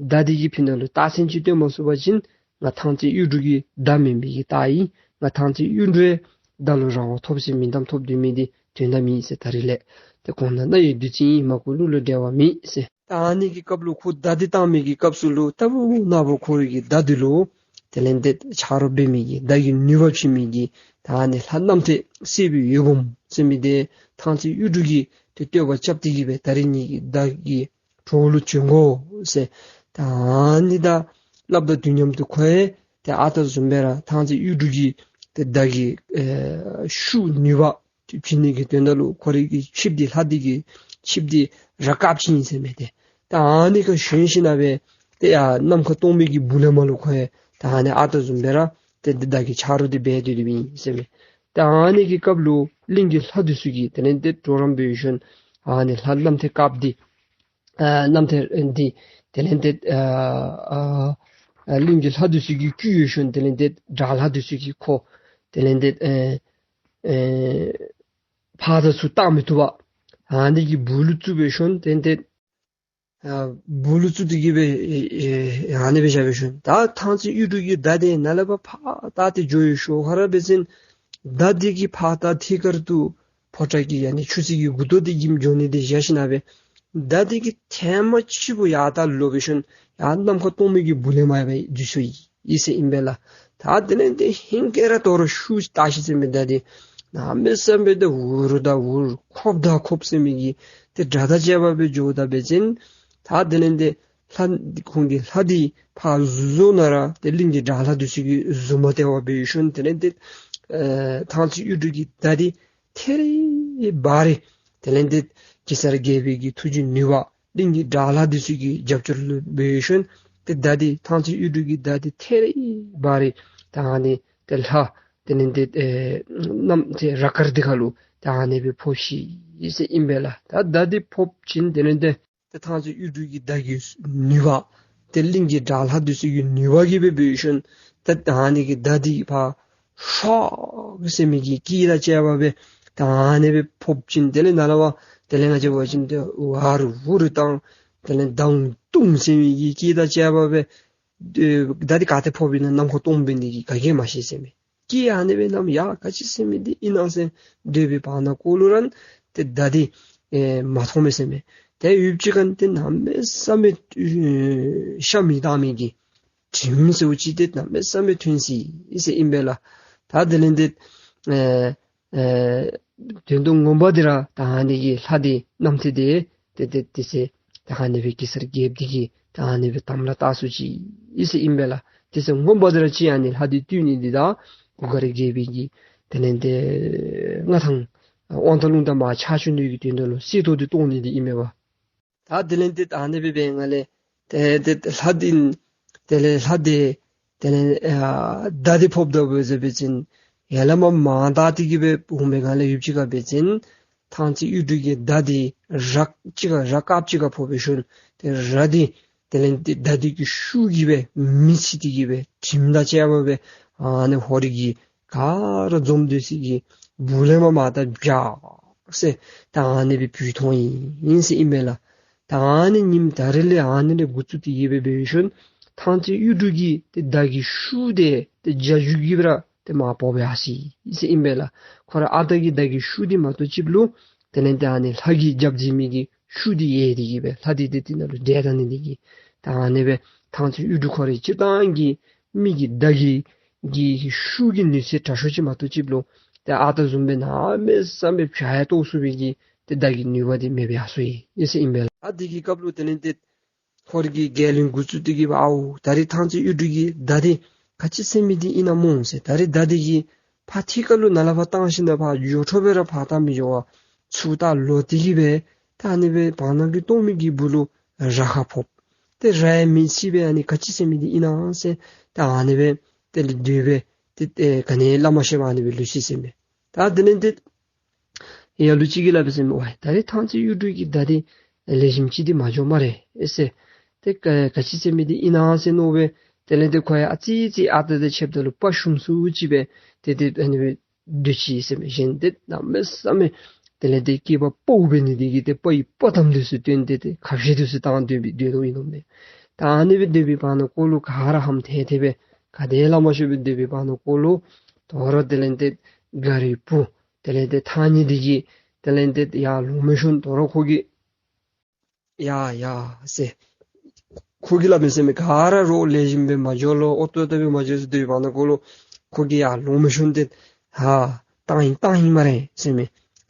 མདའ་འདི་གི་ཕི་ནང་ལུ་རྟགས་མཚན་ཅིག་སྟོན་མ་ཚུགས་པ་ཅིན་ང་ཐང་རྩེ་གཡུ་འབྲུག་གི་མདའ་མེན་པའི་གི་རྟགས་ཨིན། ང་ཐང་རྩེ་གཡུ་འབྲུག་མདའ་ལུ་རང་དབང་ཐོབ་ཟེར་མིང་གཏམ་ཐོབ་སྡོད་མི་འདི་དོན་དག་མེད་ཟེར། ད་རིས་ལས་ཏེ་གོང་ན་རྣ་ཡི་བདུད་རྩི་ཨིན། མ་གོ་གླུ་ལུ་འགྲེལ་བ་མེད་ཟེར། ད་ཨ་ནི་གི་སྐབས་ལུ་ཁོ་མདའ་འདི་བཏང་མི་གི་སྐབས་སུ་ལུ་ལྟ་བུ་ན་བུ་ཁོ་རའི་གི་མདའ་འདི་ལུ་དེ་ལས་ཏེ་ཆ་རོགས་འབད་མི་གི་མདའ་གི་ནུས་པ་ཆེ་མི་གི་ད་ཨ་ནི་ལྷ་རྣམ་ཐོས་སྲས་པོ་འོད་འབུམ་ཟེར་མི་འདི་ཐང་རྩེ་གཡུ་འབྲུག་གི་ཏེ་བསྟོད་པ་རྐྱབ་སྟེ་གི་སྦེ་ད་རིས་ངེ་གི་མདའ་གི་གྲོགས་ལུ་བྱོན་དགོ་ཟེར། ད་ཨ་ནི་དང་སླབ་ད་དུས་མཉམ་དུ་ཁོ་ཡང་ཏེ་ཨ་རྟག་བཟུམ་སྦེ་ར་ཐང་རྩེ་གཡུ་འབྲུག་གི་ཏེ་མདའ་གི་ཨེ་ཤུགས་ནུས་པ་བྱིན་ནི་གི་དོན་དག་ལུ་ཁོ་རའི་གི་ཆིབས་འདི་ལྷ་འདི་གི་ཆིབས་འདི་ར་དཀརཔོ་ཅིག་ཨིན་ཟེར་མས་ཏེ། ད་ཨ་ནི་ཁར་ཞོན་ཞིནམ་ལས་སྦེ་ཏེ་ཡར་ནམ་མཁའ་སྟོང་པའི་གི་སྦུག་ལས་མར་ལུ་ཁོ་ཡང་ད་ཨ་ནི་ཨ་རྟག་བཟུམ་སྦེ་ར་ཏེ་འདི་མདའ་གི་ཆ་རོགས་འདི་འབད་དེ་སྡོདཔ་ཨིན་ཟེར་མས། ད་ཨ་ནི་གི་སྐབས་ལུ་གླིང་གི་ལྷ་འདི་ཚུ་གིས་དེ་ལས་ཏེ་གྲོགས་རམ་འབད་ཞིནམ་ཨ་ནི་ལྷ་རྣམ་ཐོས་དཀརཔོ་འདི་ཨ་རྣམ་ཐོས་འདི་དེ་ལས་ཏེ་ཨ་ཨ་ཨ་གླིང་གི་ལྷ་འདི་ཚུ་གིས་བསྐུལ་ཞིནམ་དེ་ལས་ཏེ་དགྲ་ལྷ་འདི་ཚུ་གིས་ཁོ་དེ་ལས་ཏེ་ཨེ་ཨེ་ཕར་དང་ཚུར་བཏང་མི་བཏུབ་པར་ཨ་ནི་གི་སྦུག་ལུ་བཙུགས་འབད་ཞིནམ་དེ་ལས་ཏེ་ཨ་སྦུག་ལུ་བཙུགས་ཏེ་གི་སྦེ་ཨེ་ཨེ་ཨ་ནི་སྦེ་བཞག་འབད་ཞིནམ་ད་ཐང་རྩེ་གཡུ་འབྲུག་གི་མདའ་འདི་ནཱ་ལས་ཕར་ཕར་བཏང་སྟེ་འགྱོ་ཡི་ཤོ་ཁ་ར་འབད་བ་ཅིན་མདའ་འདི་གིས་ཕར་བཏང་ཐད་ཀར་དུ་ཕོ་བྲང་གི་ཨ་ནི་ཆུ་སྲིན་གྱི་མགུ་ཏོ་འདི་གིས་འགྱོ་ནི་འདི་བཞག་ཞིནམ་ལས་སྦེ་མདའ་འདི་གིས་ཐེངས་མ་གཅིག་པོ་ཡར་ལྟ་ལོག་འབད་ཞིནམ་ཡར་ནམ་མཁའ་སྟོང་པའི་གི་སྦུག་ལས་མར་སྦེ་འཛུལ་སོ་ཡི་ཟེར་ཨིན་པས་ལགས། ད་དེ་ལས་ཏེ་ཧིང་གིས་ར་དོ་རུང་ཤུགས་ཆེ་ཏོག་ཅིག་ཟེར་མི་མདའ་འདི་གནམ་མེད་ས་མེད་ཏེ་འུར་དང་འུར་ཁོབ་དང་ཁོབ་ཟེར་མི་གི་ཏེ་སྒྲ་དང་བཅས་པ་སྦེ་འགྱོཝ་ད་འབད་བ་ཅིན་ད་དེ་ལས་ཏེ་ལྷ་ཁོང་གི་ལྷ་འདི་ཕར་འཛུལ་འཛུལཝ་ན་ར་ཏེ་གླིང་གི་དགྲ་ལྷ་འདི་ཚུ་གིས་བཟུམ་མ་སྟེར་བར་འབད་ཞིནམ་དེ་ལས་ཏེ་ཨེ་ཐང་རྩེ་གཡུ་འབྲུག་གི་མདའ་འདི་ཐེ་རེ་བ་རེ་དེ་ལས་ཏེ་གེ་སར་རྒྱལ་པོའི་གི་ཐུགས་ཀྱི་ནུས་པ་གླིང་གི་དགྲ་ལྷ་འདི་ཚུ་གི་རྒྱབ་སྐྱོར་ལུ་འབད་ཞིནམ་ཏེ་མདའ་འདི་ཐང་རྩེ་གཡུ་འབྲུག་གི་མདའ་འདི་ཐེ་རེ་བ་རེ་ད་ཨ་ནི་ཏེ་ལྷ་དེ་ལས་ཏེ་ཨེ་རྣམ་ཐོས་ར་དཀར་འདི་ཁ་ལུ་ད་ཨ་ནི་སྦེ་ཕོག་ཅི་ཟེར་ཨིན་པས་ལགས། ད་མདའ་འདི་ཕོག་ཞིནམ་དེ་ལས་ཏེ་ཏེ་ཐང་རྩེ་གཡུ་འབྲུག་གི་མདའ་གི་ནུས་པ་ཏེ་གླིང་གི་དགྲ་ལྷ་འདི་ཚུ་གི་ནུས་པ་གིས་སྦེ་འབད་ཞིནམ་ཏེ་ད་ཨ་ནི་གི་མདའ་འདི་ཕར་ཧྲོག་ཟེར་མི་གི་སྐད་དང་བཅས་པ་སྦེ་ད་ཨ་ནི་སྦེ་ཕོག་ཞིནམ་དེ་ལས་ནཱ་ལས་ཕར་དེ་ལས་ང་བཅས་འབད་བ་ཅིན་ཏེ་འུར་འུར་དང་དེ་ལས་དང་ཏུང་ཟེར་མི་གི་སྐད་དང་བཅས་པ་སྦེ་ཏེ་མདའ་འདི་ག་ཏེ་ཕོགཔ་ཨིན་ན་ནམ་མཁའ་སྟོང་པ་འདི་གིས་ག་གིས་མ་ཤེས་ཟེར་མས། སྐད་ཨ་ནི་སྦེ་གནམ་ཡར་ག་ཅི་ཟེར་མི་འདི་ཨིན་ན་ཟེར་སྡོད་པའི་བར་ན་ཀོ་ལུ་ར་ཏེ་མདའ་འདི་ཨེ་མ་མཐོང་མས་ཟེར་མས། ཏེ་ཡུདཔ་ཅིག་ཁར་ཏེ་གནམ་མེད་ས་མེད་ཨེ་ཤ་མེ་བཏང་མི་གི་དྲིམ་ཟེརཝ་ཅིག་ཏེ་གནམ་མེད་ས་མེད་ཐོན་ཅི་ཟེར་ཨིན་པས་ལགས། ད་དེ་ལས་ཏེ་ཨེ་ཨེ་དོན་དུ་ངོ་མ་འདི་ར་ད་ཨ་ནི་གི་ལྷ་འདི་རྣམ་ཐོས་འདི་ཏེ་ཏེ་ཏེ་ཟེར་ད་ཨ་ནི་སྦེ་གེ་སར་རྒྱལཔོ་འདི་གིས་ད་ཨ་ནི་སྦེ་དམ་ལ་བཏགས་སོ་ཅི་ཟེར་ཨིན་པས་ལགས། དེ་ཚེ་ངོ་མ་འདི་ར་ཅིག་ཨ་ནི་ལྷ་འདི་བཏུལ་ནི་འདི་དང་གུར་དཀར་རྒྱལ་པོའི་གི་དེ་ལས་ཏེ་མངའ་ཐང་དབང་ཐང་ལུང་དང་མར་ཆགས་བཅུག་ནི་གི་དོན་དག་ལུ་གསེར་ཏོག་འདི་གཏོང་ནི་འདི་ཨིན་མས་པ། ད་དེ་ལས་ཏེ་ད་ཨ་ནི་སྦེ་འབད་ང་ལས་ཏེ་ཏེ་ལྷ་འདི་དེ་ལས་ལྷ་འདི་དེ་ལས་ཨ་མདའ་འདི་ཕོགཔ་ད་འབད་ཟེར་འབད་བ་ཅིན་ཡར་ལས་མར་མར་བཏང་སྟེ་གི་སྦེ་འོང་སྦེ་ང་ལས་ཡུདཔ་ཅིག་ཁར་འབད་བ་ཅིན་ཐང་རྩེ་གཡུ་འབྲུག་གི་མདའ་འདི་ར་ཅིག་ཁར་ར་དཀརཔོ་ཅིག་ཁར་ཕོག་འབད་ཞིནམ་ཏེ་ར་འདི་དེ་ལས་ཏེ་མདའ་འདི་གི་ཤུགས་ཀྱིས་སྦེ་མེ་འཚིག་སྟེ་གི་སྦེ་དྲིམ་དང་བཅས་པ་སྦེ་ཨ་ནི་ཧོར་གྱི་ག་ར་འཛོམས་སྡོད་ས་གི་སྦུག་ལས་མར་མར་བཏང་བྱག་ཟེར་ད་ཨ་ནི་སྦེ་བུད་ཐོན་ཡི་ཟེར་ཨིན་མས་ལགས། ད་ཨ་ནི་ཉིནམ་ད་རིས་ལས་ཨ་ནི་ལས་འགོ་བཙུགས་ཏེ་གི་སྦེ་འབད་ཞིནམ་ཐང་རྩེ་གཡུ་འབྲུག་གི་ཏེ་མདའ་གི་ཤུགས་འདི་ཏེ་རྒྱ་ཤུགས་ཀྱིས་སྦེ་ར་ཏེ་མར་ཕོག་སྦེ་ཡར་སོ་ཡི་ཟེར་ཨིན་མས་ལགས། ཁོ་ར་ཨ་རྟག་གི་མདའ་གི་ཤུགས་འདི་མ་གཏོགས་ཅིག་ལུ་དེ་ལས་ཏེ་ཨ་ནི་ལྷ་གིས་རྒྱབ་འཛིན་མི་གི་ཤུགས་འདི་ཡལ་ཏེ་གི་སྦེ་ལྷ་འདི་ཏེ་དེ་ནང་ལུ་བསྒྲལ་བཏང་ནི་འདི་གིས་ད་ཨ་ནི་སྦེ་ཐང་རྩེ་གཡུ་འབྲུག་ཁོ་རའི་སྤྱིར་བཏང་གི་མི་གི་མདའ་གི་གི་ཤུགས་ཀྱི་ནུས་ཚད་དྲག་ཤོས་ཅིག་མ་གཏོགས་ཅིག་ལུ་ཏེ་ཨ་རྟག་བཟུམ་སྦེ་གནམ་མེད་ས་མེད་བྱ་ཡང་གཏོར་ཚུགས་པའི་གི་ཏེ་མདའ་གི་ནུས་པ་འདི་མེདཔ་སྦེ་ཡར་སོ་ཡི་ཟེར་ཨིན་པས་ལགས། ཨ་དེ་གི་སྐབས་ལུ་དེ་ལས་ཏེ་ ཧོར་གྱི་རྒྱལ་བློན་འགོ་བཙུགས་ཏེ་གི་སྦེ་ཨའུ་ད་རིས་ཐང་རྩེ་གཡུ་འབྲུག་གི་མདའ་འདི་ག་ཅི་ཟེར་མི་འདི་ཨིན་ན་སྨོ་ཟེར། ད་རིས་མདའ་འདི་གིས་ཕར་ཐི་ཁ་ལུ་ནཱ་ལས་ཕར་བཏང་ཞིནམ་ད་ཕར་འགྱོ་འཕྲོ་སྦེ་ར་ཕར་བཏང་མི་འགྱོ་བར་ཚུར་ད་ལོག་སྟེ་གི་སྦེ་ད་ཨ་ནི་སྦེ་བར་སྣང་གི་སྟོང་མི་གི་སྦུག་ལུ་ར་ཁ་ཕོག་སྟེ་ར་ཡང་མི་ཚིག་པས། ཨ་ནི་ག་ཅི་ཟེར་མི་འདི་ཨིན་ན་ཟེར། ད་ཨ་ནི་སྦེ་དེ་ལས་སྡོད་སྦེ་ཏེ་ཨེ་ག་ནི་སླབ་མ་ཤེས་པར་ཨ་ནི་སྦེ་ལུས་ཅི་ཟེར་མས། ད་དེ་ལས་ཏེ་ཡ་ལུ་ཅིག་གིས་སླབ་པས་ཟེར་མས། ཝའི་ད་རིས་ཐང་རྩེ་གཡུ་འབྲུག་གི་མདའ་འདི་ལེགས་ཤོམ་ཅིག་འདི་མ་འགྱོ་སྨ་རེ་ཨེ་ཟེར། ཏེ་ག་ག་ཅི་ཟེར་མི་འདི་ཨིན་ན་ཟེར་མནོ་སྦེ་དེ་ལས་ཏེ་ཁོ་ཡང་ཨ་ཙི་ཅིག་ཨ་རྟག་རྟག་ཆདཔ་ད་ལུ་དཔའ་ཞུམ་སུ་ཅིག་སྦེ་ཏེ་ཏེ་ཨ་ནི་སྦེ་སྡོད་ཅི་ཟེར་མས། གཞན་ཏེ་གནམ་མེད་ས་མེད་དེ་ལས་ཏེ་སྐྱེས་པ་དཔའ་བོ་འབད་ནི་འདི་གིས་ཏེ་དཔའ་ཡི་དཔའ་གཏམ་འདི་ཚུ་སྟོན་ཏེ་ཏེ་ཁ་བཤད་འདི་ཚུ་བཏང་སྡོད་པའི་སྡོད་དོ་ཨིན་ནོ་མས། ད་ཨ་ནི་སྦེ་སྡོད་པའི་བར་ན་ཀོ་ལུ་ག་ར་ཧམ་ཐལ་ཐལ་སྦེ་ག་དེ་སླབ་མ་ཤེས་པར་སྡོད་པའི་བར་ན་ཀོ་ལུ་དོ་རུང་དེ་ལས་ཏེ་མགར་བུ་དེ་ལས་ཏེ་ཐང་རྙེད་འདི་གིས་དེ་ལས་ཏེ་ཡར་ལོང་མི་ཤོང་། དོ་རུང་ཁོ་གིས་ཡ་ཡ་ཟེར། ཁོ་གིས་སླབ་མས་ཟེར་མས། ག་ར་རོགས་ལེགས་ཤོམ་སྦེ་མ་འགྱོ་ལོ། ཨོ་ཏོ་ཏོ་སྦེ་མ་འགྱོ་ཟེར་སྡོད་པའི་བར་ན་ཀོ་ལུ་ཁོ་གིས་ཡར་ལོང་མི་ཤོང་སྟེ་ཧ་བཏང་ཡི་བཏང་ཡི་སྨ་རེ་ཟེར་མས།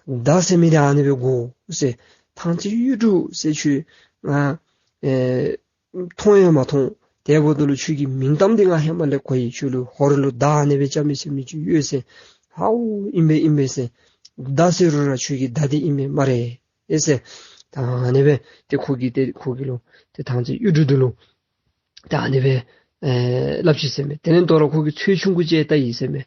མདའ་ཟེར་མི་འདི་ཨ་ནི་སྦེ་དགོ་ཟེར། ཐང་རྩེ་གཡུ་འབྲུག་ཟེར་ཁྱོད་ང་ཨེ་མཐོང་ཡང་མ་མཐོང་། དེ་འབདཝ་ད་ལུ་ཁྱོད་ཀྱི་མིང་གཏམ་འདི་ང་ཧེ་མ་ལས་གོ་ཡི། ཁྱོད་ལུ་ཧོར་ལུ་མདའ་ཨ་ནི་སྦེ་རྐྱབ་མི་ཟེར་མི་ཅིག་ཡོད་ཟེར། ཧའོ་ཨིན་པས་ཨིན་པས་ཟེར། མདའ་ཟེར་རུང་ར་ཁྱོད་ཀྱི་མདའ་འདི་ཨིན་པས་སྨ་རེ་ཨེ་ཟེར། ད་ཨ་ནི་སྦེ་ཏེ་ཁོ་གིས་ཏེ་ཁོ་གི་ལུ་ཏེ་ཐང་རྩེ་གཡུ་འབྲུག་འདི་ལུ་ད་ཨ་ནི་སྦེ་ཨེ་སླབ་ཅི་ཟེར་མས། དེ་ལས་དོ་རུང་ཁོ་གིས་ཚོས་ཆུང་ཀུ་ཅིག་བལྟ་ཡི་ཟེར་མས།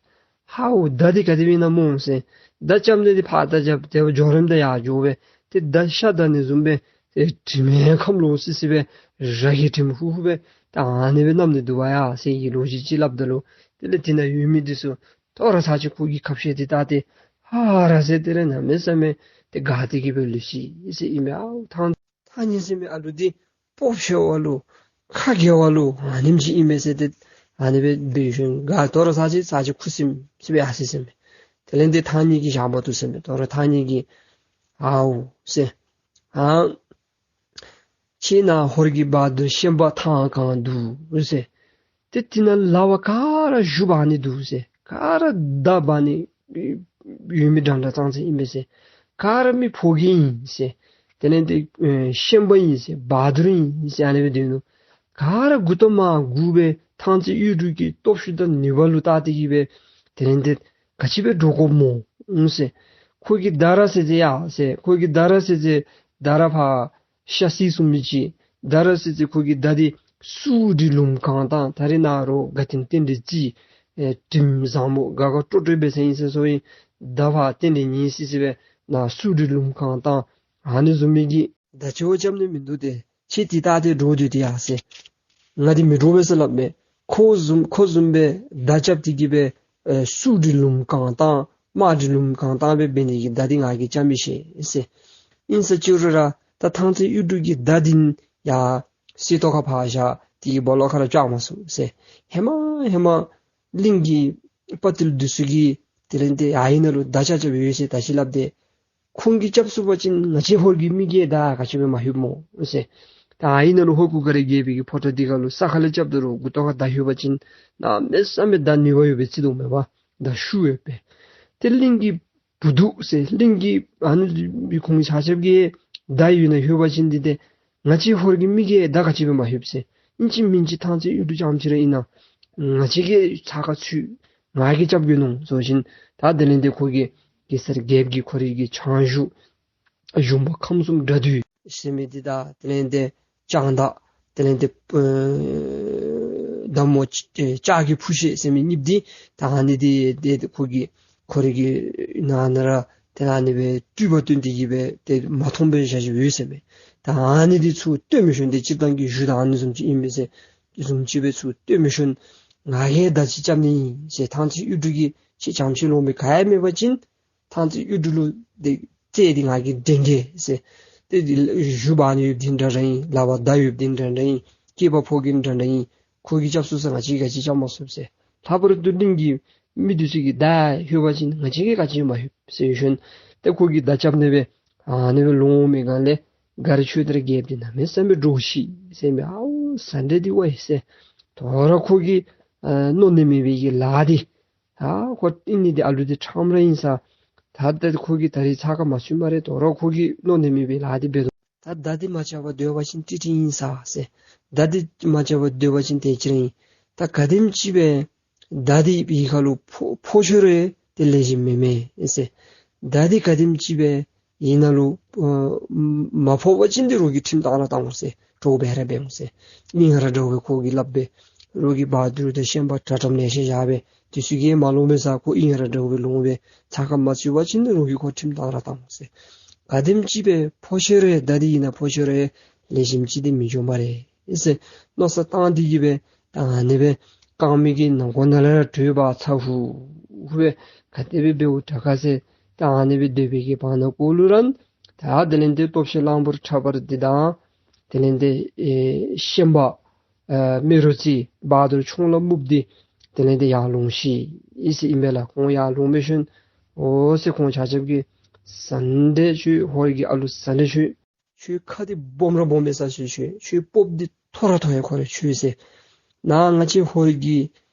ཧའོ་མདའ་འདི་ག་དེ་སྦེ་ཨིན་ན་སྨོ་ཟེར། མདའ་རྐྱབ་ནི་འདི་ཕར་མདའ་རྐྱབ་དེ་འགྱོ་རནམ་ད་ཡར་འགྱོ་སྦེ་ཏེ་མདའ་ཤ་བདའ་ནི་བཟུམ་སྦེ་ཏེ་དྲི་མེད་ཁམས་ལོག་སི་སི་སྦེ་ར་གི་དྲིམ་ཧུ་ཧུ་སྦེ་ད་ཨ་ནི་སྦེ་མནམ་ནི་འདུག་པ་ཡ་ཟེར་གྱི་ལོ་རྒྱུས་ཅིག་སླབ་ད་ལུ་དེ་ལས་དེ་ན་ཡོད་མི་འདི་ཚུ་དོ་རུང་ཚར་ཅིག་ཁོ་གི་ཁ་བཤད་འདི་བལྟ་སྟེ་ཧ་ར་ཟེར་དེ་ལས་གནམ་མེད་ས་མེད་ཏེ་དགའ་སྟེ་གི་སྦེ་ལུས་ཅི་ཟེར་ཨིན་མས། ཨའུ་ཐང་ཐང་རྙེད་ཟེར་མི་ཨ་ལུ་འདི་སྤོབས་ཆེ་བ་ལུ་ཁ་དགེ་བ་ལུ་ཨ་ནེམ་ཅིག་ཨིན་མས་ཟེར་ཏེ་ཨ་ནི་སྦེ་འབད་ཞིནམ་དོ་རུང་ཚར་ཅིག་ཚར་ཅིག་ཁུ་སིམ་སི་སྦེ་ཡར་སོ་ཡི་ཟེར་མས། དེ་ལས་འདི་ཐང་རྙེད་ཀྱིས་བཞག་མ་བཏུབ་ཟེར་མས། དོ་རུང་ཐང་རྙེད་ཀྱིས་ཨའུ་ཟེར། ཨ་ཁྱེད་ནཱ་ཧོར་གྱི་བ་དུར་ཤན་པ་ཐང་གང་འདུག་ཟེར། ཏེ་དེ་ནང་ལ་བ་ག་ར་བཞུགས་འབག་ནི་འདུག་ཟེར། ག་ར་མདའ་འབག་ནི་ཡོད་མི་འདྲ་འདྲ་ཙང་ཙང་ཨིན་པས་ཟེར། ག་ར་མི་ཕོ་རྒྱས་ཨིན་ཟེར། དེ་ལས་ཏེ་ཨེ་ཤན་པ་ཨིན་ཟེར། བ་དུར་ཨིན་ཟེར། ཨ་ནི་སྦེ་སྡོད་ནུག། ག་ར་མགུ་ཏོ་མར་སྒུར་སྦེ་ཐང་རྩེ་གཡུ་འབྲུག་གི་སྟོབས་ཤུགས་དང་ནུས་པ་ལུ་བལྟ་སྟེ་གི་སྦེ་དེ་ལས་ཏེ་ག་ཅི་སྦེ་འདྲོག་དགོཔ་སྨོ་ཟེར། ཁོ་གི་མདའ་ར་ཟེར་ཟེར་ཡ་ཟེར། ཁོ་གི་མདའ་ར་ཟེར་ཟེར་མདའ་ར་ཕར་ཤ་སི་སུ་མི་ཅིག་མདའ་ར་ཟེར་ཟེར་ཁོ་གི་མདའ་འདི་སུ་འདྲི་ལུམ་གང་བཏང་། ད་རེས་ནཱ་རོགས་དགའ་སྟོན་རྟེན་འབྲེལ་རྩིས་ཨེ་དྲིམ་བཟང་པོ་དགའ་དགའ་སྤྲོ་སྤྲོ་འབད་ས་ཨིན་ཟེར་སོ་ཡི། མདའ་ཕར་རྟེན་འབྲེལ་ཉན་སི་སི་སྦེ་ནཱ་སུ་འདྲི་ལུམ་གང་བཏང་། ཨ་ནི་བཟུམ་མའི་གི་མདའ་ཆེ་བ་རྐྱབ་ནི་མིན་འདུག་སྟེ། ཁྱེད་འདི་ལྟ་སྟེ་འདྲོག་སྡོད་དེ་ཡ་ཟེར། ང་འདི་མི་འདྲོག་པས་ཟེར་སླབ་མས། ཁོ་བཟུམ་ཁོ་བཟུམ་སྦེ་མདའ་རྐྱབ་སྟེ་གི་སྦེ་ཨེ་སུ་འདྲི་ལུམ་གང་བཏང་དམག་འདྲི་ལུམ་གང་བཏང་སྦེ་འབད་ནི་གི་མདའ་འདི་ང་གིས་རྐྱབ་མི་ཤེས་ཟེར། ཨིན་ཟེར་ཅི་རུང་ར་ད་ཐང་རྩེ་གཡུ་འབྲུག་གི་མདའ་འདི་ཡ་གསེར་ཏོག་ཁར་ཕར་བཞག་སྟེ་གི་སྦོ་ལོགས་ཁར་ར་བཅག་མ་ཚུགས་ཟེར། ཧེ་མ་ཧེ་མ་གླིང་གི་དཔའ་ཐུལ་འདི་ཚུ་གིས་དེ་ལས་ཏེ་ཨ་ཡི་ནང་ལུ་མདའ་རྐྱབ་རྐྱབ་ཡོད་ཟེར་ད་ཅི་སླབ་སྟེ། ཁོང་གིས་རྐྱབ་ཚུགས་པ་ཅིན་ང་བཅས་ཧོར་གྱི་མི་གིས་མདའ་ག་ཅི་སྦེ་མ་ལྷོདཔ་སྨོ་ཟེར། ད་ཨ་ཡི་ནང་ལུ་ཧོར་གུར་དཀར་རྒྱལ་པོའི་གི་ཕོ་བྲང་འདི་ཁར་ལུ་ས་ཁ་ལས་རྐྱབ་ད་རུང་མགུ་ཏོ་ཁར་མདའ་ལྷོད་པ་ཅིན་གནམ་མེད་ས་མེད་མདའ་ནུས་པ་ཡོད་པའི་རྩིས་འདུག་མས་པ། མདའ་ཤུགས་ཡོད་པས། ཏེ་གླིང་གི་བུ་སྡུག་ཟེར་གླིང་གི་ཨ་ནི་ཁོང་ཆ་ཁྱབ་ཀྱིས་མདའ་ཡོད་ན་ལྷོད་པ་ཅིན་འདི་ཏེ་ང་བཅས་ཧོར་གྱི་མི་གིས་མདའ་ག་ཅི་སྦེ་མ་ལྷོདཔ་ཟེར། ཨིན་ཅི་མིན་ཅི་ཐང་རྩེ་གཡུ་འབྲུག་རྐྱངམ་ཅིག་ར་ཨིན་ན་ང་བཅས་ཀྱིས་ཚ་ཁ་ཚུད་ང་གིས་རྐྱབ་གེ་མནོ་ཟེར་ཞིནམ་ད་དེ་ལས་ཏེ་ཁོ་གིས་གེ་སར་རྒྱལཔོ་གིས་ཁོ་རའི་གི་ཕྱག་ཞུ་ཞུན་པ་ཁམས་གསུམ་དགྲ་འདུལ་ཟེར་མི་འདི་དང་དེ་ལས་ཏེ་ལྕང་བདག་དེ་ལས་ཏེ་ཨེ་མདའ་མོ་ལྕགས་ཀྱི་འཕུར་ཤེས་ཟེར་མི་གཉིསཔོ་འདི་ད་ཨ་ནི་འདི་ཏེ་ཁོ་གི་ཁོ་རའི་གི་ནང་ན་ར་ཏེ་ཨ་ནི་སྦེ་སྤྲུལ་པ་སྟོན་ཏེ་གི་སྦེ་ཏེ་མ་མཐོང་པའི་ཞལ་ཞུ་ཡོད་ཟེར་མས། ད་ཨ་ནི་འདི་ཚུར་སྟོན་མི་ཤོང་སྟེ་སྤྱིར་བཏང་གི་གཞུང་དང་ཨ་ནི་བཟུམ་ཅིག་ཨིན་པས་ཟེར་བཟུམ་ཅིག་སྦེ་ཚུར་སྟོན་མི་ཤོང་། ང་གིས་མདའ་ཅིག་རྐྱབ་ནི་ཨིན་ཟེར། ཐང་རྩེ་གཡུ་འབྲུག་གིས་ཁྱེད་རྐྱངམ་ཅིག་ལོང་མི་ག་ཡང་མེད་པ་ཅིན་ཐང་རྩེ་གཡུ་འབྲུག་ལུ་ཏེ་རྩལ་འདི་ང་གིས་འགྲན་གེ་ཟེར། ཏེ་འདི་གཞུ་འབག་ནི་ཡོདཔ་འདི་འདྲ་འདྲ་ཨིན། ལག་པར་མདའ་ཡོདཔ་འདི་འདྲ་འདྲ་ཨིན། སྐྱེས་པ་ཕོ་རྒནམ་འདྲ་འདྲ་ཨིན། ཁོ་གིས་རྐྱབ་ཚུགས་ས་ང་བཅས་ཀྱིས་ག་ཅི་རྐྱབ་མ་ཚུགས་ཟེར། ལྷག་པར་དུ་གླིང་གི་མི་འདི་ཚུ་གིས་མདའ་ལྷོད་པ་ཅིན་ང་བཅས་ཀྱིས་ག་ཅི་མ་ལྷོད་ཟེར་ཞིནམ་ཏེ་ཁོ་གིས་མདའ་རྐྱབ་ནི་སྦེ་ཨ་ནི་སྦེ་ལོང་མི་སྒང་ལས་མགར་ཆོས་དར་རྒྱལཔོ་འདི་གནམ་མེད་ས་མེད་འདྲོག་ཤི་ཟེར་མས། ཨའུ་ཟ་འདྲེ་འདི་ཝའི་ཟེར། དོ་རུང་ཁོ་གིས་ཨ་མནོ་ནི་མེད་པའི་གི་ལཱ་འདི་ད་ཁོ་ཨིན་ནི་འདི་ཨ་ལུ་འདི་ཁྲམ་ར་ཨིན་ས། ད་ད་ཁོ་གིས་ད་རིས་ཚ་ཁ་མ་ཚུད་སྨ་རེ། དོ་རུང་ཁོ་གིས་མནོ་ནི་མེད་པའི་ལཱ་འདི་འབད་དོ། ད་མདའ་འདི་མ་རྐྱབ་པར་སྡོད་པ་ཅིན་ཏིག་ཏིག་ཨིན་ས་ཟེར། མདའ་འདི་མ་རྐྱབ་པར་སྡོད་པ་ཅིན་དེ་ཅིག་ར་ཨིན། ད་ག་དེམ་ཅིག་སྦེ་མདའ་འདི་ཕར་ཁ་ལུ་ཕོག་ཕོག་ཤོར་རུང་དེ་ལེགས་ཤོམ་མེན་མས་ཟེར། མདའ་འདི་ག་དེམ་ཅིག་སྦེ་ཨིན་ན་ལུ་ཨ་མ་ཕོག་པ་ཅིན་དེ་རོགས་ཀྱིས་ཁྲིམས་བཏང་ར་བཏང་འོང་ཟེར། གྲོགས་འབད་ར་འབད་འོང་ཟེར། ཨིན་ར་འདྲཝ་སྦེ་ཁོ་གིས་སླབ་སྦེ་རོགས་ཀྱི་བ་དུར་དང་ཤན་པ་དྲག་དྲག་ལེ་ཤ་བཞག་སྦེ་དེ་ཚུ་གིས་མ་ལོང་པས་ཟེར་ཁོ་ཨིན་ར་འདྲཝ་སྦེ་ལོང་སྦེ་ཚ་ཁ་མ་ཚུད་པ་ཅིན་རོགས་ཀྱིས་ཁོ་ཁྲིམས་བཏང་ར་བཏང་འོང་ཟེར། ག་དེམ་ཅིག་སྦེ་ཕོག་ཤོར་རུང་མདའ་འདི་ཨིན་ན་ཕོག་ཤོར་རུང་ལེགས་ཤོམ་ཅིག་འདི་མི་འགྱོ་སྨ་རེ་ཟེར་མནོ་བསམ་བཏང་སྟེ་གིས་སྦེ་ད་ཨ་ནི་སྦེ་རྐངམ་གི་ནང་ཁོག་ནང་ལས་ར་དྲོད་འབར་ཚ་ཧུ་ཧུ་སྦེ་ག་དེ་སྦེ་འབདཝ་དྲག་ག་ཟེར། ད་ཨ་ནི་སྦེ་སྡོད་པའི་གི་བར་ན་གུ་ལུ་ར་ད་དེ་ལས་དེ་སྟོབས་ཆེན་གླང་པོ་ཁྲ་འབར་འདི་དང་དེ་ལས་དེ་ཨེ་ཤན་པ་ཨ་རྨེ་རུ་རྩེ་བ་དུར་ཆུང་ལ་སྨུག་འདི་དེ་ལས་དེ་ཡར་ལོང་ཤིག་ཟེར་ཨིན་པས་ལགས། ཁོང་ཡར་ལོང་སྦེ་ཞིནམ་འོ་ཟེར་ཁོང་ཆ་ཁྱབ་ཀྱིས་ཟ་འདྲེ་ཁྱོད་ཧོར་གྱི་ཨ་ལུ་ཟ་འདྲེ་ཁྱོད་ཁྱོད་ཁ་འདི་སྦོམ་ར་སྦོམ་སྦེ་ཟ་ཤོར་ཁྱོད་ཁྱོད་སྤོབས་འདི་མཐོ་ར་མཐོ་ཡ་ཁོ་ར་ཁྱོད་ཟེར། ནཱ་ང་བཅས་ཧོར་གྱི་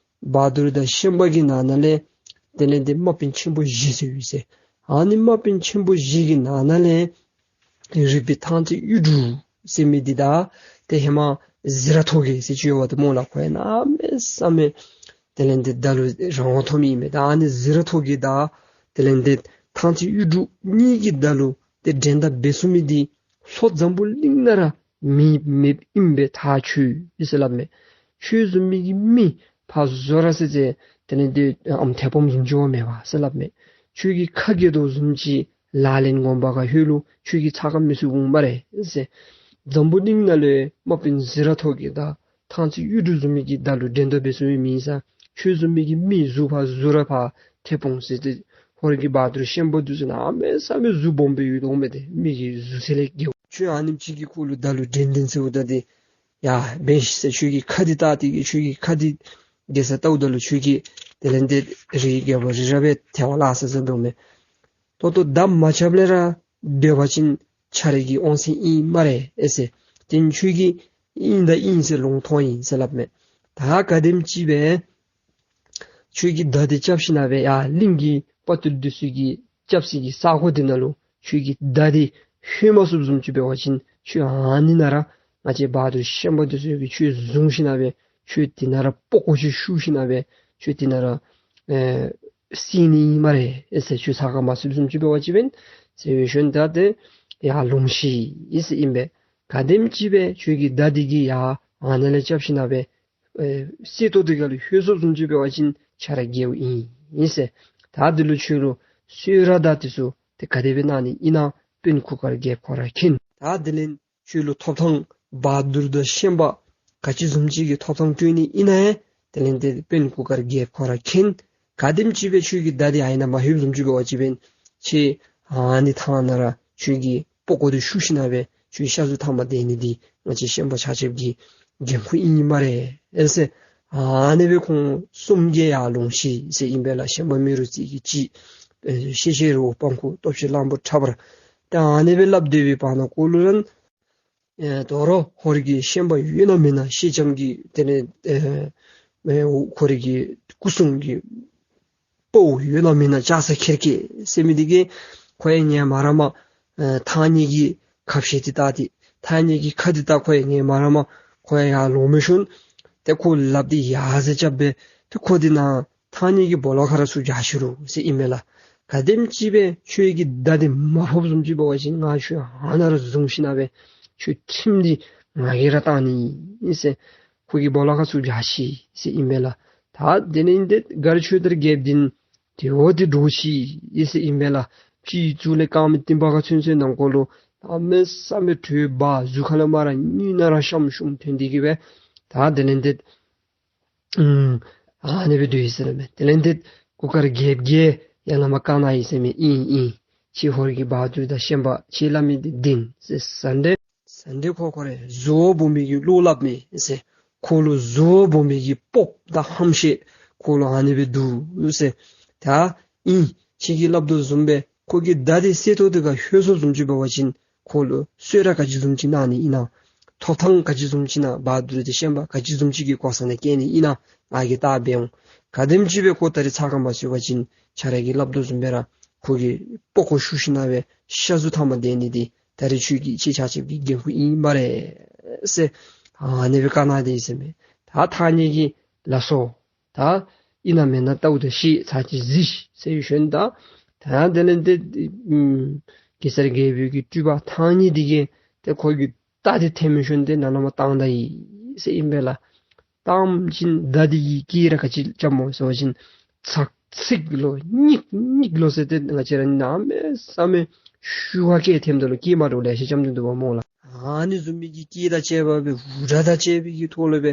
བ་དུར་དང་ཤན་པ་གི་ནང་ན་ལས་དེ་ལས་དེ་དམག་དཔོན་ཆེན་པོ་བཞི་ཟེར་ཡོད་ཟེར། ཨ་ནི་དམག་དཔོན་ཆེན་པོ་བཞི་གི་ནང་ན་ལས་རིག་པའི་ཐང་རྩེ་གཡུ་འབྲུག་ཟེར་མི་འདི་དང་དེ་ཧེ་མ་ཟི་ར་ཐོག་རྒྱལ་ཟེར་ཅིག་ཡོདཔ་འདི་སྨོ་ལགས། ཁོ་ཡང་གནམ་མེད་ས་མེད་དེ་ལས་དེ་མདའ་ལུ་རང་དབང་ཐོབ་མི་ཨིན་མས། ད་ཨ་ནི་ཟི་ར་ཐོག་རྒྱལ་དང་དེ་ལས་དེ་ཐང་རྩེ་གཡུ་འབྲུག་གཉིས་ཀྱི་མདའ་ལུ་དེ་འགྲན་ཟླ་འབད་ཚུགས་མི་འདི་ལྷོ་འཛམ་བུ་གླིང་ནང་ར་མེད་མེདཔ་ཨིན་པས། ད་ཁྱོད་ཟེར་སླབ་མས། ཁྱོད་བཟུམ་མའི་གི་མི་ཕར་བཟོ་ར་ཟེར་ཟེར་དེ་ལས་དེ་ཨམ་ཐེ་པོམ་བཟུམ་ཅིག་འོང་མས་པ་ཟེར་སླབ་མས། ཁྱོད་ཀྱི་ཁ་གི་དོ་བཟུམ་ཅིག་ལག་ལེན་ངོ་མ་ག་ཧོད་ལུ་ཁྱོད་ཀྱིས་ཚ་ཁ་མི་ཚུད་འོང་སྨ་རེ་ཟེར། འཛམ་བུ་གླིང་ནང་ལུ་དམག་དཔོན་ཟི་ར་ཐོག་རྒྱལ་དང་ཐང་རྩེ་གཡུ་འབྲུག་བཟུམ་མའི་གི་མདའ་ལུ་འགྲན་ཟླ་འབད་ཚུགས་མི་མེད་ས། ཁྱོད་བཟུམ་མའི་གི་མི་གཟུགས་ཕར་གཟུགས་ར་ཕར་ཐེ་པོམ་ཟེར་ཏེ་ཧོར་གྱི་བ་དུར་ཤན་པ་འདི་ཚུ་གནམ་མེད་ས་མེད་གཟུགས་སྦོམ་སྦེ་ཡོད་དོ་མས། ཏེ་མི་གི་གཟུགས་ཚད་ལས་བརྒལཝ། ཁྱོད་ཨ་ནེམ་ཅིག་གིས་ཁོ་ལུ་མདའ་ལུ་འགྲན་འདི་ཟེརཝ་ད་འདི་ཡ་འབད་ཤིག་ཟེར། ཁྱོད་ཀྱི་ཁ་འདི་བལྟ་སྟེ་གིས་ཁྱོད་ཀྱི་ཁ་འདི་རྒྱལ་ས་བལྟཝ་ད་ལུ་ཁྱོད་ཀྱིས་དེ་ལས་དེ་རིགས་རྒྱལཔོ་རི་རབ་སྦེ་ཐལ་བ་ལ་ཟེར་ཟེར་དོ་མས། ཏོག་ཏོ་མདའ་མ་རྐྱབ་ལས་ར་སྡོད་པ་ཅིན་ཁྱོད་རའི་གི་དབང་ཚད་ཨིན་སྨ་རེ་ཨེ་ཟེར། དེ་ཁྱོད་ཀྱི་ཨིན་ད་ཨིན་ཟེར་ལུང་ཐོག་ཨིན་ཟེར་སླབ་མས། ད་ག་དེམ་ཅིག་སྦེ་ཁྱོད་ཀྱིས་མདའ་འདི་རྐྱབ་ཞིན་ན་སྦེ་ཡར་གླིང་གི་དཔའ་བརྟུལ་འདི་ཚུ་གིས་རྐྱབ་སའི་གི་ས་གོ་འདི་ནང་ལུ་ཁྱོད་ཀྱིས་མདའ་འདི་ལྷོད་མ་ཚུགསཔ་བཟུམ་ཅིག་འབད་བ་ཅིན་ཁྱོད་ཨ་ནི་ནང་ར་ང་བཅས་བ་དུར་ཤན་པ་འདི་ཚུ་གིས་ཁྱོད་བཟུང་ཞིན་ན་སྦེ་ཁྱོད་འདི་ནང་ར་པགས་ཀོ་ཅིག་བཤུ་ཞིན་ན་སྦེ་ཁྱོད་འདི་ནང་ར་ཨེ་བསད་ནི་ཨིན་སྨ་རེ་ཨེ་ཟེར། ཁྱོད་ཚ་ཁ་མ་ཚུདཔ་བཟུམ་ཅིག་འབད་བ་ཅིན་ཟེར་བའི་ཤུལ་ད་དེ་ཡར་ལོང་ཤིག་ཨེ་ཟེར་ཨིན་པས། ག་དེམ་ཅིག་སྦེ་ཁྱོད་ཀྱིས་མདའ་འདི་གིས་ཡར་ཨ་ནཱ་ལས་རྐྱབ་ཞིན་ན་སྦེ་ཨེ་གསེར་ཏོག་འདི་ག་ལུ་ལྷོད་སོཔ་བཟུམ་ཅིག་འབད་བ་ཅིན་ཁྱོད་ར་རྒྱལཔོ་ཨིན་ཨིན་ཟེར། ད་འདི་ལུ་ཁྱོད་ལུ་གསོལ་རས་དང་འདི་ཚུ་དེ་ག་དེ་སྦེ་གནང་ནི་ཨིན་ན་དཔོན་གུར་དཀར་རྒྱལཔོ་ཁོ་ར་མཁྱེན། ད་དེ་ལས་ཁྱོད་ལུ་ཐོབ་ཐང་བ་དུར་དང་ཤན་པ་ག་ཅི་བཟུམ་ཅིག་གི་ཐོབ་ཐང་སྤྲོད་ནི་ཨིན་ན་ཡང་དེ་ལས་དེ་དཔོན་གུར་དཀར་རྒྱལཔོ་ཁོ་ར་མཁྱེན། ག་དེམ་ཅིག་སྦེ་ཁྱོད་ཀྱི་མདའ་འདི་ཨ་ནི་ནང་མ་ལྷོདཔ་བཟུམ་ཅིག་འབད་བ་ཅིན་ཁྱོད་ཨ་ནི་ཐང་ནང་ར་ཁྱོད་ཀྱི་པགས་ཀོ་འདི་བཤུ་ཞིན་ན་སྦེ་ཁྱོད་ཤ་ཟུར་ཐ་མ་འདི་ནི་འདི་ང་བཅས་ཤན་པ་ཆ་ཁྱབ་ཀྱི་འགན་ཁུར་ཨིན་སྨ་རེ་ཨེ་ཟེར། ཨ་ནི་སྦེ་ཁོང་གསུམ་གྱིས་ཡར་ལོང་ཤིག་ཟེར་ཨིན་པས་ལགས། ཤན་པ་རྨེ་རུ་རྩེ་གིས་གཅིག་ཨེ་ཤེ་ཤེ་རི་བོ་དཔང་ཁུ་སྟོབས་ཆེན་གླང་པོ་ཁྲ་འབར། ད་ཨ་ནི་སྦེ་སླབ་སྡོད་པའི་བར་ན་གུ་ལུ་ར་ཨེ་དོ་རུང་ཧོར་གྱི་ཤན་པ་ཡོད་ན་མེད་ན་ཤེ་ལྕམ་གྱི་དེ་ལས་ཨེ་ཨེ་ཁོ་རའི་གི་སྐུ་སྲུང་གི་དཔའ་བོ་ཡོད་ན་མེད་ན་ལྕགས་ཟ་ཁེར་ཁེར་ཟེར་མི་འདི་གིས་ཁོ་ཡང་ངོ་མ་ར་མ་ཨེ་ཐང་རྙེད་ཀྱི་ཁ་བཤད་འདི་བལྟ་སྟེ་ཐང་རྙེད་ཀྱི་ཁ་འདི་བལྟ་ཁོ་ཡང་ངོ་མ་ར་མ་ཁོ་ཡང་ཡར་ལོང་མི་ཤུན། ཏེ་ཁོ་ལགཔ་འདི་ཡར་ཟེར་རྐྱབ་སྦེ་ཏེ་ཁོ་འདི་ནང་ཐང་རྙེད་ཀྱི་སྦོ་ལོགས་ཁར་ར་ཚུར་རྒྱག་ཤི་རུང་ཟེར་ཨིན་མས་ལགས། ག་དེམ་ཅིག་སྦེ་ཁྱོད་ཀྱི་མདའ་འདི་མ་ཕོགཔ་བཟུམ་ཅིག་འབད་བ་ཅིན་ང་ཁྱོད་ཨ་ནཱ་ར་བཟུང་ཞིན་ན་སྦེ་ཁྱོད་ཁྲིམས་འདི་ང་གིས་ར་བཏང་ནི་ཨིན་ཟེར། ཁོ་གི་སྦོ་ལོགས་ཁར་ཚུར་རྒྱག་ཤིག་ཟེར་ཨིན་མས་ལགས། ད་དེ་ལས་ཨིན་ཏེ་མགར་ཆོས་དར་རྒྱལཔོ་འདི་དེ་འོ་དེ་འདྲོག་ཤི་ཡི་ཟེར་ཨིན་མས་ལགས། སྤྱི་གཙུག་ལས་རྐངམ་གཏིང་པ་ཁར་ཚུན་ཚོད་ནང་འཁོད་ལུ་གནམ་མེད་ས་མེད་དྲོད་འབར། གཟུགས་ཁ་ལས་མར་སྙུན་ནང་ར་ཤམ་ཤུམ་ཐོན་ཏེ་གིས་སྦེ་ད་དེ་ལས་ཨིན་ཏེ་ཨུམ་ཨ་ནི་སྦེ་སྡོད་ཡི་ཟེར་མས། དེ་ལས་ཨིན་ཏེ་གུར་དཀར་རྒྱལཔོ་གིས་ཡར་ལས་མར་བཀའ་གནང་ཡི་ཟེར་མས། ཨིན་ཨིན། ཁྱེད་ཧོར་གྱི་བ་དུར་དང་ཤན་པ་ཁྱེད་སླབ་མི་འདི་བདེན་ཟེར། ཟ་འདྲེ་ཟ་འདྲེ་ཁོ་ཁོ་ར་གཟུ་བོ་སྦོམ་མི་གི་བློ་སླབ་མས་ཟེར། ཁོ་ལུ་གཟུ་བོ་སྦོམ་མི་གི་སྤོབས་དང་ཧམ་ཤེད་ཁོ་ལུ་ཨ་ནི་སྦེ་འདུག་ཟེར། ད་ཨིན་ཁྱེད་ཀྱིས་སླབ་དོ་བཟུམ་སྦེ་ཁོ་གི་མདའ་འདི་གསེར་ཏོག་འདི་ཁར་ལྷོད་སོཔ་བཟུམ་ཅིག་འབད་བ་ཅིན་ཁོ་ལུ་གསོལ་རས་ག་ཅི་བཟུམ་ཅིག་གནང་ནི་ཨིན་ན། ཐོབ་ཐང་ག་ཅི་བཟུམ་ཅིག་ནང་བ་དུར་དང་ཤན་པ་ག་ཅི་བཟུམ་ཅིག་གི་གོ་ས་ནང་བསྐྱལ་ནི་ཨིན་ན་ང་གིས་བལྟ་སྦེ་འོང་། ག་དེམ་ཅིག་སྦེ་ཁོ་ད་རིས་ཚ་ཁ་མ་ཚུད་པ་ཅིན་ཁྱོད་ར་གིས་སླབ་དོ་བཟུམ་སྦེ་ར་ཁོ་གི་པགས་ཀོ་བཤུ་ཞིན་ན་སྦེ་ཤ་ཟུར་ཐ་མ་འདི་ནི་འདི་ ད་རེས་ཁྱོད་ཀྱི་ཁྱེད་ཆ་ཁྱབ་ཀྱི་འགན་ཁུར་ཨིན་སྨ་རེ་ཟེར། ཨ་ནི་སྦེ་བཀའ་གནང་སྟེ་ཨིན་ཟེར་མས། ད་ཐང་རྙེད་ཀྱིས་ལགས་སོ། ད་ཨིན་ན་མེན་ན་བལྟཝ་ད་ཤེས། ཚར་གཅིག་གཟིགས་ཟེར་ཞིནམ་ད་ད་དེ་ལས་ཏེ་ཨམ་གེ་སར་རྒྱལ་པོའི་གི་སྤྲུལ་པ་ཐང་རྙེད་འདི་གིས་ཏེ་ཁོ་གི་རྟ་འདི་འཐེན་མི་ཞིནམ་ཏེ་ནཱ་ལས་མར་བཏང་ད་ཡི་ཟེར་ཨིན་པས་ལགས། བཏངམ་ཅིག་མདའ་འདི་གིས་སྐད་ར་ག་ཅི་རྐྱབ་སྨོ་ཟེར་བ་ཅིན་ཚག་ཚིག་ལོ་ཉིག་ཉིག་ལོ་ཟེར་ཏེ་ང་བཅས་ར་གནམ་མེད་ས་མེད་ཤུགས་ཁར་སྐད་འཐེནམ་ད་ལུ་སྐད་མ་འདྲཝ་ལེ་ཤ་རྐྱབ་སྟེ་འདུག་པ་སྨོ་ལགས། ཨ་ནི་བཟུམ་མའི་གི་སྐད་དང་བཅས་པ་སྦེ་འུར་སྒྲ་དང་བཅས་པའི་གི་ཐོག་ལུ་སྦེ་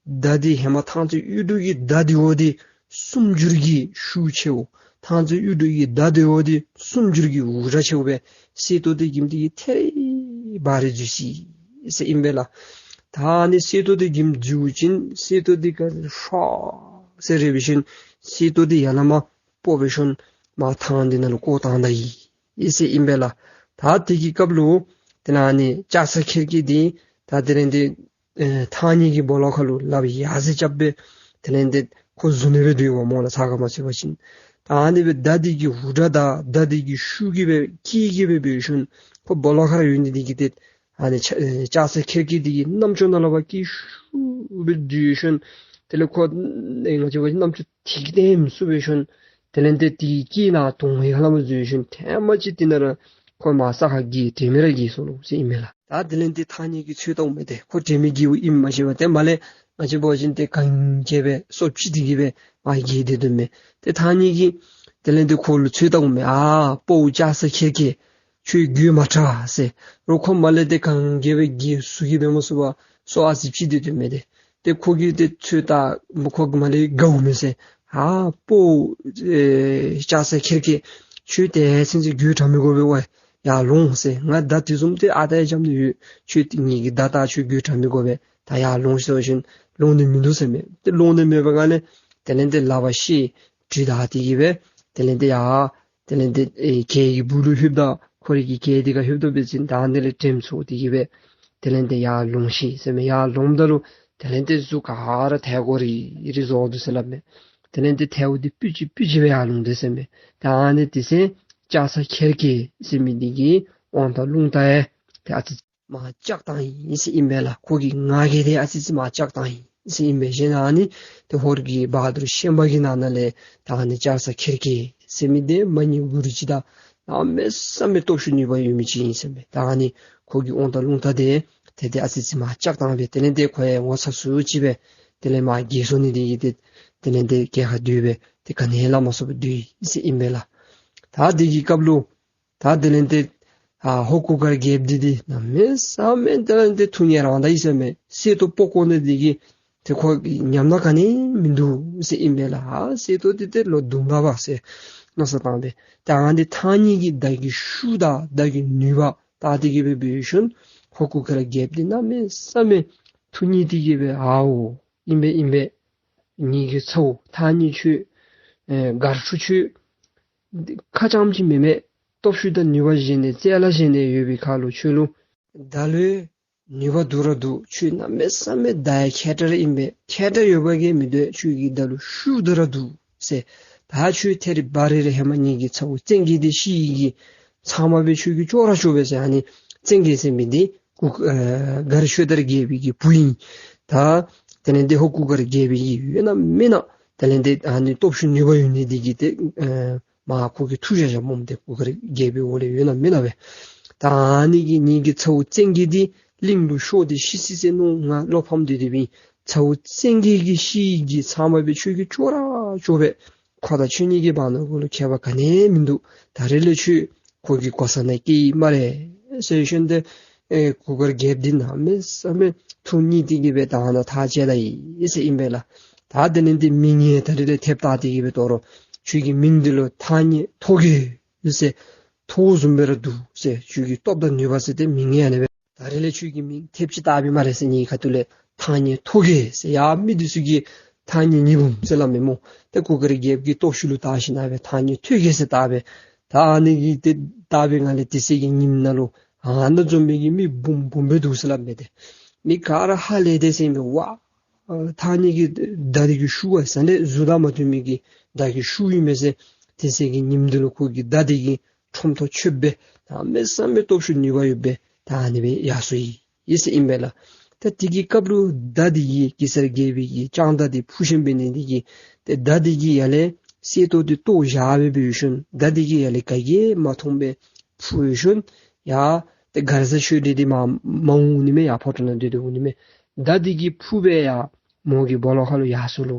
མདའ་འདི་ཧེ་མ་ཐང་རྩེ་གཡུ་འབྲུག་གི་མདའ་འདི་འོ་འདི་སུམ་འགྱུར་གྱིས་ཤུགས་ཆེཝ། ཐང་རྩེ་གཡུ་འབྲུག་གི་མདའ་འདི་འོ་འདི་སུམ་འགྱུར་གྱིས་འུར་སྒྲ་ཆེཝ་སྦེ་གསེར་ཏོག་དེ་གི་མདའ་འདི་གིས་ཐེ་རེ་འབར་རེ་འཛུལ་ཅི་ཟེར་ཨིན་པས་ལགས། ད་ཨ་ནི་གསེར་ཏོག་དེ་གི་མདའ་འཛུལ་ཅིན་གསེར་ཏོག་དེ་ག་ཧྲོག་ཟེར་རེ་འབར་ཞིནམ་གསེར་ཏོག་དེ་ཡར་ལས་མར་སྤོ་སྦེ་ཞིནམ་མར་ཐང་འདི་ནང་ལུ་བཀོ་བཏང་ད་ཡི་ཟེར་ཨིན་པས་ལགས། ད་དེ་གི་སྐབས་ལུ་དེ་ལས་ཨ་ནི་ལྕགས་སྲེག་མཁལ་སྐེད་འདི་ད་དེ་ལས་ཏེ་ཨེ་ཐང་རྙེད་ཀྱི་སྦོ་ལོགས་ཁར་ལུ་ལགཔ་ཡར་ཟེར་རྐྱབ་སྦེ་དེ་ལས་ཏེ་ཁོ་བཟུང་ནི་སྦེ་སྡོདཔ་སྨོ་ལགས། ཚ་ག་མ་ཚུད་པ་ཅིན་ད་ཨ་ནི་སྦེ་མདའ་འདི་གི་འུར་སྒྲ་དང་མདའ་འདི་གི་ཤུགས་ཀྱིས་སྦེ་སྐད་ཀྱིས་སྦེ་འབར་ཞིནམ་ཁོ་སྦོ་ལོགས་ཁར་ཡོད་ནི་འདི་གིས་ཏེ་ཨ་ནི་ལྕགས་ཨེ་ལྕགས་སྲེག་མཁལ་སྐེད་འདི་གི་རྣམ་ཅོ་ནང་ལས་ཕར་སྐད་ཤུགས་སྦེ་འབར་ཞིནམ་དེ་ལས་ཁོ་ཨེ་ང་བཅས་རྣམ་ཅོ་ཐིག་ལྟེམ་སུ་སྦེ་ཞིནམ་དེ་ལས་ཏེ་དེ་གི་སྐད་ནང་དོང་ཡར་ལས་མར་འཛུལ་ཞིནམ་ཐེངས་མ་ཅིག་དེ་ནང་ར་ཁོ་མར་ས་ཁར་འགྱེལ་དྲན་མེད་ར་འགྱེལ་སོ་ནུག་ཟེར་ཨིན་མས་ལགས། ད་དེ་ལས་ཏེ་ཐང་རྙེད་ཀྱིས་འཚོལ་བལྟཝ་མས། ཏེ་ཁོ་དྲན་མེད་འགྱེལཝ་ཨིནམ་མ་ཤེས་པར་ཏེ་མར་ལས་ང་བཅས་འབད་བ་ཅིན་ཏེ་གན་རྐྱལ་སྦེ་སོ་ཅི་དེ་གིས་སྦེ་མར་འགྱེལ་ཏེ་སྡོདཔ་མས། ཏེ་ཐང་རྙེད་ཀྱིས་དེ་ལས་ཏེ་ཁོ་ལུ་འཚོལ་བལྟཝ་མས། ཨ་ཕོ་ལྕགས་སྲེག་མཁལ་སྐེད་ཁྱོད་འགྱོད་མ་དྲགས་ཟེར། རོགས་ཁོ་མར་ལས་ཏེ་གན་རྐྱལ་སྦེ་འགྱེལ་ཚུགས་ཀྱི་སྦེ་མ་ཚུགས་པར་སོ་ཨ་ཙི་ཅིག་དེ་སྡོདཔ་མས་ཏེ། ཏེ་ཁོ་གིས་ཏེ་འཚོལ་བལྟ་མི་ཁོ་གིས་མར་ལས་དགའཝ་མས་ཟེར། ཨ་ཕོ་ཨེ་ལྕགས་སྲེག་མཁལ་སྐེད་ཁྱོད་དེ་ཚུན་ཚོད་འགྱོད་དྲགས་མི་དགོ་པས། ཝའི་ཡར་ལོང་ཟེར། ང་མདའ་དེ་བཟུམ་ཏེ་ཨ་རྟག་ར་འཇམ་ནི་ཡོད། ཁྱོད་ངེ་གི་མདའ་ལྟ་ཁྱོད་འགྱོད་དྲགས་མི་དགོ་པས། ད་ཡར་ལོང་ཟེར་བ་ཅིན་ལོང་ནི་མིན་འདུག་ཟེར་མས། ཏེ་ལོང་ནི་མེད་པའི་སྒང་ལས་དེ་ལས་ཏེ་ལགཔ་ཤེད་དྲུད་ད་དེ་གིས་སྦེ་དེ་ལས་ཏེ་ཡར་དེ་ལས་ཏེ་ཨེ་གྱལ་གྱི་སྦུག་ལུ་ལྷོདཔ་ད་ཁོ་རའི་གི་གྱལ་དེ་ཁར་ལྷོདཔ་ད་འབད་བ་ཅིན་ད་དེ་ལས་དྲནམ་ཚུགས་དེ་གིས་སྦེ་དེ་ལས་ཏེ་ཡར་ལོང་ཤིག་ཟེར་མས། ཡར་ལོངམ་ད་ལུ་དེ་ལས་ཏེ་གཟུགས་ག་ར་ཐལ་གོ་རི་རི་བཟོ་འདུག་ཟེར་སླབ་མས། དེ་ལས་ཏེ་ཐལཝ་འདི་སྤུ་ཅིག་སྤུ་ཅིག་སྦེ་ཡར་ལོང་དེས་ཟེར་མས། ད་ཨ་ནི་དེ་ཚེ་ལྕགས་སྲེག་མཁལ་སྐེད་ཟེར་མི་འདི་གིས་དབང་ཐང་རླུང་རྟ་ཡང་ཏེ་ཨ་ཙི་མར་བཅག་བཏང་ཡི་ཟེར་ཨིན་པས་ལགས། ཁོ་གི་ང་རྒྱལ་འདི་ཨ་ཙི་ཙི་མར་བཅག་བཏང་ཡི་ཟེར་ཨིན་པས། གཞན་ཨ་ནི་ཏེ་ཧོར་གྱི་བ་དུར་ཤན་པ་གི་ནང་ན་ལས་ད་ཨ་ནི་ལྕགས་སྲེག་མཁལ་སྐེད་ཟེར་མི་འདི་མ་ཉེས་མགུ་རུས་ཅིག་དང་གནམ་མེད་ས་མེད་སྟོབས་ཤུགས་ནུས་པ་ཡོད་མི་ཅིག་ཨིན་ཟེར་མས། ད་ཨ་ནི་ཁོ་གི་དབང་ཐང་རླུང་རྟ་འདི་ཏེ་ཏེ་ཨ་ཙི་ཙི་མར་བཅག་བཏང་སྦེ་དེ་ལས་ཏེ་ཁོ་ཡང་ངོ་ཚ་སུ་ཅིག་སྦེ་དེ་ལས་མར་འགྱེལ་སོ་ནི་འདི་གིས་ཏེ་དེ་ལས་ཏེ་གྱལ་ཁར་སྡོད་སྦེ་ཏེ་ག་ནི་ཡང་སླབ་མ་ཚུགས་པར་སྡོད་ཡི་ཟེར་ཨིན་པས་ལགས། ད་དེ་གི་སྐབས་ལུ་ད་དེ་ལས་ཏེ་ཨ་ཧོར་གུར་དཀར་རྒྱལཔོ་འདི་ཏེ་གནམ་མེད་ས་མེད་དེ་ལས་ཏེ་ཐུགས་ངལ་རངས་ད་ཡི་ཟེར་མས། གསེར་ཏོག་སྤོ་བཀོ་ནི་འདི་གིས་ཏེ་ཁོ་ཉམས་ན་ག་ནི་མིན་འདུག་ཟེར་ཨིན་པས་ལགས། ཨ་གསེར་ཏོག་འདི་ཏེ་ལོ་དུང་ལྔ་པ་ཟེར་མནོ་བསམ་བཏང་སྦེ་ད་ཨ་ནི་ཐང་རྙེད་ཀྱི་མདའ་གི་ཤུགས་དང་མདའ་གི་ནུས་པ་ད་དེ་གིས་སྦེ་འབད་ཞིནམ་ཧོར་གུར་དཀར་རྒྱལཔོ་འདི་གནམ་མེད་ས་མེད་ཐུགས་མཉེས་ཏེ་གིས་སྦེ་ཨའོ་ཨིན་པས་ཨིན་པས། ངེ་གི་ཚ་བོ་ཐང་རྙེད་ཁྱོད་ཨེ་མགར་ཕྲུག་ཁྱོད་ཁ་རྐྱངམ་ཅིག་མེན་མས། སྟོབས་ཤུགས་དང་ནུས་པ་གཞན་ནི་རྩལ་ལ་གཞན་ནི་ཡོད་པའི་ཁར་ལུ་ཁྱོད་ལུ་མདའ་ལུ་ནུས་པ་འདུག་ར་འདུག། ཁྱོད་གནམ་མེད་ས་མེད་མདའ་ཡང་མཁས་དྲགས་ར་ཨིན་པས། མཁས་དྲགས་ཡོད་པ་གིས་མི་དོ། ཁྱོད་ཀྱི་མདའ་ལུ་ཤུགས་འདུག་ར་འདུག་ཟེར། ད་ཁྱོད་ཐད་རི་བ་རི་ར་ཧེ་མ་ངེ་གི་ཚ་བོ་བཙན་གྱི་འདི་ཤི་ཡི་གི་ཚབ་མ་སྦེ་ཁྱོད་ཀྱིས་སྐྱོར་ར་སྐྱོར་སྦེ་ཟེར། ཨ་ནི་བཙན་གྱི་ཟེར་མི་འདི་གུར་ཨེ་མགར་ཆོས་དར་རྒྱལ་པོའི་གི་བུ་ཨིན། ད་དེ་ལས་ཏེ་ཧོར་གུར་དཀར་རྒྱལ་པོའི་གི་ཡོད་ན་མེད་ན་དེ་ལས་ཏེ་ཨ་ནི་སྟོབས་ཤུགས་ནུས་པ་ཡོད་ནི་འདི་གིས་ཏེ་ཨེ་མར་ཁོ་གིས་འཐུ་བཞག་བཞགཔ་སྨོ། ཏེ་གུར་དཀར་རྒྱལ་པོའི་འོག་ལས་ཡོད་ན་མེད་ན་སྦེ། ད་ཨ་ནི་གིས་ངེ་གི་ཚ་བོ་བཙན་གྱི་འདི་གླིང་ལུ་ཤོར་ཏེ་ཤི་སི་སི་ནུག། ང་བློ་ཕམ་སྟེ་སྡོདཔ་ཨིན། ཚ་བོ་བཙན་གྱི་གི་ཤི་ཡི་གི་ཚབ་མ་སྦེ་ཁྱོད་ཀྱིས་སྐྱོར་ར་སྐྱོར་སྦེ་ཁོ་དང་ཁྱོད་གཉིས་ཀྱི་བར་ན་གུ་ལུ་ཁྱད་པར་ག་ནི་མིན་འདུག། ད་རེས་ལས་ཁྱོད་ཁོ་གི་གོ་ས་ནང་སྐྱེལ་ཡི་སྨ་རེ་ཟེར་ཞིནམ་ཏེ་ཨེ་གུར་དཀར་རྒྱལཔོ་འདི་གནམ་མེད་ས་མེད་ཐུགས་མཉེས་ཏེ་གིས་སྦེ་ད་ཨ་ནཱ་ཐག་བཅད་ད་ཡི་ཟེར་ཨིན་པས་ལགས། ད་དེ་ལས་ཏེ་མིང་ཡང་ད་རེས་ལས་ཐེབས་བཏགས་ཏེ་གིས་སྦེ་དོ་རུང་ཁྱོད་ཀྱི་མིང་འདི་ལུ་ཐང་རྙེད་ཐོག་རྒྱལ་ཟེར། ཐོག་བཟུམ་སྦེ་ར་འདུག་ཟེར། ཁྱོད་ཀྱི་སྟོབས་དང་ནུས་པ་ཟེར་ཏེ་མིང་ཡང་ཨ་ནི་སྦེ། ད་རེས་ལས་ཁྱོད་ཀྱི་མིང་ཐེབས་ཅིག་བཏགས་པས་སྨ་རེ་ཟེར། ངེའི་ཁ་ཐུག་ལས་ཐང་རྙེད་ཐོག་རྒྱལ་ཟེར། ཡར་མི་འདི་ཚུ་གིས་ཐང་རྙེད་ཉི་འབུམ་ཟེར་སླབ་མས་སྨོ། ཏེ་གུར་དཀར་རྒྱལཔོ་གི་སྟོབས་ཤུགས་ལུ་བལྟ་ཞིནམ་ལས་ཐང་རྙེད་ཐོག་རྒྱལ་ཟེར་བཏགས་པས། ད་ཨ་ནི་གིས་ཏེ་བཏགས་པའི་ངང་ལས་དེ་ཚེ་གི་ཉིནམ་ནང་ལུ་ཨ་ནཱ་འཛོམས་མི་གི་མི་འབུམ་འབུམ་སྦེ་འདུག་ཟེར་སླབ་མས་ཏེ། མི་ག་ར་ཧ་ལས་ཏེ་ཟེར་མས། ཝའི་ཐང་རྙེད་ཀྱི་མདའ་འདི་གི་ཤུགས་ཨ་ཟེར་ནི་གཟུགས་དང་མ་མཐུན་མི་གི་མདའ་གི་ཤུགས་ཨིན་མས་ཟེར། དེ་ཚེ་གི་ཉིནམ་འདི་ལུ་ཁོ་གི་མདའ་འདི་གིས་ ཁྲོམ་ཐོག་ཆོདཔ་སྦེ་གནམ་མེད་ས་མེད་སྟོབས་ཤུགས་ནུས་པ་ཡོདཔ་སྦེ་ད་ཨ་ནི་སྦེ་ཡར་སོང་ཡི་ཟེར་ཨིན་པས་ལགས། ད་དེ་གི་སྐབས་ལུ་མདའ་དེ་གིས་གེ་སར་རྒྱལ་པོའི་གི་ཕྱག་མདའ་དེ་འཕུར་ཞིནམ་འབད་ནི་དེ་གིས་ཏེ་མདའ་དེ་གིས་ཡར་ལས་གསལ་ཏོག་ཏོ་བཏོག་བཞག་སྦེ་འབད་ཞིནམ་མདའ་དེ་གིས་ཡར་ལས་ག་གིས་མ་མཐོང་སྦེ་འཕུར་ཞིནམ་ཡར་ཏེ་མགར་བཟའ་ཆོས་སྒྲོན་དེ་མར་མར་འོང་ནི་མས། ཡར་ཕོ་བྲང་ནང་སྡོད་དེ་འོང་ནི་མས། མདའ་དེ་གིས་འཕུར་སྦེ་ཡར་མོ་གི་སྦོ་ལོགས་ཁ་ལུ་ཡར་སོང་ལོ་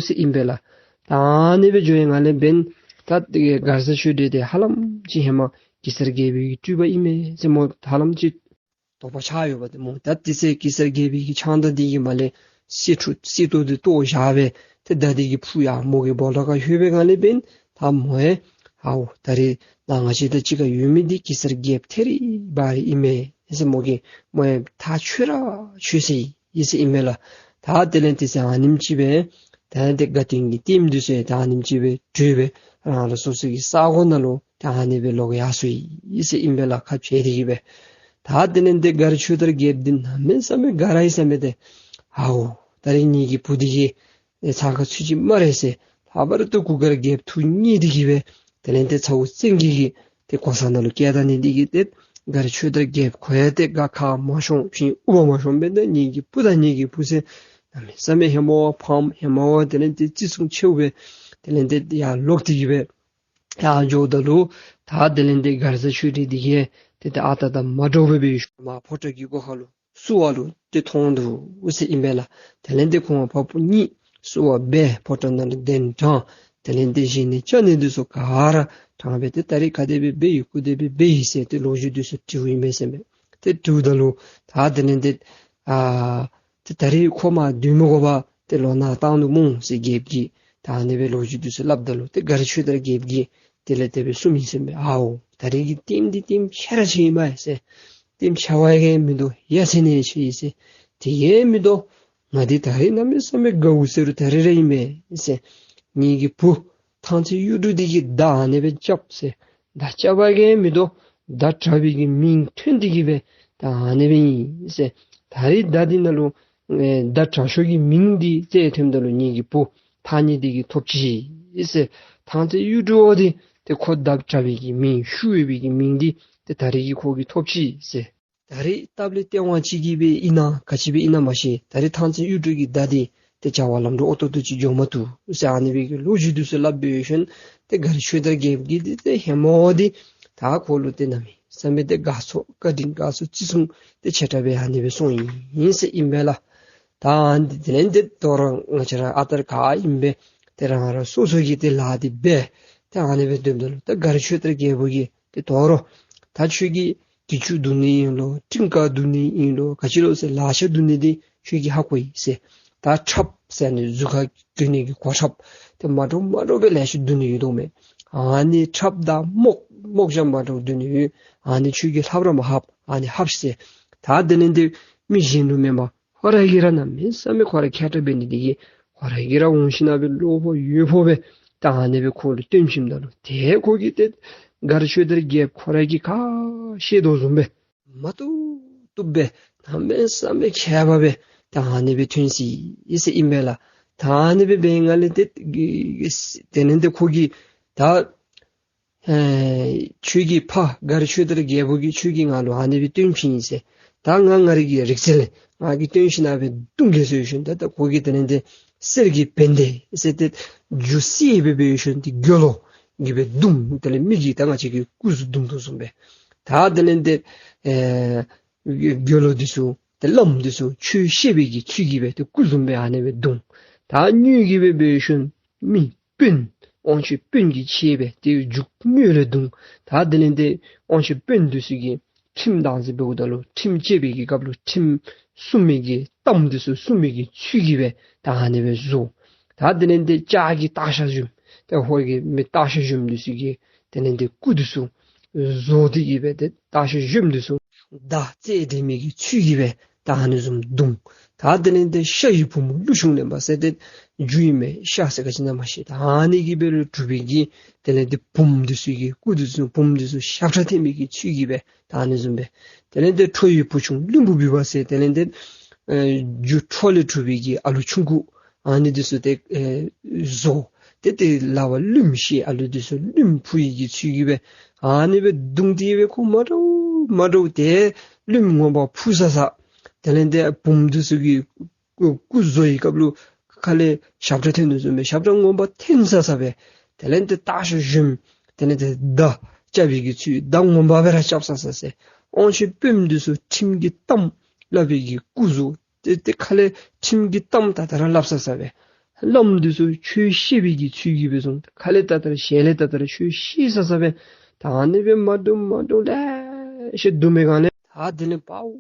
ཟེར་ཨིན་པས་ལགས། ད་ཨ་ནི་སྦེ་འགྱོ་ཡི་ངང་ལས་འབདན་ད་མགར་བཟའ་ཆོས་སྒྲོན་དེ་ཧ་ལམ་ཅིག་ཧེ་མ་གེ་སར་རྒྱལ་པོའི་གི་སྤྲུལ་པ་ཨིན་མས་ཟེར་མོ་ཧ་ལམ་ཅིག་དོགས་པ་ཆགས་ཡོདཔ་འདི་སྨོ། ད་དེ་ཚེ་གེ་སར་རྒྱལ་པོའི་གི་ཕྱག་མདའ་འདི་གིས་མར་ལས་གསལ་ཏོག་གསལ་ཏོག་ཏོ་བཏོག་བཞག་སྦེ་ཏེ་མདའ་འདི་གིས་འཕུར་ཡར་མོ་གི་སྦོ་ལོགས་ཁར་ལྷོད་པའི་སྒང་ལས་འབདན་ད་མོ་ཡང་ཧའོ་ད་རིས་ནཱ་ང་བཅས་དང་གཅིག་ཁར་ཡོད་མི་འདི་གེ་སར་རྒྱལཔོ་ཐེ་རི་བ་རི་ཨིན་མས་ཟེར་མོ་གིས་མོ་ཡང་ཐག་ཆོད་ར་ཆོད་ཟེར་ཡི་ཟེར་ཨིན་མས་ལགས། ད་དེ་ལས་དེ་ཚེ་ཨ་ནེམ་ཅིག་སྦེ་ད་དེ་དགའ་སྟོན་གྱི་ལྟདམོ་འདི་ཚུ་ད་ཨ་ནེམ་ཅིག་སྦེ་གྲོལ་སྦེ་རང་རང་སོ་སོ་གི་ས་གོ་ནང་ལུ་ད་ཨ་ནི་སྦེ་ལོག་ཡར་སོང་ཡི་ཟེར་ཨིན་པས་ལགས། ཁ་ཕྱེ་སྟེ་གི་སྦེ། ད་དེ་ལས་དེ་མགར་ཆོས་དར་རྒྱལཔོ་འདི་གནམ་མེད་ས་མེད་དགའ་ར་ཡི་ཟེར་མས་ཏེ། ཧའོ་ད་རིས་ངེ་གི་བུ་འདི་གིས་ཨེ་ཚང་ཁ་ཚུད་ཅི་སྨ་རེ་ཟེར། ལྷག་པར་དུ་གུར་དཀར་རྒྱལཔོ་ཐུགས་མཉེས་ཏེ་གི་སྦེ་དེ་ལས་དེ་ཚ་བོ་བཙན་གྱིས་གི་ཏེ་གོ་ས་ནང་ལུ་བསྐྱལ་ད་ནི་འདི་གིས་ཏེ་མགར་ཆོས་དར་རྒྱལཔོ་ཁོ་ཡང་ཏེ་དགའ་ཁ་མ་ཤོང་ཕྱི་དབུགས་མ་ཤོང་སྦེ་ད་ངེ་གི་བུ་ད་ངེ་གི་བུ་ཟེར་གནམ་མེད་ས་མེད་ཧེ་མ་བ་ཕངམ་ཧེ་མ་བ་དེ་ལས་དེ་བརྩི་སྲུང་ཆེཝ་སྦེ་དེ་ལས་དེ་ཡར་ལོག་སྟེ་གི་སྦེ་ཡར་འགྱོཝ་ད་ལུ་ད་དེ་ལས་དེ་མགར་བཟའ་ཆོས་སྒྲོན་འདི་གིས་ཏེ་ད་ཨ་རྟག་དང་མ་འདྲཝ་སྦེ་འབད་ཞིནམ་ཕོ་བྲང་གི་སྒོ་ཁ་ལུ་བསུ་བ་ལུ་ཏེ་ཐོན་འདུག་ཟེར་ཨིན་པས་ལགས། དེ་ལས་དེ་ཁོང་ཕ་བུ་གཉིས་བསུ་བ་འབད་ཕོ་བྲང་ནང་ལུ་གདན་དྲངས། དེ་ལས་དེ་བཞེས་ནི་ཅ་ནི་འདི་ཚུ་ག་ར་དྲངས་སྦེ་ཏེ་ད་རིས་ག་དེ་སྦེ་འབད་ཡི་ག་དེ་སྦེ་འབད་ཡི་ཟེར་ཏེ་ལོ་རྒྱུས་འདི་ཚུ་དྲིཝ་ཨིན་མས་ཟེར་མས། ཏེ་དྲིཝ་ད་ལུ་ད་དེ་ལས་དེ་ཨ་ཏེ་ད་རིས་ཁོ་མར་སྡོད་མི་དགོ་པར་ཏེ་ལོག་ནཱ་བཏང་ནུག་སྨོ་ཟེར་རྒྱལཔོ་གིས་ད་ཨ་ནི་སྦེ་ལོ་རྒྱུས་འདི་ཚུ་སླབ་ད་ལུ་ཏེ་མགར་ཆོས་དར་རྒྱལཔོ་གིས་དེ་ལས་དེ་སྦེ་གསུངམ་ཨིན་ཟེར་མས། ཨའོ་ད་རིས་ཀྱི་ལྟདམོ་འདི་ལྟདམོ་ཆེ་ར་ཆེ་ཨིན་མས་ཟེར། ལྟདམོ་ཆེ་བ་གིས་མི་དོ་ཡ་མཚན་ནི་ཆེ་ཨིན་ཟེར། དེ་གིས་མི་དོ་ང་འདི་ད་རིས་གནམ་མེད་ས་མེད་དགའཝ་ཟེར་རུང་ད་རིས་ར་ཨིན་མས་ཟེར། ངེ་གི་བུ་ཐང་རྩེ་གཡུ་འབྲུག་འདི་གིས་མདའ་ཨ་ནི་སྦེ་རྐྱབ་ཟེར། མདའ་རྐྱབ་པ་གིས་མི་དོ་མདའ་དྲག་པའི་གི་མིང་ཐོན་ཏེ་གི་སྦེ་ད་ཨ་ནི་སྦེ་ཨིན་ཟེར། ད་རིས་མདའ་འདི་ནང་ལུ་ཨེ་མདའ་དྲག་ཤོས་ཀྱི་མིང་འདི་རྩལ་ཐོནམ་ད་ལུ་ངེ་གི་བུ་ཐང་རྩེ་འདི་གིས་ཐོབ་ཅི་ཟེར། ཐང་རྩེ་གཡུ་འབྲུག་འདི་ཏེ་ཁོ་མདའ་དྲག་པའི་གི་མིང་ཤུགས་ཡོད་པའི་གི་མིང་འདི་ཏེ་ད་རིས་ཀྱི་ཁོ་གིས་ཐོབ་ཅི་ཟེར། ད་རིས་སྟབས་ལེགས་སྟེས་དབང་ཅིག་གིས་སྦེ་ཨིན་ན་ག་ཅི་སྦེ་ཨིན་ན་མ་ཤེས། ད་རིས་ཐང་རྩེ་གཡུ་འབྲུག་གི་མདའ་འདི་ཏེ་བྱ་བ་ལམ་འགྲོ་ཨོ་ཏོག་ཏོ་ཅིག་འགྱོ་མ་བཏུབ་ཟེར་ཨ་ནི་སྦེ་གི་ལོ་རྒྱུས་འདི་ཚུ་སླབ་སྦེ་ཡོད་ཞིནམ་ཏེ་མགར་ཆོས་དར་རྒྱལཔོ་གིས་འདི་ཏེ་ཧེ་མ་འདི་ད་ཁོ་ལུ་ཏེ་གནམ་མེད་ས་མེད་ཏེ་དགའ་ཚོར་བཀའ་དྲིན་དགའ་ཚོར་བརྩི་སྲུང་ཏེ་ཆེ་དྲགས་སྦེ་ཨ་ནི་སྦེ་སོང་ཡི་ཟེར་ཨིན་པས་ལགས། ད་ཨ་ནི་དེ་ལས་ཏེ་དོ་རུང་ང་བཅས་ར་ཨ་རྟག་ག་ཨིན་པས་ཏེ་རང་རང་སོ་སོ་གི་ཏེ་ལཱ་འདི་འབད་ཏེ་ཨ་ནི་སྦེ་སྡོདཔ་ད་ལུ་ད་མགར་ཆོས་དར་རྒྱལཔོ་གིས་ཏེ་དོ་རུང་ད་ཁྱོད་ཀྱིས་གྱི་ཅུ་བརྡུང་ནི་ཨིན་ལོ་ཀྲིང་ཀ་བརྡུང་ནི་ཨིན་ལོ་ག་ཅི་ལོ་ཟེར་ལག་ཆ་བརྡུང་ནི་འདི་ཁྱོད་ཀྱིས་ཧ་གོ་ཡི་ཟེར། ད་ཁྲབ་ཟེར་ནི་གཟུགས་ཁར་གྱོན་ནི་གི་གོ་ཁྲབ་ཏེ་མ་འདྲཝ་མ་འདྲཝ་སྦེ་ལེ་ཤ་བརྡུང་ནི་ཡོད་དོ་མས། ཨ་ནི་ཁྲབ་དང་རྨོག་རྨོག་ཞྭམོ་མ་འདྲཝ་བརྡུང་ནི་ཡོད། ཨ་ནི་ཁྱོད་ཀྱིས་ལྷབ་ར་མ་ལྷབ། ཨ་ནི་ལྷབ་ཤིག་ཟེར། ད་དེ་ལས་ཏེ་མི་གཞན་ལུ་མེན་པར་ཁོ་ར་གིས་ར་གནམ་མེད་ས་མེད་ཁོ་ར་མཁས་དྲགས་འབད་ནི་འདི་གིས་ཁོ་ར་གིས་ར་འོང་ཞིན་ན་སྦེ་བློ་ཕོག་འོས་ཕོག་སྦེ་ད་ཨ་ནི་སྦེ་ཁོ་ལུ་སྟོན་ཞིནམ་ད་ལུ་ཏེ་ཁོ་གིས་ཏེ་མགར་ཆོས་དར་རྒྱལཔོ་ཁོ་ར་གིས་ཁ་བཤད་དོ་བཟུམ་སྦེ་མ་བཏུབ་བཏུབ་སྦེ་གནམ་མེད་ས་མེད་མཁས་པ་སྦེ་ད་ཨ་ནི་སྦེ་ཐོན་ཅི་ཟེར་ཨིན་པས་ལགས། ད་ཨ་ནི་སྦེ་འབད་བའི་སྒང་ལས་ཏེ་དེ་ལས་ཏེ་ཁོ་གིས་ད་ཨེ་ཁྱོད་ཀྱི་ཕ་མགར་ཆོས་དར་རྒྱལཔོ་གིས་ཁྱོད་ཀྱིས་ང་ལུ་ཨ་ནི་སྦེ་སྟོན་བྱིན་ཡི་ཟེར། ད་ང་ང་རའི་གི་རིག་རྩལ་ལས་ང་གིས་སྟོན་ཞིན་ན་སྦེ་བརྡུང་གེ་ཟེར་ཞིནམ་ད་ད་ཁོ་གིས་དེ་ལས་ཏེ་གསེར་གྱི་བེན་དེ་ཟེར་ཏེ་རྒྱུ་གསེར་སྦེ་འབད་ཞིནམ་ཏེ་རྒྱུ་ལོ་གིས་སྦེ་བརྡུང་། དེ་ལས་མི་གིས་ད་ང་བཅས་ཀྱི་སྐུ་གཟུགས་བརྡུང་དོ་བཟུམ་སྦེ། ད་དེ་ལས་ཏེ་ཨེ་རྒྱུ་ལོ་འདི་ཚུ་ཏེ་བླམ་འདི་ཚུ་ཆོས་བཤད་པའི་གི་ཚུལ་གྱིས་སྦེ་ཏེ་སྐུ་བཟུམ་སྦེ་ཨ་ནི་སྦེ་བརྡུང་། ད་སྨྱོས་ཀྱིས་སྦེ་འབད་ཞིནམ་མི་དཔོན་དབང་ཕྱུག་དཔོན་གྱི་ཆས་སྦེ་ཏེ་རྒྱུ་སྨྱོས་ལས་བརྡུང་། ད་དེ་ལས་ཏེ་དབང་ཕྱུག་དཔོན་འདི་ཚུ་གིས་ཁྲིམས་བདག་འཛིན་འབདཝ་ད་ལུ་ཁྲིམས་བཅད་པའི་གི་སྐབས་ལུ་ཁྲིམས་སྲུང་མི་གི་གཏམ་འདི་ཚུ་སྲུང་མི་གི་ཚུལ་གྱིས་སྦེ་ད་ཨ་ནི་སྦེ་བཟོ། ད་དེ་ལས་ཏེ་ལྕགས་ཀྱི་སྟག་ཤར་བཞོནམ་ཏེ་ཧོར་གྱི་མི་སྟག་ཤར་བཞོནམ་འདི་ཚུ་གི་དེ་ལས་ཏེ་སྐུ་འདི་ཚུ་བཟོ་སྟེ་གི་སྦེ་ཏེ་སྟག་ཤར་བཞོནམ་འདི་ཚུ་མདའ་རྩལ་ལྡན་མི་གི་ཚུལ་གྱིས་སྦེ་ད་ཨ་ནི་བཟུམ་བརྡུང་། ད་དེ་ལས་ཏེ་ཤ་ཡི་བུ་མོ་ཀླུ་ཆུང་ལེན་པ་ཟེར་ཏེ་རྒྱུ་ཡི་མེན་ཤ་ཟེར་ག་ཅི་ཨིན་ན་མ་ཤེས། ད་ཨ་ནི་གིས་སྦེ་ལུ་གྲུབ་པའི་གི་དེ་ལས་ཏེ་བུམོ་འདི་ཚུ་གི་སྐུ་འདི་ཚུ་བུམོ་འདི་ཚུ་ཞབས་ཁྲ་འཐེན་མི་གི་ཚུལ་གྱིས་སྦེ་ད་ཨ་ནི་བཟུམ་སྦེ། དེ་ལས་ཏེ་ཁྲོ་ཡི་བུ་ཆུང་གླིང་བུ་འབུད་པ་ཟེར་དེ་ལས་ཏེ་ཨེ་རྒྱུ་ཁྲོ་ལས་གྲུབ་པའི་གི་ཨ་ལུ་ཆུང་ཀུ་ཨ་ནི་འདི་ཚུ་ཏེ་ཨེ་བཟོ། ཏེ་ཏེ་ལག་པར་རློནམ་ཤེས་ཨ་ལུ་འདི་ཚུ་རློནམ་ཕུ་ཡི་གི་ཚུལ་གྱིས་སྦེ་ཨ་ནི་སྦེ་བརྡུང་སྟེ་སྦེ་ཁོ་མ་འདྲཝ་མ་འདྲཝ་ཏེ་རློནམ་ངོ་མ་ཕུ་ས་ས། དེ་ལས་ཏེ་བུམོ་འདི་ཚུ་གི་སྐུ་སྐུ་བཟོ་བའི་སྐབས་ལུ་ཁ་ལས་ཞབས་ཁྲ་འཐེན་དོ་བཟུམ་སྦེ་ཞབས་ཁྲ་ངོ་མ་འཐེན་ས་ས་སྦེ། དེ་ལས་ཏེ་ལྟག་ཤུད་ཞོནམ། དེ་ལས་ཏེ་མདའ་རྐྱབ་པའི་གི་ཚུལ་མདའ་ངོ་མ་སྦེ་ར་རྐྱབ་ས་ས་ཟེར། དབང་ཆེན་དཔོནམ་འདི་ཚུ་ཁྲིམས་ཀྱི་གཏམ་སླབ་པའི་གི་སྐུ་གཟུགས། ཏེ་ཏེ་ཁ་ལས་ཁྲིམས་ཀྱི་གཏམ་ད་ལྟ་ར་སླབ་ས་ས་སྦེ། བླམ་འདི་ཚུ་ཆོས་བཤད་པའི་གི་ཚུལ་གྱིས་སྦེ་བཟུང་། ཁ་ལས་ད་ལྟ་ར་ཞལ་ལས་ད་ལྟ་ར་ཆོས་བཤད་ས་ས་སྦེ། ད་ཨ་ནི་སྦེ་མ་འདྲཝ་མ་འདྲཝ་ལེ་ཤ་བརྡུང་མི་སྒང་ལས་ད་དེ་ལས་པའོ་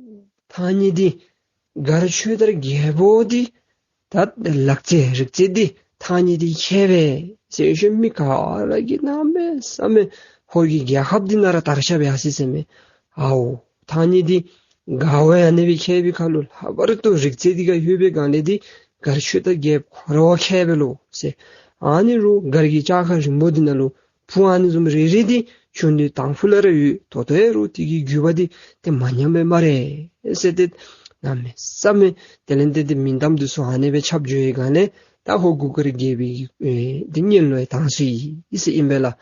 ཐང་རྙེད་འདི་མགར་ཆོས་དར་རྒྱལ་པོ་འདི་ད་ལག་རྩལ་རིག་རྩལ་འདི་ཐང་རྙེད་འདི་མཁས་པས་ཟེར་ཞུ་མི་ག་ར་གིས་གནམ་མེད་ས་མེད་ཧོར་གྱི་རྒྱལ་ཁབ་འདི་ནང་ར་དར་ཁྱབ་ཡར་སོ་ཡི་ཟེར་མས། ཨའོ་ཐང་རྙེད་འདི་ག་བ་ཡང་ཨ་ནི་སྦེ་མཁས་པའི་ཁར་ལུ་ལྷག་པར་དུ་རིག་རྩལ་འདི་ག་ཡོད་པའི་སྒང་ལས་འདི་མགར་ཆོས་དར་རྒྱལཔོ་ཁོ་ར་བ་མཁས་པས་ལོ་ཟེར། ཨ་ནི་རུང་མགར་གྱི་ལྕགས་མཁར་རིང་མོ་འདི་ནང་ལུ་བུ་ཨ་ནི་བཟུམ་རེ་རེ་འདི་ཆུང་དུས་དང་ཕུ་ལས་ར་ཡོད། ད་ལྟོ་ཡང་རུང་དེ་གི་རྒྱུད་པ་འདི་ཏེ་མ་ཉམས་པས་སྨ་རེ་ཟེར། ཏེ་གནམ་མེད་ས་མེད་དེ་ལས་ཏེ་ཏེ་མིང་གཏམ་འདི་ཚུ་ཨ་ནི་སྦེ་ཁྱབ་འགྱོ་བའི་སྒང་ལས་ད་ཧོར་གུར་དཀར་རྒྱལ་པོའི་ཨེ་ཏེ་སྙན་ལུ་ཡང་དྭངས་སོ་ཡི་ཟེར་ཨིན་པས་ལགས།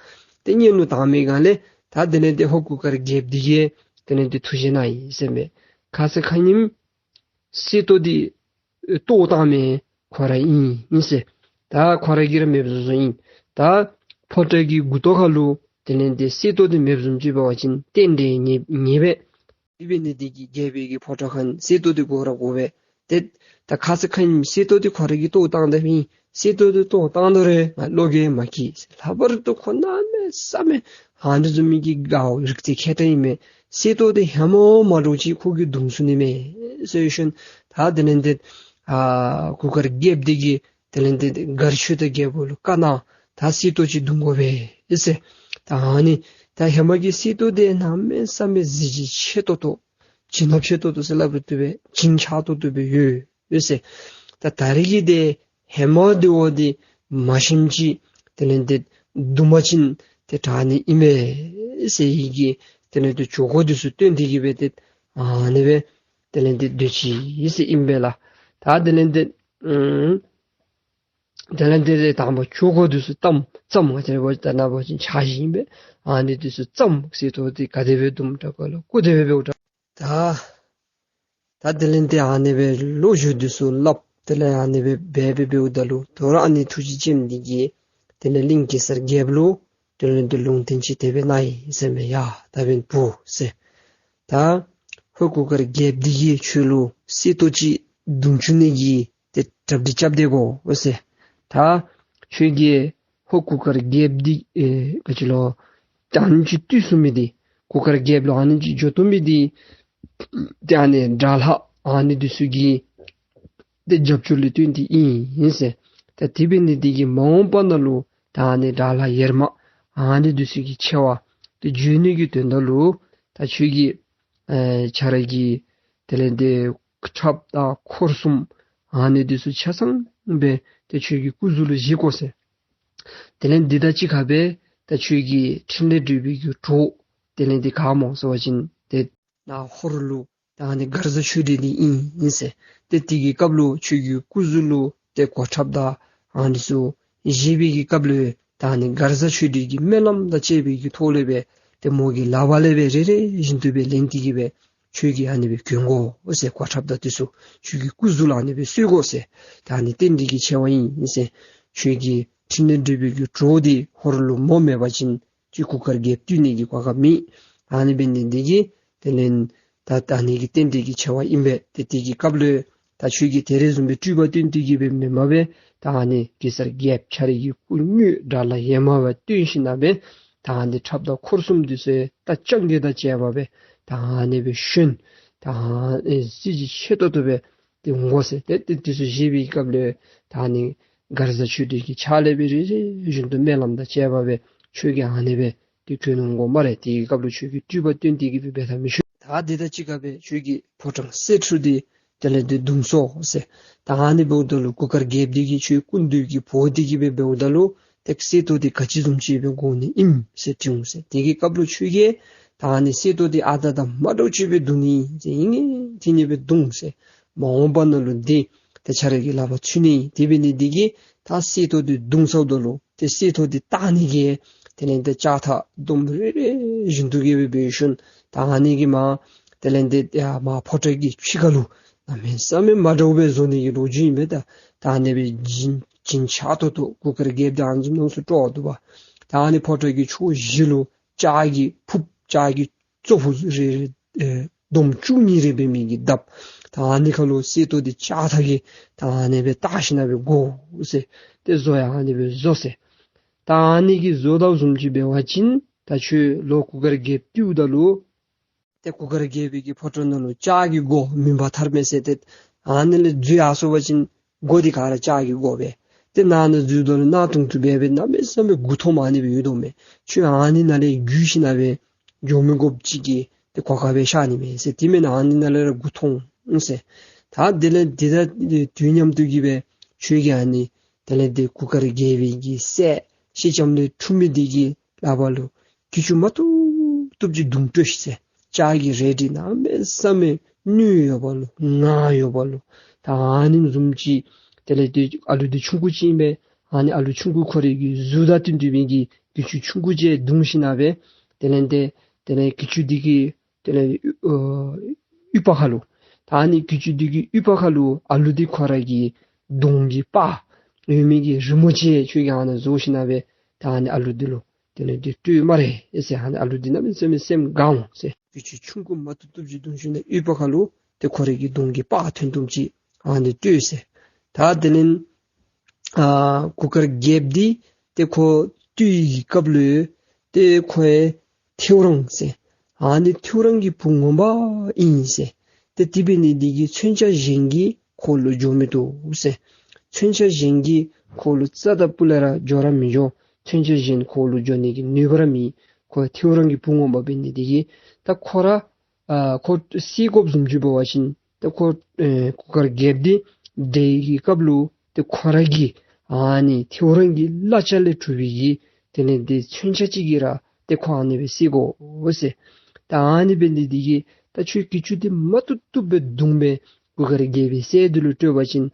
ཏེ་སྙན་ལུ་དྭངས་མི་སྒང་ལས་ད་དེ་ལས་ཏེ་ཧོར་གུར་དཀར་རྒྱལཔོ་འདི་གིས་དེ་ལས་ཏེ་ཐུགས་བཞེད་གནང་ཡི་ཟེར་མས། ཁ་ཙ་ཁ་ཉིནམ་གསེར་ཏོག་འདི་ཨེ་གཏོར་བཏང་མི་ཁོ་ར་ཨིན་ཨིན་ཟེར། ད་ཁོ་ར་གིས་ར་མེདཔ་བཟོ་བཟོཝ་ཨིན། ད་ཕོ་བྲང་གི་མགུ་ཏོ་ཁར་ལུ་དེ་ལས་ཏེ་གསེར་ཏོག་འདི་མེདཔ་བཟུམ་ཅིག་འབད་བ་ཅིན་རྟེན་འབྲེལ་ཉེས་ཉེས་པས། དེ་འབད་ནི་འདི་གིས་རྒྱལ་པོའི་གི་ཕོ་བྲང་ཁར་གསེར་ཏོག་འདི་དགོ་ར་དགོ་པས། ཏེ་ད་ཁ་ཙ་ཁ་ཉིནམ་གསེར་ཏོག་འདི་ཁོ་ར་གིས་གཏོར་བཏང་ད་ཨིན། གསེར་ཏོག་འདི་གཏོར་བཏང་དོ་རུང་ང་བློ་འགྱོད་མ་སྐྱེས། ལྷག་པར་དུ་ཁོ་གནམ་མེད་ས་མེད་ཨ་ནི་བཟུམ་མའི་གི་དགའ་བ་རིག་རྩལ་མཁས་དྲགས་ཨིན་མས། གསེར་ཏོག་འདི་ཧེ་མ་མ་འདྲཝ་ཅིག་ཁོ་གིས་བརྡུང་ཚུགས་ནི་མས་ཟེར་ཞུ་ནི། ད་དེ་ལས་ཏེ་ཨ་གུར་དཀར་རྒྱལཔོ་འདི་གིས་དེ་ལས་ཏེ་མགར་ཆོས་དར་རྒྱལ་པོ་ལུ་བཀའ་གནང་། ད་གསེར་ཏོག་ཅིག་བརྡུང་དགོ་པས་ཟེར། ད་ཨ་ནི་ད་ཧེ་མ་གི་གསེར་ཏོག་འདི་གནམ་མེད་ས་མེད་གཟི་བརྗིད་ཆེ་ཏོག་ཏོ་བྱིན་རླབས་ཆེ་ཏོག་ཏོ་ཟེར་སླབ་རུང་བཏུབ་པས། བྱིན་ཆགས་ཏོག་ཏོ་སྦེ་ཡོད་ཡོད་ཟེར། ད་ད་རེས་ཀྱི་འདི་ཧེ་མ་འདི་བ་འདི་མ་ཞིམ་ཅིག་དེ་ལས་ཏེ་བརྡུང་པ་ཅིན་ཏེ་དྲག་ནི་ཨིན་མས་ཟེར་ཡི་གི་དེ་ལས་ཏེ་གྲོས་འགོ་འདི་ཚུ་བཏོན་ཏེ་གི་སྦེ་ཏེ་ཨ་ནི་སྦེ་དེ་ལས་ཏེ་སྡོད་ཅི་ཟེར་ཨིན་པས་ལགས། ད་དེ་ལས་ཏེ་ཨུམ་དེ་ལས་ཏེ་དང་པ་གྲོས་འགོ་འདི་ཚུ་བརྩམ་བརྩམ། ང་བཅས་ར་འབད་བ་ཅིན་ད་ནཱ་འབད་བ་ཅིན་ཕྱག་བཞེས་ཨིན་པས། ཨ་ནི་འདི་ཚུ་བརྩམ། གསེར་ཏོག་འདི་ག་དེ་སྦེ་བརྡུངམ་དྲག་ག་ལོ་ག་དེ་སྦེ་འབདཝ་དྲག། ད་ད་དེ་ལས་ཏེ་ཨ་ནི་སྦེ་ལོ་རྒྱུས་འདི་ཚུ་སླབ། དེ་ལས་ཨ་ནི་སྦེ་འབད་འབད་འབདཝ་ད་ལུ་དོ་རུང་ཨ་ནི་ཐུགས་རྗེ་ཅན་འདི་གིས་དེ་ལས་གླིང་གེ་སར་རྒྱལཔོ་ལུ་དེ་ལས་ཏེ་ལུང་བསྟན་ཅིག་དེ་སྦེ་གནང་ཡི་ཟེར་མས། ཡ་ད་འབདན་བུ་ཟེར། ད་ཧོར་གུར་དཀར་རྒྱལཔོ་འདི་གིས་ཁྱོད་ལུ་གསེར་ཏོག་ཅིག་བརྡུང་བཅུག་ནི་གི་ཏེ་གྲ་སྒྲིག་རྐྱབ་སྟེ་གོ་ཟེར། ད་ཁྱོད་ཀྱིས་ཧོར་གུར་དཀར་རྒྱལཔོ་འདི་ཨེ་ག་ཅི་ལོ་ད་ཨ་ནེམ་ཅིག་བཏུལ་ཚུགས་མི་འདི་གུར་དཀར་རྒྱལཔོ་ལུ་ཨ་ནེམ་ཅིག་འགྱོ་བཏུབ་མི་འདི་ཏེ་ཨ་ནི་དགྲ་ལྷ་ཨ་ནི་འདི་ཚུ་གི་ཏེ་རྒྱབ་སྐྱོར་ལུ་བརྟེན་ཏེ་ཨིན་ཟེར། ད་དེ་འབད་ནི་འདི་གིས་མ་འོངས་པ་ནང་ལུ་ད་ཨ་ནི་དགྲ་ལྷ་ཡེར་མ་ཨ་ནི་འདི་ཚུ་གི་ཆེ་བ་ཏེ་བརྗོད་ནི་གི་དོན་དག་ལུ་ད་ཁྱོད་ཀྱིས་ཨེ་ཁྱོད་ར་གི་དེ་ལས་ཏེ་ཁྲབ་དང་འཁོར་གསུམ་ཨ་ནི་འདི་ཚུ་ཆ་ཚང་སྦེ་ཏེ་ཁྱོད་ཀྱི་སྐུ་གཟུགས་ལུ་བཞེས་དགོ་ཟེར། དེ་ལས་འདི་དང་གཅིག་ཁར་སྦེ་ད་ཁྱོད་ཀྱི་འཕྲིན་ལས་སྒྲུབ་པའི་གི་གྲོགས་དེ་ལས་འདི་ག་སྨོ་ཟེར་བ་ཅིན་ཏེ་ནཱ་ཧོར་ལུ་ད་ཨ་ནི་མགར་བཟའ་ཆོས་སྒྲོན་འདི་ཨིན་ཨིན་ཟེར། ཏེ་དེ་གི་སྐབས་ལུ་ཁྱོད་ཀྱི་སྐུ་གཟུགས་ལུ་ཏེ་གོ་ཁྲབ་དང་ཨ་ནི་ཚུ་བཞེས་པའི་གི་སྐབས་ལུ་ད་ཨ་ནི་མགར་བཟའ་ཆོས་སྒྲོན་གྱི་སྨོན་ལམ་དང་བཅས་པའི་གི་ཐོག་ལས་སྦེ་ཏེ་མོ་གི་ལག་པ་ལས་སྦེ་རེ་རེ་བཞིན་དུ་སྦེ་ལེན་ཏེ་གི་སྦེ་ཁྱོད་ཀྱིས་ཨ་ནི་སྦེ་གྱོན་དགོ་ཟེར། གོ་ཁྲབ་དང་འདི་ཚུ་ཁྱོད་ཀྱི་སྐུ་གཟུགས་ལུ་ཨ་ནི་སྦེ་གསོལ་དགོ་ཟེར། ད་ཨ་ནི་རྟེན་འབྲེལ་གྱི་ཆེ་བ་ཨིན་ཟེར། ཁྱོད་ཀྱི་འཕྲིན་ལས་སྒྲུབ་པའི་གི་གྲོགས་འདི་ཧོར་ལུ་མོ་མེད་པ་ཅིན་ཁྱོད་གུར་དཀར་རྒྱལཔོ་བཏུལ་ནི་གི་གོ་སྐབས་མེད། ཨ་ནི་འབད་ནི་འདི་གིས་དེ་ལས་ད་ད་ཨ་ནི་གི་རྟེན་འབྲེལ་གྱི་ཆེ་བ་ཨིན་པས། ཏེ་དེ་གི་སྐབས་ལུ་ད་ཁྱོད་ཀྱིས་དེ་རེ་བཟུམ་སྦེ་སྤྲུལ་པ་སྟོན་ཏེ་གི་སྦེ་མེན་པར་སྦེ་ད་ཨ་ནི་གེ་སར་རྒྱལཔོ་ཁྱོད་རའི་གི་སྐུ་དངོས་དགྲ་ལྷ་ཡེར་མ་སྦེ་སྟོན་ཞིནམ་ལས་ད་ཨ་ནི་ཁྲབ་དང་འཁོར་གསུམ་འདི་ཚུ་ད་རྐྱང་རྐྱང་དང་བཅས་པ་སྦེ་ད་ཨ་ནི་སྦེ་ཞོན། ད་ཨ་ནི་གཟི་བརྗིད་ཆེ་ཏོག་ཏོ་སྦེ་ཏེ་འོང་དགོ་ཟེར། ཏེ་ཏེ་འདི་ཚུ་བཞེས་པའི་སྐབས་ལུ་ད་ཨ་ནི་མགར་བཟའ་ཆོས་སྒྲོན་གྱི་ཕྱག་ལས་སྦེ་རེ་རེ་བཞིན་དུ་སྨོན་ལམ་དང་བཅས་པ་སྦེ་ཁྱོད་ཀྱིས་ཨ་ནི་སྦེ་ཏེ་གྱོན་འོང་དགོ་སྨ་རེ། དེ་གི་སྐབས་ལུ་ཁྱོད་ཀྱིས་སྤྲུལ་པ་སྟོན་ཏེ་གི་སྦེ་འབད་ད་མི་ཆོག། ད་འདི་དང་གཅིག་ཁར་སྦེ་ཁྱོད་ཀྱི་ཕོ་བྲང་གསེར་ཁྲི་འདི་དེ་ལས་འདི་བརྡུང་སོང་ཟེར། ད་ཨ་ནི་འབདཝ་ད་ལུ་གུར་དཀར་རྒྱལཔོ་འདི་གིས་ཁྱོད་སྐུ་མདུན་གྱི་བོ་འདི་གི་སྦེ་འབདཝ་ད་ལུ་ཏེ་གསེར་ཏོག་འདི་ག་ཅི་བཟུམ་ཅིག་སྦེ་དགོ་ནི་ཨིནམ་ཟེར་དྲིཝ་ཟེར། དེ་གི་སྐབས་ལུ་ཁྱོད་ཀྱིས་ད་ཨ་ནི་གསེར་ཏོག་འདི་ཨ་རྟག་དང་མ་འདྲཝ་ཅིག་སྦེ་བརྡུང་ནི་ཨིན་ཟེར། ཨིན་ངེས་དེ་ནི་སྦེ་བརྡུང་ཟེར། མ་འོངས་པ་ནང་ལུ་འདི་ཏེ་ཁྱོད་རའི་གི་ལག་པར་ཚུད་ནི། དེ་འབད་ནི་འདི་གིས་ ད་གསེར་ཏོག་འདི་བརྡུང་ཚརཝ་ད་ལུ་ཏེ་གསེར་ཏོག་འདི་བཏགས་ནི་གི་དེ་ལས་ཏེ་ལྕགས་ཐག་དོམ་རེ་རེ་བཞིན་དུ་གི་སྦེ་འབད་ཞིནམ་ད་ཨ་ནི་གི་མར་དེ་ལས་ཏེ་ཡར་མར་ཕོ་བྲང་གི་ཕྱི་ཁ་ལུ་གནམ་མེད་ས་མེད་མ་འདྲཝ་སྦེ་བཟོ་ནི་གི་ལོ་རྒྱུས་ཨིན་པས། ད་ད་ཨ་ནི་སྦེ་བྱིན་བྱིན་ཆགས་ཏོག་ཏོ་གུར་དཀར་རྒྱལཔོ་འདི་ཨ་ནི་བཟུམ་ནང་སུ་སྤྲོ་བ་འདུག་པ། ད་ཨ་ནི་ཕོ་བྲང་གི་ཕྱོགས་བཞི་ལུ་ལྕགས་ཀྱི་ཕུརཔ་ལྕགས་ཀྱི་ཙོག་ཕུར་རེ་རེ་ཨེ་དོམ་བཅུ་གཉིས་རེ་འབད་མི་གི་དབ། ད་ཨ་ནི་ཁར་ལུ་གསེར་ཏོག་འདི་ལྕགས་ཐག་གིས་ད་ཨ་ནི་སྦེ་བཏགས་ཞིནམ་སྦེ་བསྒོར་ཟེར། ཏེ་བཟོ་ཡང་ཨ་ནི་སྦེ་བཟོ་ཟེར། ད་ཨ་ནི་གི་བཟོ་དོ་བཟུམ་ཅིག་འབད་བ་ཅིན་ད་ཁྱོད་ལོག་གུར་དཀར་རྒྱལཔོ་བཏུལཝ་ད་ལུ་ཏེ་གུར་དཀར་རྒྱལ་པོའི་གི་ཕོ་བྲང་ནང་ལུ་ལྕགས་ཀྱི་སྒོ་མུན་པ་མཐའ་མེད་ཟེར་ཏེ་ཨ་ནི་ལས་འཛུལ་ཡར་སོང་པ་ཅིན་སྒོ་འདི་ག་ར་ལྕགས་ཀྱི་སྒོ་སྦེ། ཏེ་ནང་ན་འཛུལཝ་ད་ལུ་ནང་དུང་དུ་སྦེ་སྦེ་གནམ་མེད་ས་མེད་མགུ་འཐོམ་ཨ་ནི་སྦེ་ཡོད་དོ་མས། ཁྱོད་ཨ་ནི་ནང་ལས་བརྒྱུད་ཞིནམ་སྦེ་འགྱོ་མི་དགོཔ་ཅིག་གི་ཏེ་གོ་སྐབས་སྦེ་ཤར་ནི་མས་ཟེར། དེ་མེན་ན་ཨ་ནི་ནང་ལས་ར་མགུ་འཐོམ་ཟེར། ད་དེ་ལས་དེ་དང་དུས་མཉམ་དུ་གི་སྦེ་ཁྱོད་ཀྱིས་ཨ་ནི་དེ་ལས་ཏེ་གུར་དཀར་རྒྱལ་པོའི་གི་སྲས་སེང་ལྕམ་ལས་འཁྲུངས་མི་འདི་གི་ལག་པ་ལུ་གྱི་ཅུ་མ་བཏུབ་བཏུབ་ཅིག་བརྡུང་སྤྲོད་ཤིག་ཟེར། ལྕགས་ཀྱི་རལ་གྲི་གནམ་མེད་ས་མེད་སྣུམ་ཡོད་པ་ལུ་ངར་ཡོད་པ་ལུ་ད་ཨ་ནི་བཟུམ་ཅིག་དེ་ལས་ཏེ་ཨ་ལུ་འདི་ཆུང་ཀུ་ཅིག་ཨིན་པས། ཨ་ནི་ཨ་ལུ་ཆུང་ཀུ་ཁོ་རའི་གི་གཟུགས་དང་བསྟུན་ཏེ་སྦེ་གི་གྱི་ཅུ་ཆུང་ཀུ་ཅིག་བརྡུང་ཞིནམ་སྦེ་དེ་ལས་ཏེ་དེ་ལས་གྱི་ཅུ་འདི་གི་དེ་ལས་ཨོ་ཡུ་པ་ཁ་ལུ་ད་ཨ་ནི་གྱི་ཅུ་འདི་གི་ཡུ་པ་ཁ་ལུ་ཨ་ལུ་འདི་ཁོ་ར་གི་གདོང་གི་པར་ཡོད་མི་གི་རི་མོ་ཅིག་ཁྱོད་ཀྱིས་ཨ་ནཱ་བཟོ་ཞིནམ་སྦེ་ད་ཨ་ནི་ཨ་ལུ་འདི་ལུ་དེ་ལས་ཏེ་སྤྲོད་སྨ་རེ་ཟེར། ཨ་ནི་ཨ་ལུ་འདི་གནམ་མེད་ས་མེད་སེམས་དགའ་འོང་ཟེར། གྱི་ཅུ་ཆུང་ཀུ་མ་བཏུབ་བཏུབ་ཅིག་བརྡུང་ཞིནམ་ཡུ་པ་ཁ་ལུ་ཏེ་ཁོ་རའི་གི་གདོང་གི་པར་ཐོན་ཐོནམ་ཅིག་ཨ་ནི་སྤྲོད་ཟེར། ད་དེ་ལས་ཨ་གུར་དཀར་རྒྱལཔོ་འདི་ཏེ་ཁོ་བཏུལ་བའི་སྐབས་ལུ་ཏེ་ཁོ་ཐེའུ་རང་ཟེར། ཨ་ནི་ཐེའུ་རང་གི་བུ་ངོ་མ་ཨིན་ཟེར། ཏེ་དེ་འབད་ནི་འདི་གིས་མཚོན་ཆ་གཞན་གྱིས་ཁོ་ལུ་འགྱོ་མི་བཏུབ་ཟེར། མཚོན་ཆ་གཞན་གྱིས་ཁོ་ལུ་རྩ་དང་སྤུ་ལས་ར་འགྱོ་ར་མི་འགྱོ། མཚོན་ཆ་གཞན་ཁོ་ལུ་འགྱོ་ནི་གི་ནུས་པ་ར་མེད། ཁོ་ཐེའུ་རང་གི་བུ་ངོ་མ་འབད་ནི་འདི་གིས་ད་ཁོ་ར་ཨ་ཁོ་བསད་དགོཔ་བཟུམ་ཅིག་འབད་བ་ཅིན་ཏེ་ཁོ་ཨེ་གུར་དཀར་རྒྱལཔོ་འདི་བསྒྲལ་བའི་སྐབས་ལུ་ཏེ་ཁོ་ར་གི་ཨ་ནི་ཐེའུ་རང་གི་གླ་ཆ་ལས་གྲུབ་པའི་གི་དེ་ལས་ཏེ་མཚོན་ཆ་ཅིག་གིས་ར་ཏེ་ཁོ་ཨ་ནི་སྦེ་བསད་དགོ་ཟེར། ད་ཨ་ནི་འབད་ནི་འདི་གིས་ད་ཁྱོད་གྱི་ཅུ་འདི་མ་བཏུབ་བཏུབ་སྦེ་བརྡུངས་སྦེ་གུར་དཀར་རྒྱལ་པོའི་སྲས་འདི་ལུ་སྤྲོད་པ་ཅིན་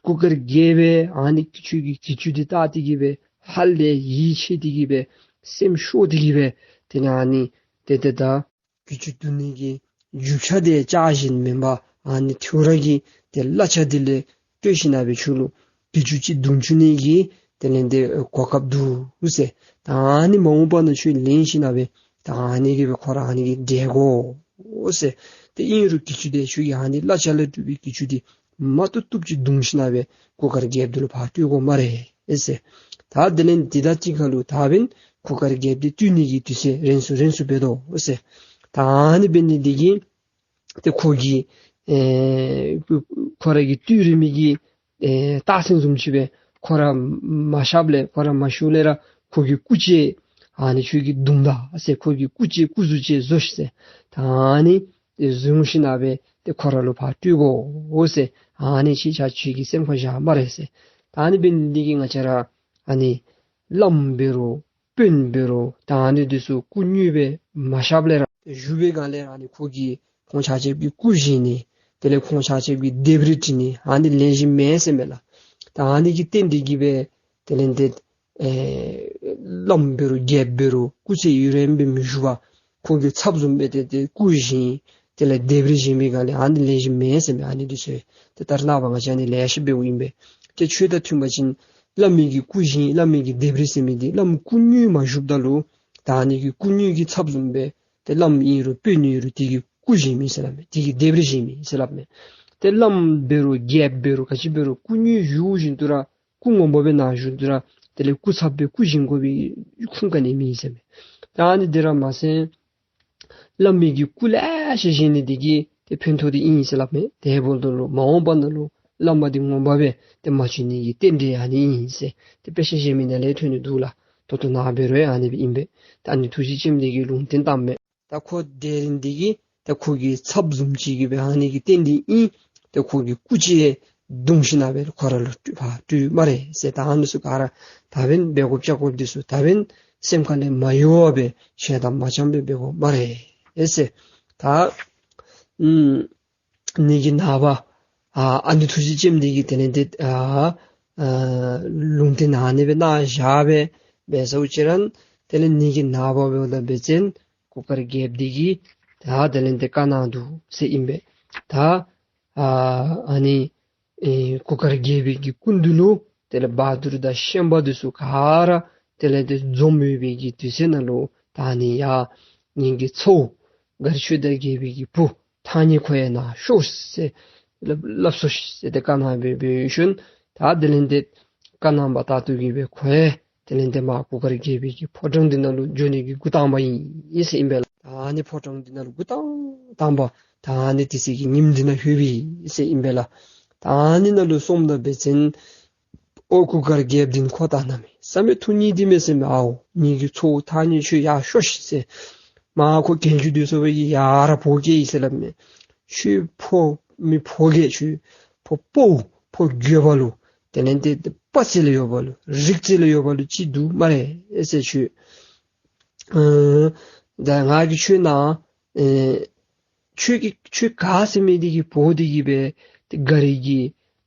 གུར་དཀར་རྒྱལ་པོ་ཨ་ནི་ཁྱོད་ཀྱི་གྱི་ཅུ་འདི་བལྟ་སྟེ་གི་སྦེ་ཧ་ལས་ཡིད་ཆེས་ཏེ་གི་སྦེ་སེམས་ཤོར་ཏེ་གི་སྦེ་དེ་ལས་ཨ་ནི་ཏེ་ཏེ་ད་གྱི་ཅུ་བརྡུང་ནི་གི་རྒྱུ་ཆ་འདི་ལྕགས་གཞན་མེན་པར་ཨ་ནི་ཐེའུ་རང་གི་ཏེ་གླ་ཆ་འདི་ལས་སྤྲོད་ཞིནམ་སྦེ་ཁྱོད་ལུ་གྱི་ཅུ་ཅིག་བརྡུང་བཅུག་ནི་གི་དེ་ལས་ཏེ་གོ་སྐབས་འདུག་ཟེར། ད་ཨ་ནི་མ་འོངས་པ་ན་ཁྱོད་ལེན་ཞིནམ་སྦེ་ད་ཨ་ནི་གི་སྦེ་ཁོ་ར་ཨ་ནི་གིས་བསྒྲལ་དགོ་ཟེར། ཏེ་ཨིན་རུང་གྱི་ཅུ་འདི་ཁྱོད་ཀྱིས་ཨ་ནི་གླ་ཆ་ལས་གྲུབ་པའི་གྱི་ཅུ་འདི་མ་བཏུབ་བཏུབ་ཅིག་བརྡུང་ཞིནམ་སྦེ་གུར་དཀར་རྒྱལཔོ་འདི་ལུ་ཕར་སྤྲོད་དགོ་སྨ་རེ་ཟེར། ད་དེ་ལས་འདི་དང་གཅིག་ཁར་ལུ་ད་འབདན་གུར་དཀར་རྒྱལཔོ་འདི་བཏུལ་ནི་གི་དུས་ཚོད་རན་སོང་རན་སོང་འབད་དོ་ཟེར། ད་ཨ་ནི་འབད་ནི་འདི་གིས་ཏེ་ཁོ་གིས་ཨེ་ཁོ་ར་གིས་བཏུལ་རན་མི་གི་ཨེ་རྟགས་མཚན་བཟུམ་ཅིག་སྦེ་ཁོ་ར་མ་གཤགསཔ་ལས་ཁོ་ར་མ་ཤིཝ་ལས་ར་ཁོ་གི་སྐུ་ཅིག་ཨ་ནི་ཁྱོད་ཀྱིས་བརྡུང་ད་ཟེར། ཁོ་གི་སྐུ་ཅིག་སྐུ་གཟུགས་ཅིག་བཟོ་ཤིག་ཟེར། ད་ཨ་ནི་ཏེ་བཟུང་ཞིནམ་སྦེ་ཏེ་ཁོ་ར་ལུ་ཕར་སྤྲོད་དགོ་ཟེར། ཨ་ནི་ཁྱེད་ཆ་ཁྱོད་ཀྱི་སེམས་ཁར་བཞག་སྨ་རེ་ཟེར། ད་ཨ་ནི་འབད་ནི་འདི་གིས་ང་བཅས་ར་ཨ་ནི་བླམ་འབད་རུང་དཔོན་འབད་རུང་ད་ཨ་ནི་འདི་ཚུ་སྐུ་དངོས་སྦེ་མ་གཤགསཔ་ལས་ར་བཞུགས་པའི་སྒང་ལས་ར་ཨ་ནི་ཁོ་གིས་ཁོང་ཆ་ཁྱབ་ཀྱི་སྐུ་བཞེངས་ནི་དེ་ལས་ཁོང་ཆ་ཁྱབ་ཀྱི་ལྡེབས་རིས་བྲི་ནི་ཨ་ནི་ལེགས་ཤོམ་མེན་ཟེར་མས་ལགས། ད་ཨ་ནི་གི་རྟེན་འབྲེལ་གྱིས་སྦེ་དེ་ལས་ཏེ་ཨེ་བླམ་འབད་རུང་རྒྱལཔོ་འབད་རུང་སྐུ་ཚེ་ཡུན་རིང་སྦེ་མི་བཞུགས་པར་ཁོང་གི་ཚབ་བཟུམ་སྦེ་ཏེ་ཏེ་སྐུ་བཞེངས་དེ་ལས་ལྡེབས་རིས་བཞེངས་པའི་སྒང་ལས་ཨ་ནི་ལེགས་ཤོམ་མེན་ཟེར་མས། ཨ་ནི་འདི་ཚུ་ཏེ་ད་རེས་ནངས་པ་ང་བཅས་ཨ་ནི་ལེ་ཤ་འབདཝ་ཨིན་པས། ཏེ་ཆོས་དང་མཐུན་པ་ཅིན་བླ་མའི་གི་སྐུ་བཞེངས་བླ་མའི་གི་ལྡེབས་རིས་ཟེར་མི་འདི་བླམ་སྐུ་དངོས་མ་བཞུགསཔ་ད་ལུ་ད་ཨ་ནི་གི་སྐུ་དངོས་ཀྱི་ཚབ་བཟུམ་སྦེ་ཏེ་བླམ་ཨིན་རུང་དཔོན་ཨིན་རུང་དེ་གི་སྐུ་བཞེངས་མི་ཟེར་སླབ་མས། དེ་གི་ལྡེབས་རིས་བཞེངས་མི་ཟེར་སླབ་མས། ཏེ་བླམ་འབད་རུང་རྒྱལཔོ་འབད་རུང་ག་ཅི་འབད་རུང་སྐུ་དངོས་བཞུགས་བཞིན་དུ་ར་སྐུ་ངོ་མ་སྦེ་ནཱ་བཞུགས་དུས་ར་དེ་ལས་སྐུ་ཚབ་སྦེ་སྐུ་བཞེངས་དགོ་པའི་ཁུངས་ག་ནི་མེད་ཟེར་མས། ད་ཨ་ནི་འདི་ར་མ་ཚད་བླ་མའི་གི་སྐུ་ལེ་ཤ་བཞེངས་ནི་འདི་གིས་ཏེ་ཕན་ཐོགས་འདི་ཨིན་ཟེར་སླབ་མས། དེ་འབདཝ་ད་ལུ་མ་འོངས་པ་ན་ལུ་བླ་མ་འདི་ངོ་མ་སྦེ་ཏེ་མ་བྱོན་ནི་གི་རྟེན་འབྲེལ་ཨ་ནི་ཨིན་ཟེར་ཏེ་དཔེ་ཆ་བཞེངས་མི་ནང་ལས་ཐོན་ནི་འདུག་ལགས། ད་ལྟོ་ནཱ་འབད་རུང་ཨ་ནི་སྦེ་ཨིན་པས། ད་ཨ་ནི་ཐུགས་རྗེ་ཅན་འདི་གིས་ལུང་བསྟན་བཏངམ་མས། ད་ཁོ་བསྒྲལ་རན་འདི་གིས་ད་ཁོ་གི་ཚབ་བཟུམ་ཅིག་གིས་སྦེ་ཨ་ནི་གི་རྟེན་འདི་ཨིན། ད་ཁོ་གི་སྐུ་ཅིག་བརྡུང་ཞིནམ་སྦེ་ཁོ་ར་ལུ་སྤྲོད་ཕར་སྤྲོད་སྨ་རེ་ཟེར། ད་ཨ་ནི་ཚུ་ག་ར་ད་འབདན་འབད་དགོཔ་བྱ་དགོཔ་འདི་ཚུ་ད་འབདན་སེམས་ཁ་ལས་མ་གཡོ་བར་ཞེ་སྡང་མ་འཆང་པར་འབད་དགོ་སྨ་རེ་ཟེར། ད་ཨུམ་ནི་གི་ནངས་པ་ཨ་ཨ་ནི་ཐུགས་རྗེ་ཅན་འདི་གིས་དེ་ལས་ཏེ་ཨ་ ཨ་ལུང་བསྟན་ཨ་ནི་སྦེ་གནང་བཞག་སྦེ་འབད་ས་ཅིག་ར་དེ་ལས་ངེ་གི་ནངས་པ་འབདཝ་ད་འབད་བ་ཅིན་གུར་དཀར་རྒྱལཔོ་འདི་གིས་ད་དེ་ལས་ཏེ་བཀའ་གནང་འདུག་ཟེར་ཨིན་པས། ད་ཨ་ཨ་ནི་ཨེ་གུར་དཀར་རྒྱལ་པོའི་གི་སྐུ་མདུན་ལུ་དེ་ལས་བ་དུར་དང་ཤན་པ་འདི་ཚུ་ག་ར་དེ་ལས་ཏེ་འཛོམས་ཡོད་པའི་གི་དུས་ཚོད་ནང་ལུ་ད་ཨ་ནི་ཡ་ངེ་གི་ཚ་བོ་མགར་ཆོས་དར་རྒྱལ་པོའི་གི་བུ་ཐང་རྙེད་ཁོ་ཡང་ནཱ་ཤོག་ཟེར་སླབ་སླབ་སོང་ཟེར་ཏེ་བཀའ་གནང་སྦེ་འབད་ཞིནམ་ད་དེ་ལས་ཏེ་བཀའ་གནང་བ་ལྟར་དུ་གི་སྦེ་ཁོ་ཡང་དེ་ལས་ཏེ་མར་གུར་དཀར་རྒྱལ་པོའི་གི་ཕོ་བྲང་འདི་ནང་ལུ་འགྱོ་ནི་གི་འགོ་དང་པ་ཨིན་ཟེར་ཨིན་པས་ལགས། ད་ཨ་ནི་ཕོ་བྲང་འདི་ནང་ལུ་འགོ་དང་དང་པ་ད་ཨ་ནི་དེ་ཚེ་གི་ཉིནམ་འདི་ནང་ལྷོད་པས་ཟེར་ཨིན་པས་ལགས། ད་ཨ་ནི་ནང་ལུ་སོངམ་ད་འབད་བ་ཅིན་ཨོ་གུར་དཀར་རྒྱལཔོ་འདི་ཁོ་ད་གནམ་མེད་ས་མེད་ཐུགས་མཉེས་ཏེ་མས་ཟེར་མས། ཨའོ་ངེ་གི་ཚ་བོ་ཐང་རྙེད་ཁྱོད་ཡར་ཤོག་ཤིག་ཟེར། མར་ཁོ་གྱལ་མཇུག་འདི་ཚུ་སྦེ་གི་ཡར་ར་འབོ་བསྐྱལ་ཡི་ཟེར་སླབ་མས། ཁྱོད་ཕོ་མི་ཕོ་གི་ཁྱོད་ཕོ་དཔའ་བོ་ཕོ་རྒོད་པ་ལུ་དེ་ལས་ཏེ་དཔའ་རྩལ་ཡོད་པ་ལུ་རིག་རྩལ་ཡོད་པ་ལུ་ཅིག་འདུག་སྨ་རེ་ཟེར། ཁྱོད་ཨ་ད་ང་གིས་ཁྱོད་ནཱ་ཨེ་ཁྱོད་ཀྱིས་ཁྱོད་ག་ཟེར་མི་འདི་གིས་འབོ་སྟེ་གི་སྦེ་ཏེ་མགར་གྱི་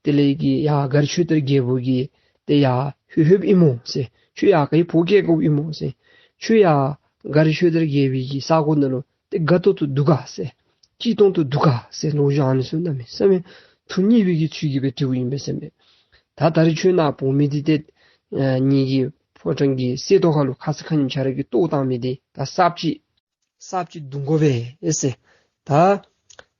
དེ་ལས་ཀྱི་ཡར་མགར་ཆོས་དར་རྒྱལ་པོ་གི་ཏེ་ཡར་ལྷོད་ལྷོདཔ་ཨིན་མོ་ཟེར། ཁྱོད་ཡར་ག་ཡི་འབོ་བསྐྱལ་དགོཔ་ཨིན་མོ་ཟེར། ཁྱོད་ཡར་མགར་ཆོས་དར་རྒྱལ་པོའི་གི་ས་གོ་ནང་ལུ་ཏེ་དགའ་ཏོག་ཏོ་འདུག་ག་ཟེར། སྐྱིད་ཏོང་ཏོ་འདུག་ག་ཟེར། ལོ་རྒྱུས་ཨ་ནི་ཚུ་གནམ་མེད་ས་མེད་ཐུགས་མཉེས་པའི་གི་ཚུལ་གྱིས་སྦེ་དྲིཝ་ཨིན་པས་ཟེར་མས། ད་ད་རིས་ཁྱོད་ནཱ་འབོ་མི་འདི་ཏེ་ཨ་ངེ་གི་ཕོ་བྲང་གི་གསེབ་ཏོག་ཁ་ལུ་ཁ་ཙ་ཁ་ཉིནམ་ཆ་ར་གི་ལྟོ་བཏང་མི་འདི་ད་གསརཔ་ཅིག་གསརཔ་ཅིག་བརྡུང་དགོ་པས་ཨེ་ཟེར། ད་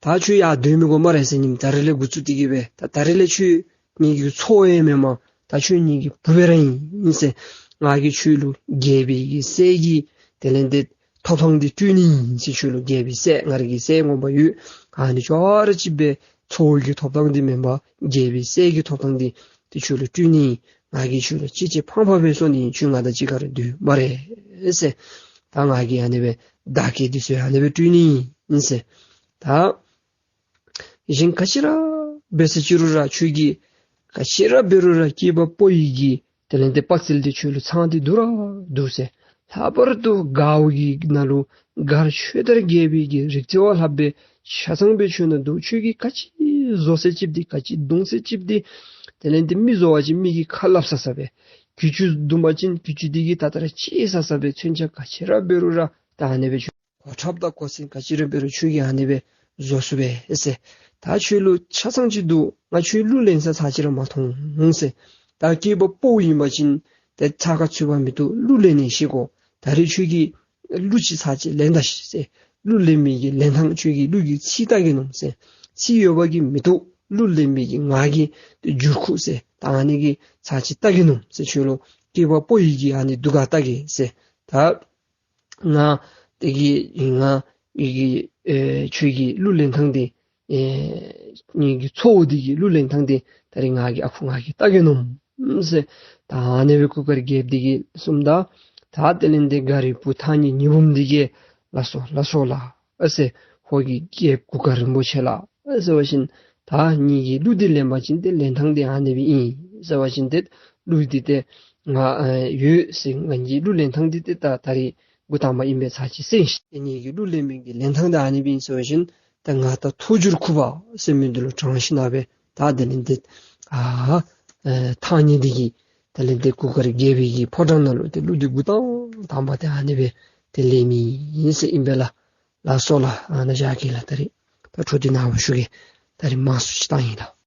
ད་ཁྱོད་ཡར་སྡོད་མི་དགོ་སྨ་རེ་ཟེར། ཉིནམ་ད་རིས་ལས་འགོ་བཙུགས་ཏེ་གི་སྦེ་ད་ད་རིས་ལས་ཁྱོད་ངེ་གི་ཚ་བོ་ཡང་མེན་མས། ད་ཁྱོད་ངེ་གི་བུ་སྦེ་ར་ཨིན་ཟེར། ང་གིས་ཁྱོད་ལུ་རྒྱལ་པོའི་གི་སྲས་ཀྱི་དེ་ལས་ཏེ་ཐོབ་ཐང་འདི་སྤྲོད་ནི་ཨིན་ཟེར། ཁྱོད་ལུ་རྒྱལ་པོའི་སྲས་ང་ར་གི་སྲས་ངོ་མ་ཡོད། ཨ་ནི་ཅོག་ར་གཅིག་སྦེ་ཚ་བོ་གི་ཐོབ་ཐང་འདི་མེན་པར་རྒྱལ་པོའི་སྲས་ཀྱི་ཐོབ་ཐང་འདི་ཏེ་ཁྱོད་ལུ་སྤྲོད་ནི་ཨིན། ང་གིས་ཁྱོད་ལུ་གཅེས་གཅེས་ཕངས་ཕངས་སྦེ་གསོ་ནི་ཨིན། ཁྱོད་ང་དང་གཅིག་ཁར་སྡོད་སྨ་རེ་ཟེར། ད་ང་གིས་ཨ་ནི་སྦེ་བདག་རྐྱེན་འདི་ཚུ་ཨ་ནི་སྦེ་སྤྲོད་ནི་ཨིན་ཟེར། ད་གཞན་ག་ཅི་ར་འབད་ས་ཅི་རུང་ར་ཁྱོད་ཀྱིས་ག་ཅི་ར་འབད་རུང་ར་སྐྱེས་པ་ཕོ་ཡི་གི་དེ་ལས་ཏེ་དཔའ་རྩལ་འདི་ཁྱོད་ལུ་ཚང་སྟེ་འདུག་ར་འདུག་ཟེར། ལྷག་པར་དུ་མགརཝ་གི་ནང་ལུ་མགར་ཆོས་དར་རྒྱལ་པོའི་གི་རིག་རྩལ་བ་ལྷག་པའི་ཆ་ཚང་སྦེ་ཁྱོད་ནང་འདུག། ཁྱོད་ཀྱིས་ག་ཅི་བཟོ་ཟེར་ཅིག་འདི་ག་ཅི་བརྡུང་ཟེར་ཅིག་འདི་དེ་ལས་ཏེ་མི་བཟོ་བ་ཅིན་མི་གི་ཁ་སླབ་ས་ས་སྦེ་གྱི་ཅུ་བརྡུང་པ་ཅིན་གྱི་ཅུ་འདི་གིས་ད་ལྟ་ར་ཅིག་ས་ས་སྦེ་མཚོན་ཆ་ག་ཅི་ར་འབད་རུང་ར་ད་ཨ་ནི་སྦེ་ཁྱོད་གོ་ཁྲབ་དང་གོ་མཚོན་ག་ཅི་ར་འབད་རུང་ཁྱོད་ཀྱིས་ཨ་ནི་སྦེ་བཟོ་ཚུགས་པས་ཨེ་ཟེར། ད་ཁྱོད་ལུ་ཆ་ཚང་ཅིག་འདུག། ང་ཁྱོད་གླུ་ལེན་ས་ཚར་ཅིག་ར་མ་མཐོང་ཟེར། ད་སྐྱེས་པ་ཕོ་ཨིན་པ་ཅིན་ཏེ་ཚ་ཁ་ཚུད་པ་མི་བཏུབ། གླུ་ལེན་ནི་ཤེས་དགོ། ད་རིས་ཁྱོད་ཀྱིས་གླུ་ཅིག་ཚར་ཅིག་ལེན་ད་ཤིག་ཟེར། གླུ་ལེན་མི་གི་ལེན་ཐངས་ཁྱོད་ཀྱིས་གླུ་གི་ཚིག་བལྟ་གེ་མནོ་ཟེར། ཚིག་ཡོད་པ་གིས་མི་བཏུབ། གླུ་ལེན་མི་གི་ངག་གི་ཏེ་འགྱུར་ཁུག་ཟེར། ད་ཨ་ནི་གི་ཚར་ཅིག་བལྟ་གེ་མནོ་ཟེར། ཁྱོད་ལུ་སྐྱེས་པ་ཕོ་ཡི་གི་ཨ་ནི་འདུག་ག་བལྟ་གེ་ཟེར། ད་ང་དེ་གི་ང་ཡི་གི་ཨེ་ཁྱོད་ཀྱི་གླུ་ལེན་ཐངས་འདི་ཨེ་ངེ་གི་ཚ་བོ་འདི་གི་གླུ་ལེན་ཐངས་འདི་ད་རིས་ང་གིས་ཨ་ཁུ་ང་གིས་བལྟ་གེ་མནོ་ཟེར། ད་ཨ་ནི་སྦེ་གུར་དཀར་རྒྱལཔོ་འདི་གིས་གསུངམ་ད་ད་དེ་ལས་ཏེ་མགར་བུ་ཐང་རྙེད་ཉི་འབུམ་འདི་གིས་ལགས་སོ་ལགས་སོ་ལགས་ཨ་ཟེར། ཧོར་གྱི་རྒྱལཔོ་གུར་དཀར་རིན་པོ་ཆེ་ལགས་ཨ་ཟེར་བ་ཅིན་ད་ངེ་གི་གླུ་འདི་ལེན་པ་ཅིན་ཏེ་ལེན་ཐངས་འདི་ཨ་ནི་སྦེ་ཨིན་ཟེར་བ་ཅིན་ཏེ་གླུ་འདི་ཏེ་ང་ཨ་ཡོད་ཟེར། ང་གི་གླུ་ལེན་ཐངས་འདི་ཏེ་ད་ད་རིས་འགོ་དང་པ་ཨིན་པས། ཚར་ཅིག་གསན་ཤིག། ངེ་གི་གླུ་ལེན་མི་གི་ལེན་ཐངས་འདི་ཨ་ནི་སྦེ་ཨིན་ཟེར་བ་ཅིན་ད་ང་ད་ཐུགས་འགྱུར་ཁུག་པ་ཟེར་མི་འདི་ལུ་དྲངས་ཞིནམ་སྦེ་ད་དེ་ལས་ཏེ་ཨ་ཨེ་ཐང་རྙེད་འདི་གིས་དེ་ལས་ཏེ་གུར་དཀར་རྒྱལ་པོའི་གི་ཕོ་བྲང་ནང་ལུ་ཏེ་གླུ་འདི་འགོ་དང་དང་པ་ཏེ་ཨ་ནི་སྦེ་ཏེ་ལེན་མི་ཨིན་ཟེར་ཨིན་པས་ལགས། ལགས་སོ་ལགས། ཨ་ནཱ་བཞག་གེ་ལགས། ད་རིས་ད་འཕྲོ་འདི་ནངས་པ་ཞུ་གེ། ད་རིས་མང་སུ་ཅིག་བཏང་ཡི་ལགས།